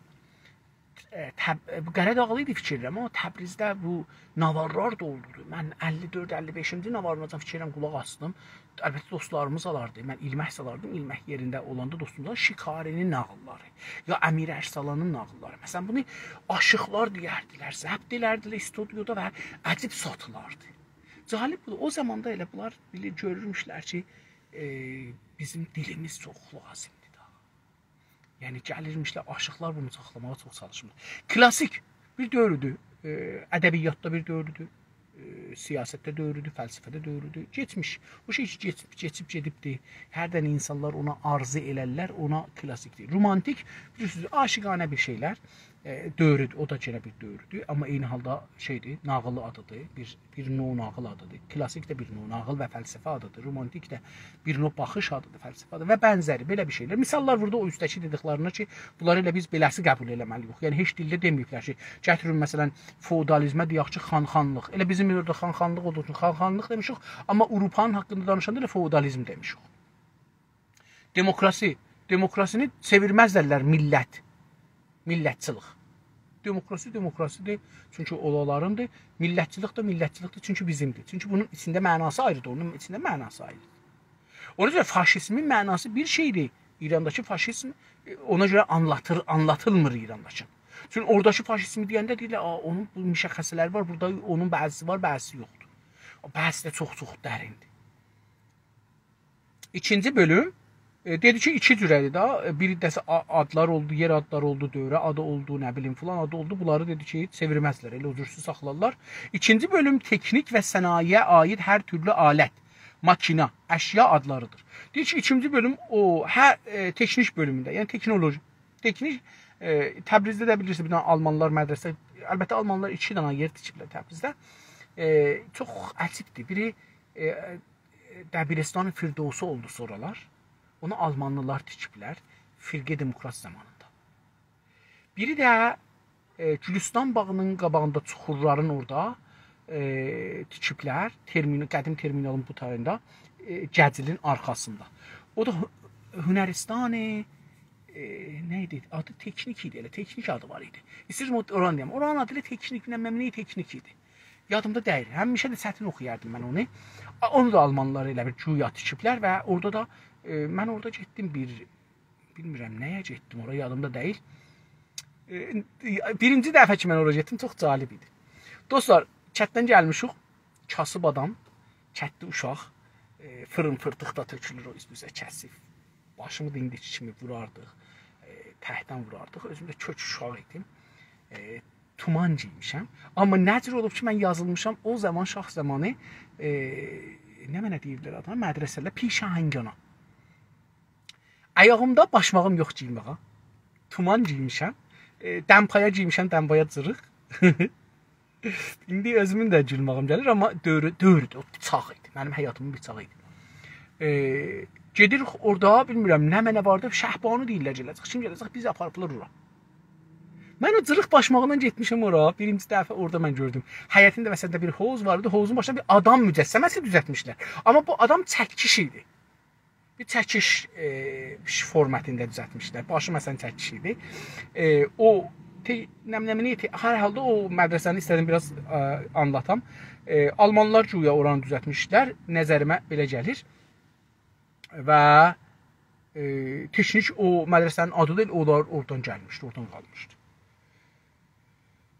ائ، تب-، ائ، بو قاراداغلی ایدی فیکیر ائلیرم، آمما تبریزده بو ناوارلار دا اولوردو. من اللی دؤرد، اللی بئشینجی ناواریناجان فیکیر ائلیرم قولاق آسدیم. البته، دوستلاریمیز آلاردی. من ایلمک سالاردیم. ایلمک یئرینده اولاندا دوستوموز آلار. شکاری‌نین ناغیللاری. یا امیر ارسلانین ناغیللاری. مثلا، بونو آشیقلار دئیردیلر، ضبط ائلردیلر استودیودا و عجیب ساتیلاردی. جالب بودور. او زاماندا ائله بونلار بیلیر، گؤرورموشلر کی، ائ، بیزیم دیلیمیز چوخ لازیمدیر دا. یعنی، گلیرمیشلر، آشیقلار بونو ساخلاماغا چوخ چالیشمیش. کلاسیک بیر دؤوردور. ائ، ادبیاتدا بیر دؤوردور. ائ، سیاستده دؤوردور، فلسفه‌ده دؤوردور. کئچمیش. او شئی کی، کئچ-، کئچیب گئدیبدیر. هردن اینسانلار اونا آرزو ائلرلر، اونا کلاسیک دئییر. رومانتیک، بیلیرسینیز، عاشقانه بیر شئیلر. ائ، دؤوردور، او دا یئنه بیر دؤوردور. آمما عینی حالدا شئیدیر، ناغیل آدیدیر، بیر، بیر نوع ناغیل آدیدیر. کلاسیک ده بیر نوع ناغیل و فلسفه آدیدیر. رومانتیک ده بیر نوع باخیش آدیدیر، فلسفه آدیدیر و بنزری بئله بیر شئیلر. مثاللار بورادا او اوستده‌کی دئدیکلرینه کی، بونلاری ائله بیز بئله‌سی قبول ائله‌مه‌لی‌ییک. یعنی، هئچ دیلده دئمه‌ییبلر کی، گتیرین، مثلا، فئودالیزمه دئیک کی، خان-خانلیق. ائله بیزیم اورادا خان-خانلیق اولدوغو اوچون خان-خانلیق دئمیشیک، آمما آوروپانین حاقیندا دانیشاندا ائله فئودالیزم دئمیشیک. دموکراسی، دموکراسینی چئویرمزلر میللت، میللتچیلیک. دموکراسی دموکراسی‌دیر، چونکی او اونلاریندیر. میللتچیلیک ده میللتچیلیک‌دیر، چونکی بیزیمدیر. چونکی بونون ایچینده معناسی آیریدیر، اونون ایچینده معناسی آیریدیر. اونا گؤره فاشیزمین معناسی بیر شئیدیر. ایرانداکی فاشیزم، ائ، اونا گؤره آنلاتیر، آنلاتیلمیر ایرانداکی. چونکی اوراداکی فاشیزمی دئینده دئییرلر، «آ، اونون بو مشخصه‌لری وار، بورادا اونون بعضی‌سی وار، بعضی‌سی یوخدور.» او بعضی ده چوخ-چوخ دریندیر. ایکینجی بؤلوم، ائ، دئدی کی، ایکی جوره‌دیر ده. ائ، بیر عده‌سی آ-، آدلار اولدو، یئر آدلاری اولدو، دؤوره آدی اولدو، نه بیلیم، فلان آدی اولدو. بونلاری دئدی کی، چئویرمزلر، ائله او جور ساخلارلار. ایکینجی بؤلوم تکنیک و صنایعه عاید هر تورلو آلت، ماکینا، اشیا آدلاریدیر. دئییر کی، ایکینجی بؤلوم او، هه، ائ، تکنیک بؤلومونده، یعنی تکنولوژی، تکنیک، ائ، تبریزده ده بیلیرسینیز، بیر دنه آلمانلار مدرسه، البته آلمانلار ایکی دنه یئر تیکیبلر تبریزده. ائ، چوخ عجیبدیر. بیری، ائ، دبیرستان فردوسی اولدو سونرالار. اونو آلمانلیلار تیکیبلر فرقه دموکرات زامانیندا. بیری ده، ائ، گولوستان باغینین قاباغیندا چوخورلارین اورادا، ائ، تیکیبلر. ترمینال، قدیم ترمینالین بو تاییندا، ائ، گجیلین آرخاسیندا. او دا هو-، هنرستان، ائ، نه ایدی؟ آدی تکنیک ایدی، ائله تکنیک آدی وار ایدی. ایسته‌ییرم او، اورانی دئیم. اورانین آدی ائله تکنیک، نه، نه تکنیک ایدی. یادیمدا دئییل. همیشه ده چتین اوخویاردیم من اونو. آ، اونو دا آلمانلار ائله بیر گویا تیکیبلر و اورادا دا، ائ، من اورادا گئتدیم بیر، بیلمیرم نه‌یه گئتدیم، اورا یادیمدا دئییل. ائ، بیرینجی دفعه کی، من اورا گئتدیم، چوخ جالب ایدی. دوستلار، کتدن گلمیشیک، کاسیب آدام، کتلی اوشاق، ائ، فیرین فیرتیق دا تؤکولور او اوزوموزه کثیف. باشیمی دا ایندیکی کیمی ووراردیق، ائ، تکدن ووراردیق. اؤزوم ده کؤک اوشاغی ایدیم. ائ، تومان گئیمیشم. آمما نه جور اولوب کی، من یازیلمیشام، او زامان شاه زامانی، ائ، نمنه دئییرلر آدینا، مدرسه‌لر پیشاهنگانا. آیاغیمدا باشماغیم یوخ گئیمه‌یه. تومان گئیمیشم. ائ، دمپایا گئیمیشم، دمپایا جیریق. ایندی اؤزومون ده گولمه‌ییم گلیر، آمما دؤوردو، دؤوردو، او بیچاق ایدی. منیم حیاتیمین بیچاغی ایدی. ائ، گئدیریک اورادا، بیلمیرم، نمنه واردی، شهبانو دئییرلر گله‌جک. کیم گله‌جک؟ بیزی آپاریبلار اورا. من او جیریق باشماغینان گئتمیشم اورا. بیرینجی دفعه اورادا من گؤردوم. حیطین ده مثلا بیر حوض واریدی. حوضون باشیندا بیر آدام مجسمه‌سی دوزلتمیشلر. آمما بو آدام چکیش ایدی. بیر چکیش، ائ، فورماتیندا دوزلتمیشلر. باشی مثلا چکیش ایدی. ائ، او تی-، نم-، نمنه تی-، هر حالدا او مدرسه‌نی ایسته‌دیم بیر آز، ائ، آنلاتام. ائ، آلمانلار گویا اورانی دوزلتمیشلر. نظریمه بئله گلیر. و، ائ، تکنیک او مدرسه‌نین آدی دئییل، اونلار اورادان گلمیشدی، اورادان قالمیشدی.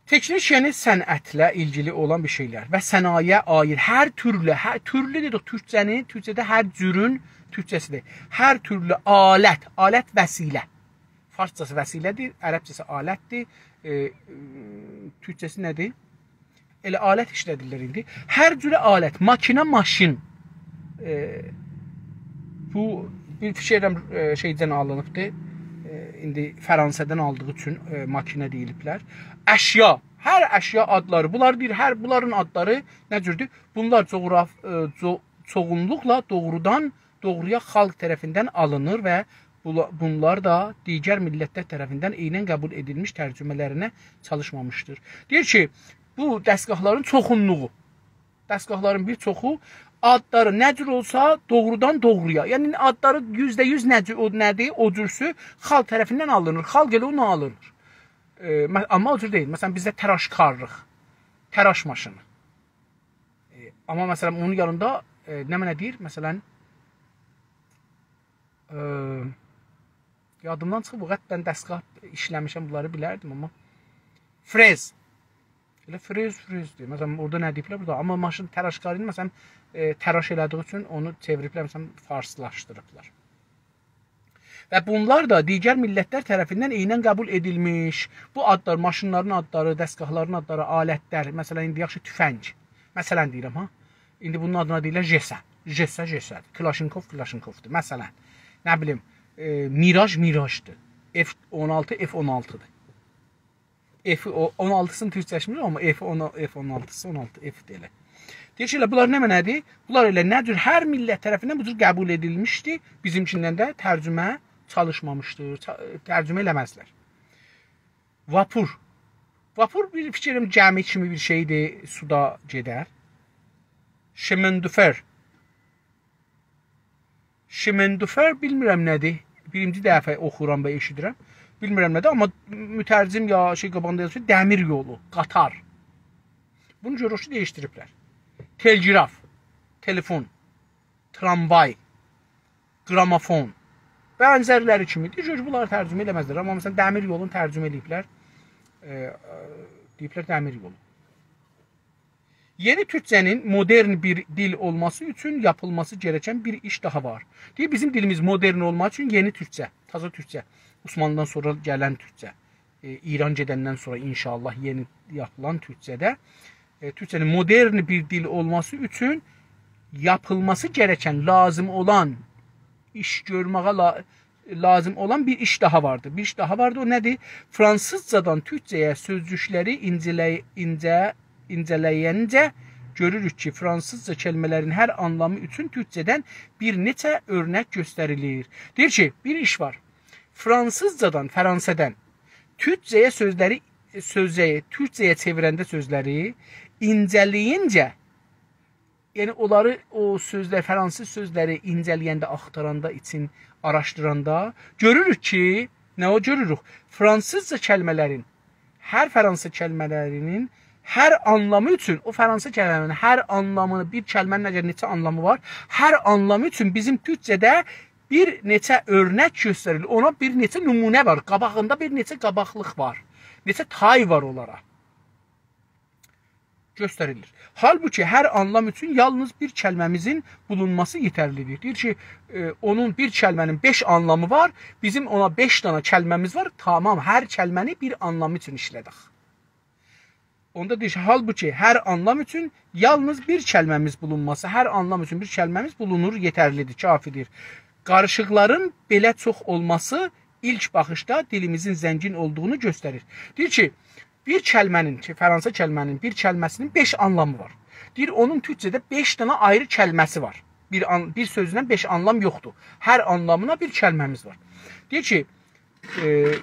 تکنیک، یعنی صنعتله ایلگیلی اولان بیر شئیلر و صنایعه عاید هر تورلو، هر تورلو دئدیک تورکجه‌نین، تورکجه‌ده هر جورون تورکجه‌سیدیر. هر تورلو آلت، آلت وسیله. فارسجاسی وسیله‌دیر، عربجه‌سی آلتدیر. ائ، تورکجه‌سی نه‌دیر؟ ائله آلت ایشله‌دیرلر ایندی. هر جوره آلت، ماکینا، ماشین. ائ، بو بیر فیکیر ائدیرم، ائ، شئیدن آلینیبدی. ائ، ایندی فرانسه‌دن آلدیغی اوچون، ائ، ماکینا دئییلیبلر. اشیا، هر اشیا آدلاری، بونلار دئییر، هر بونلارین آدلاری نه جوردور؟ بونلار جغراف-، ائ، جو-، چوغونلوقلا دوغرودان دوغرویا خالق طرفیندن آلینیر و بولا-، بونلار دا دیگر میللتلر طرفیندن عیناً قبول ائدیلمیش ترجمه‌لرینه چالیشمامیشدیر. دئییر کی، بو دستگاهلارین چوخونلوغو، دستگاهلارین بیر چوخو آدلاری نه جور اولسا دوغرودان دوغرویا، یعنی آدلاری یوزده یوز نه جور، او نه‌دیر، او جورسو خالق طرفیندن آلینیر. خالق ائله اونو آلینیر. ائ، مه-، آمما او جور دئییل. مثلا، بیزده تراشکارلیق، تراش ماشینی. ائ، آمما، مثلا، اونون یانیندا، ائ، نمنه دئییر؟ مثلا، ائ، یادیمدان چیخیب، بو قدر دستگاه ایشله‌میشم، بونلاری بیلردیم، آمما فرز. ائله فرز، فرز دئییر. مثلا، اورادا نه دئییبلر، بورادا. آمما ماشین تراشکارینی، مثلا، ائ، تراش ائله‌دیگی اوچون اونو چئویریبلر، مثلا، فارسلاشدیریبلار. و بونلار دا دیگر میللتلر طرفیندن عیناً قبول ائدیلمیش. بو آدلار، ماشینلارین آدلاری، دستگاهلارین آدلاری، آلتلر، مثلا، ایندی یاخشی توفنگ. مثلا دئییرم، ها. ایندی بونون آدینا دئییرلر ژسه. ژسه، ژسه‌دیر. کلاشینکوف، کلاشینکوفدور. مثلا، نه بیلیم، ائ، میراژ، میراژدیر. اف اون آلتی، اف اون آلتیدیر. F-i او-، اون آلتی‌سینی تورکجه‌لشدیرمیر، آمما F-i اون، F اون آلتی‌سی، اون آلتی F-دیر ائله. دئییر کی، ائله بونلار نمنه‌دیر؟ بونلار ائله نه جور هر میللت طرفیندن بو جور قبول ائدیلمیشدی، بیزیمکیندن ده ترجمه چالیشمامیشدیر، چا-، ترجمه ائله‌مزلر. واپور. واپور بیر فیکریم گمی کیمی بیر شئیدیر، سودا گئدر. شمندوفر. شمندوفر بیلمیرم نه‌دیر. بیرینجی دفعه اوخورام و ائشیدیرم. بیلمیرم نه‌دیر، آمما مترجم یا شئی قاباغیندا یازیر، دمیر یولو، قطار. بونو گؤروروک کی، دییشدیریبلر. تلگراف، تلفن، تراموای، گرامافون، بنزرلری کیمی. دئییر کی، بونلاری ترجمه ائله‌مزلر. آمما، مثلا، دمیر یولونو ترجمه ائله‌ییبلر. ائ، ائ، دئییبلر دمیر یولو. یئنی تورکجه‌نین مدرن بیر دیل اولماسی اوچون یاپیلماسی گره‌کن بیر ایش داها وار. دئییر، بیزیم دیلیمیز مدرن اولماق اوچون یئنی تورکجه، تازا تورکجه، عثمانلی‌دان سونرا گلن تورکجه، ائ، ایران گئدندن سونرا انشاءالله یئنی یاپیلان تورکجه‌ده، ائ، تورکجه‌نین مدرن بیر دیل اولماسی اوچون یاپیلماسی گره‌کن، لازیم اولان، ایش گؤرمه‌یه لا-، لازیم اولان بیر ایش داها واردی. بیر ایش داها واردی. او نه‌دیر؟ فرانسیزجادان تورکجه‌یه سؤزجوکلری اینجه‌له‌ی-، اینجه-، اینجه‌له‌ینجه گؤروروک کی، فرانسیزجا کلمه‌لرین هر آنلامی اوچون تورکجه‌دن بیر نئچه اؤرنک گؤستریلیر. دئییر کی، بیر ایش وار. فرانسیزجادان، فرانسه‌دن تورکجه‌یه سؤزلری، سؤزه، تورکجه‌یه چئویرنده سؤزلری اینجه‌له‌ینجه، یعنی اونلاری، او سؤزلر، فرانسیز سؤزلری اینجه‌له‌ینده، آختاراندا، ایچین آراشدیراندا گؤروروک کی، نه او گؤروروک؟ فرانسیزجا کلمه‌لرین، هر فرانسیز کلمه‌لرینین هر آنلامی اوچون، او فرانسیز کلمه‌لرینین هر آنلامینی، بیر کلمه‌نین اگر نئچه آنلامی وار، هر آنلامی اوچون بیزیم تورکجه‌ده بیر نئچه اؤرنک گؤستریلیر. اونا بیر نئچه نمونه وار. قاباغیندا بیر نئچه قاباقلیق وار. نئچه تای وار اونلارا. گؤستریلیر. حالبوکی هر آنلام اوچون یالنیز بیر کلمه‌میزین بولونماسی یئترلیدیر. دئییر کی، ائ، اونون بیر کلمه‌نین بئش آنلامی وار. بیزیم اونا بئش دنه کلمه‌میز وار. تامام، هر کلمه‌نی بیر آنلام اوچون ایشله‌دک. اوندا دئییر کی، حالبوکی هر آنلام اوچون یالنیز بیر کلمه‌میز بولونماسی، هر آنلام اوچون بیر کلمه‌میز بولونور، یئترلیدیر، کافیدیر. قاریشیقلارین بئله چوخ اولماسی ایلک باخیشدا دیلیمیزین زنگین اولدوغونو گؤستریر. دئییر کی، بیر کلمه‌نین، کی، فرانسیز کلمه‌نین بیر کلمه‌سینین بئش آنلامی وار. دئییر، اونون تورکجه‌ده بئش دنه آیری کلمه‌سی وار. بیر آن-، بیر سؤزدن بئش آنلام یوخدور. هر آنلامینا بیر کلمه‌میز وار. دئییر کی، ائ،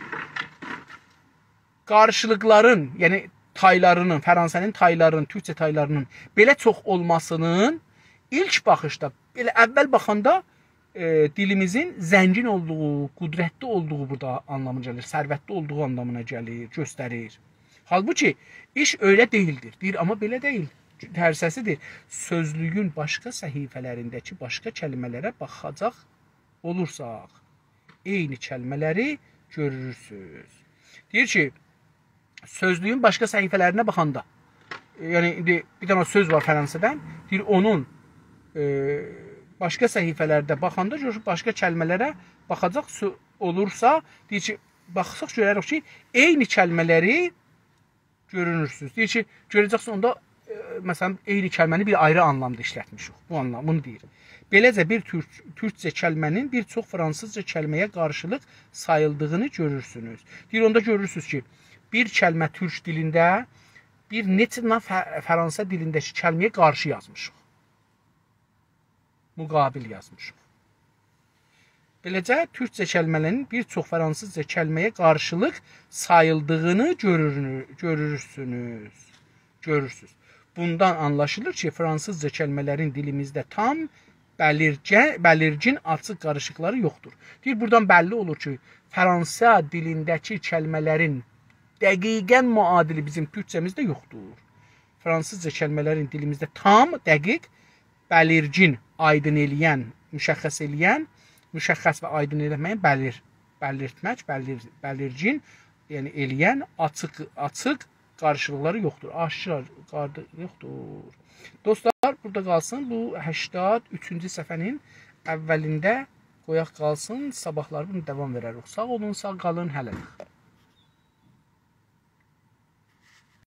قاریشیقلارین، یعنی تایلارینین، فرانسه‌نین تایلارینین، تورکجه تایلارینین بئله چوخ اولماسینین ایلک باخیشدا، بئله اول باخاندا، ائ، دیلیمیزین زنگین اولدوغو، قدرتلی اولدوغو بورادا آنلامینا گلیر، ثروتلی اولدوغو آنلامینا گلیر، گؤستریر. حالبوکی ایش ائله دئییلدیر. دئییر، آمما بئله دئییل. ترسه‌سیدیر. سؤزلویون باشقا صفحه‌لرینده‌کی باشقا کلمه‌لره باخاجاق اولورساق، عینی کلمه‌لری گؤرورسوز. دئییر کی، سؤزلویون باشقا صفحه‌لرینه باخاندا، یعنی ایندی بیر دنه سؤز وار فرانسه‌دن، دئییر، اونون، ائ، باشقا صفحه‌لرده باخاندا گؤرور، باشقا کلمه‌لره باخاجاق سؤ-، اولورسا، دئییر کی، باخساق گؤرروک کی، عینی کلمه‌لری گؤرونورسوز. دئییر کی، گؤره‌جکسن اوندا، ائ، مثلا، عینی کلمه‌نی بیر آیری آنلامدا ایشلتمیشیک. بو آنلام، بونو دئییر. بئله‌جه بیر تورک، تورکجه کلمه‌نین بیر چوخ فرانسیزجا کلمه‌یه قارشیلیق ساییلدیغینی گؤرورسونوز. دئییر، اوندا گؤرورسونوز کی، بیر کلمه تورک دیلینده بیر نئچه دنه ف-، فرانسه دیلینده‌کی کلمه‌یه قارشی یازمیشیق. مقابل یازمیشیق. بئله‌جه، تورکجه کلمه‌لرین بیر چوخ فرانسیزجا کلمه‌یه قارشیلیق ساییلدیغینی گؤرور-، گؤرورسونوز. گؤرورسوز. بوندان آنلاشیلیر کی، فرانسیزجا کلمه‌لرین دیلیمیزده تام، بلیرگه-، بلیرگین، آچیق قاریشیقلاری یوخدور. دئییر، بورادان بللی اولور کی، فرانسه دیلینده‌کی کلمه‌لرین دقیقا معادلی بیزیم تورکجه‌میزده یوخدور. فرانسیزجا کلمه‌لرین دیلیمیزده تام، دقیق، بلیرگین، آیدین ائله‌ین، مشخص ائله‌ین، مشخص و آیدین ائله‌مه‌یین، بلیر، بلیرتمک، بلیر، بلیرگین، یعنی ائله‌ین، آچیق، آچیق قاریشیقلاری یوخدور. آشکار قاردی-، یوخدور. دوستلار، بورادا قالسین. بو هشتاد اوچونجو صفحه‌نین اولینده قویاق قالسین. صاباحلار بونو داوام وئرریک. ساغ اولون، ساغ قالین، هله‌لیک.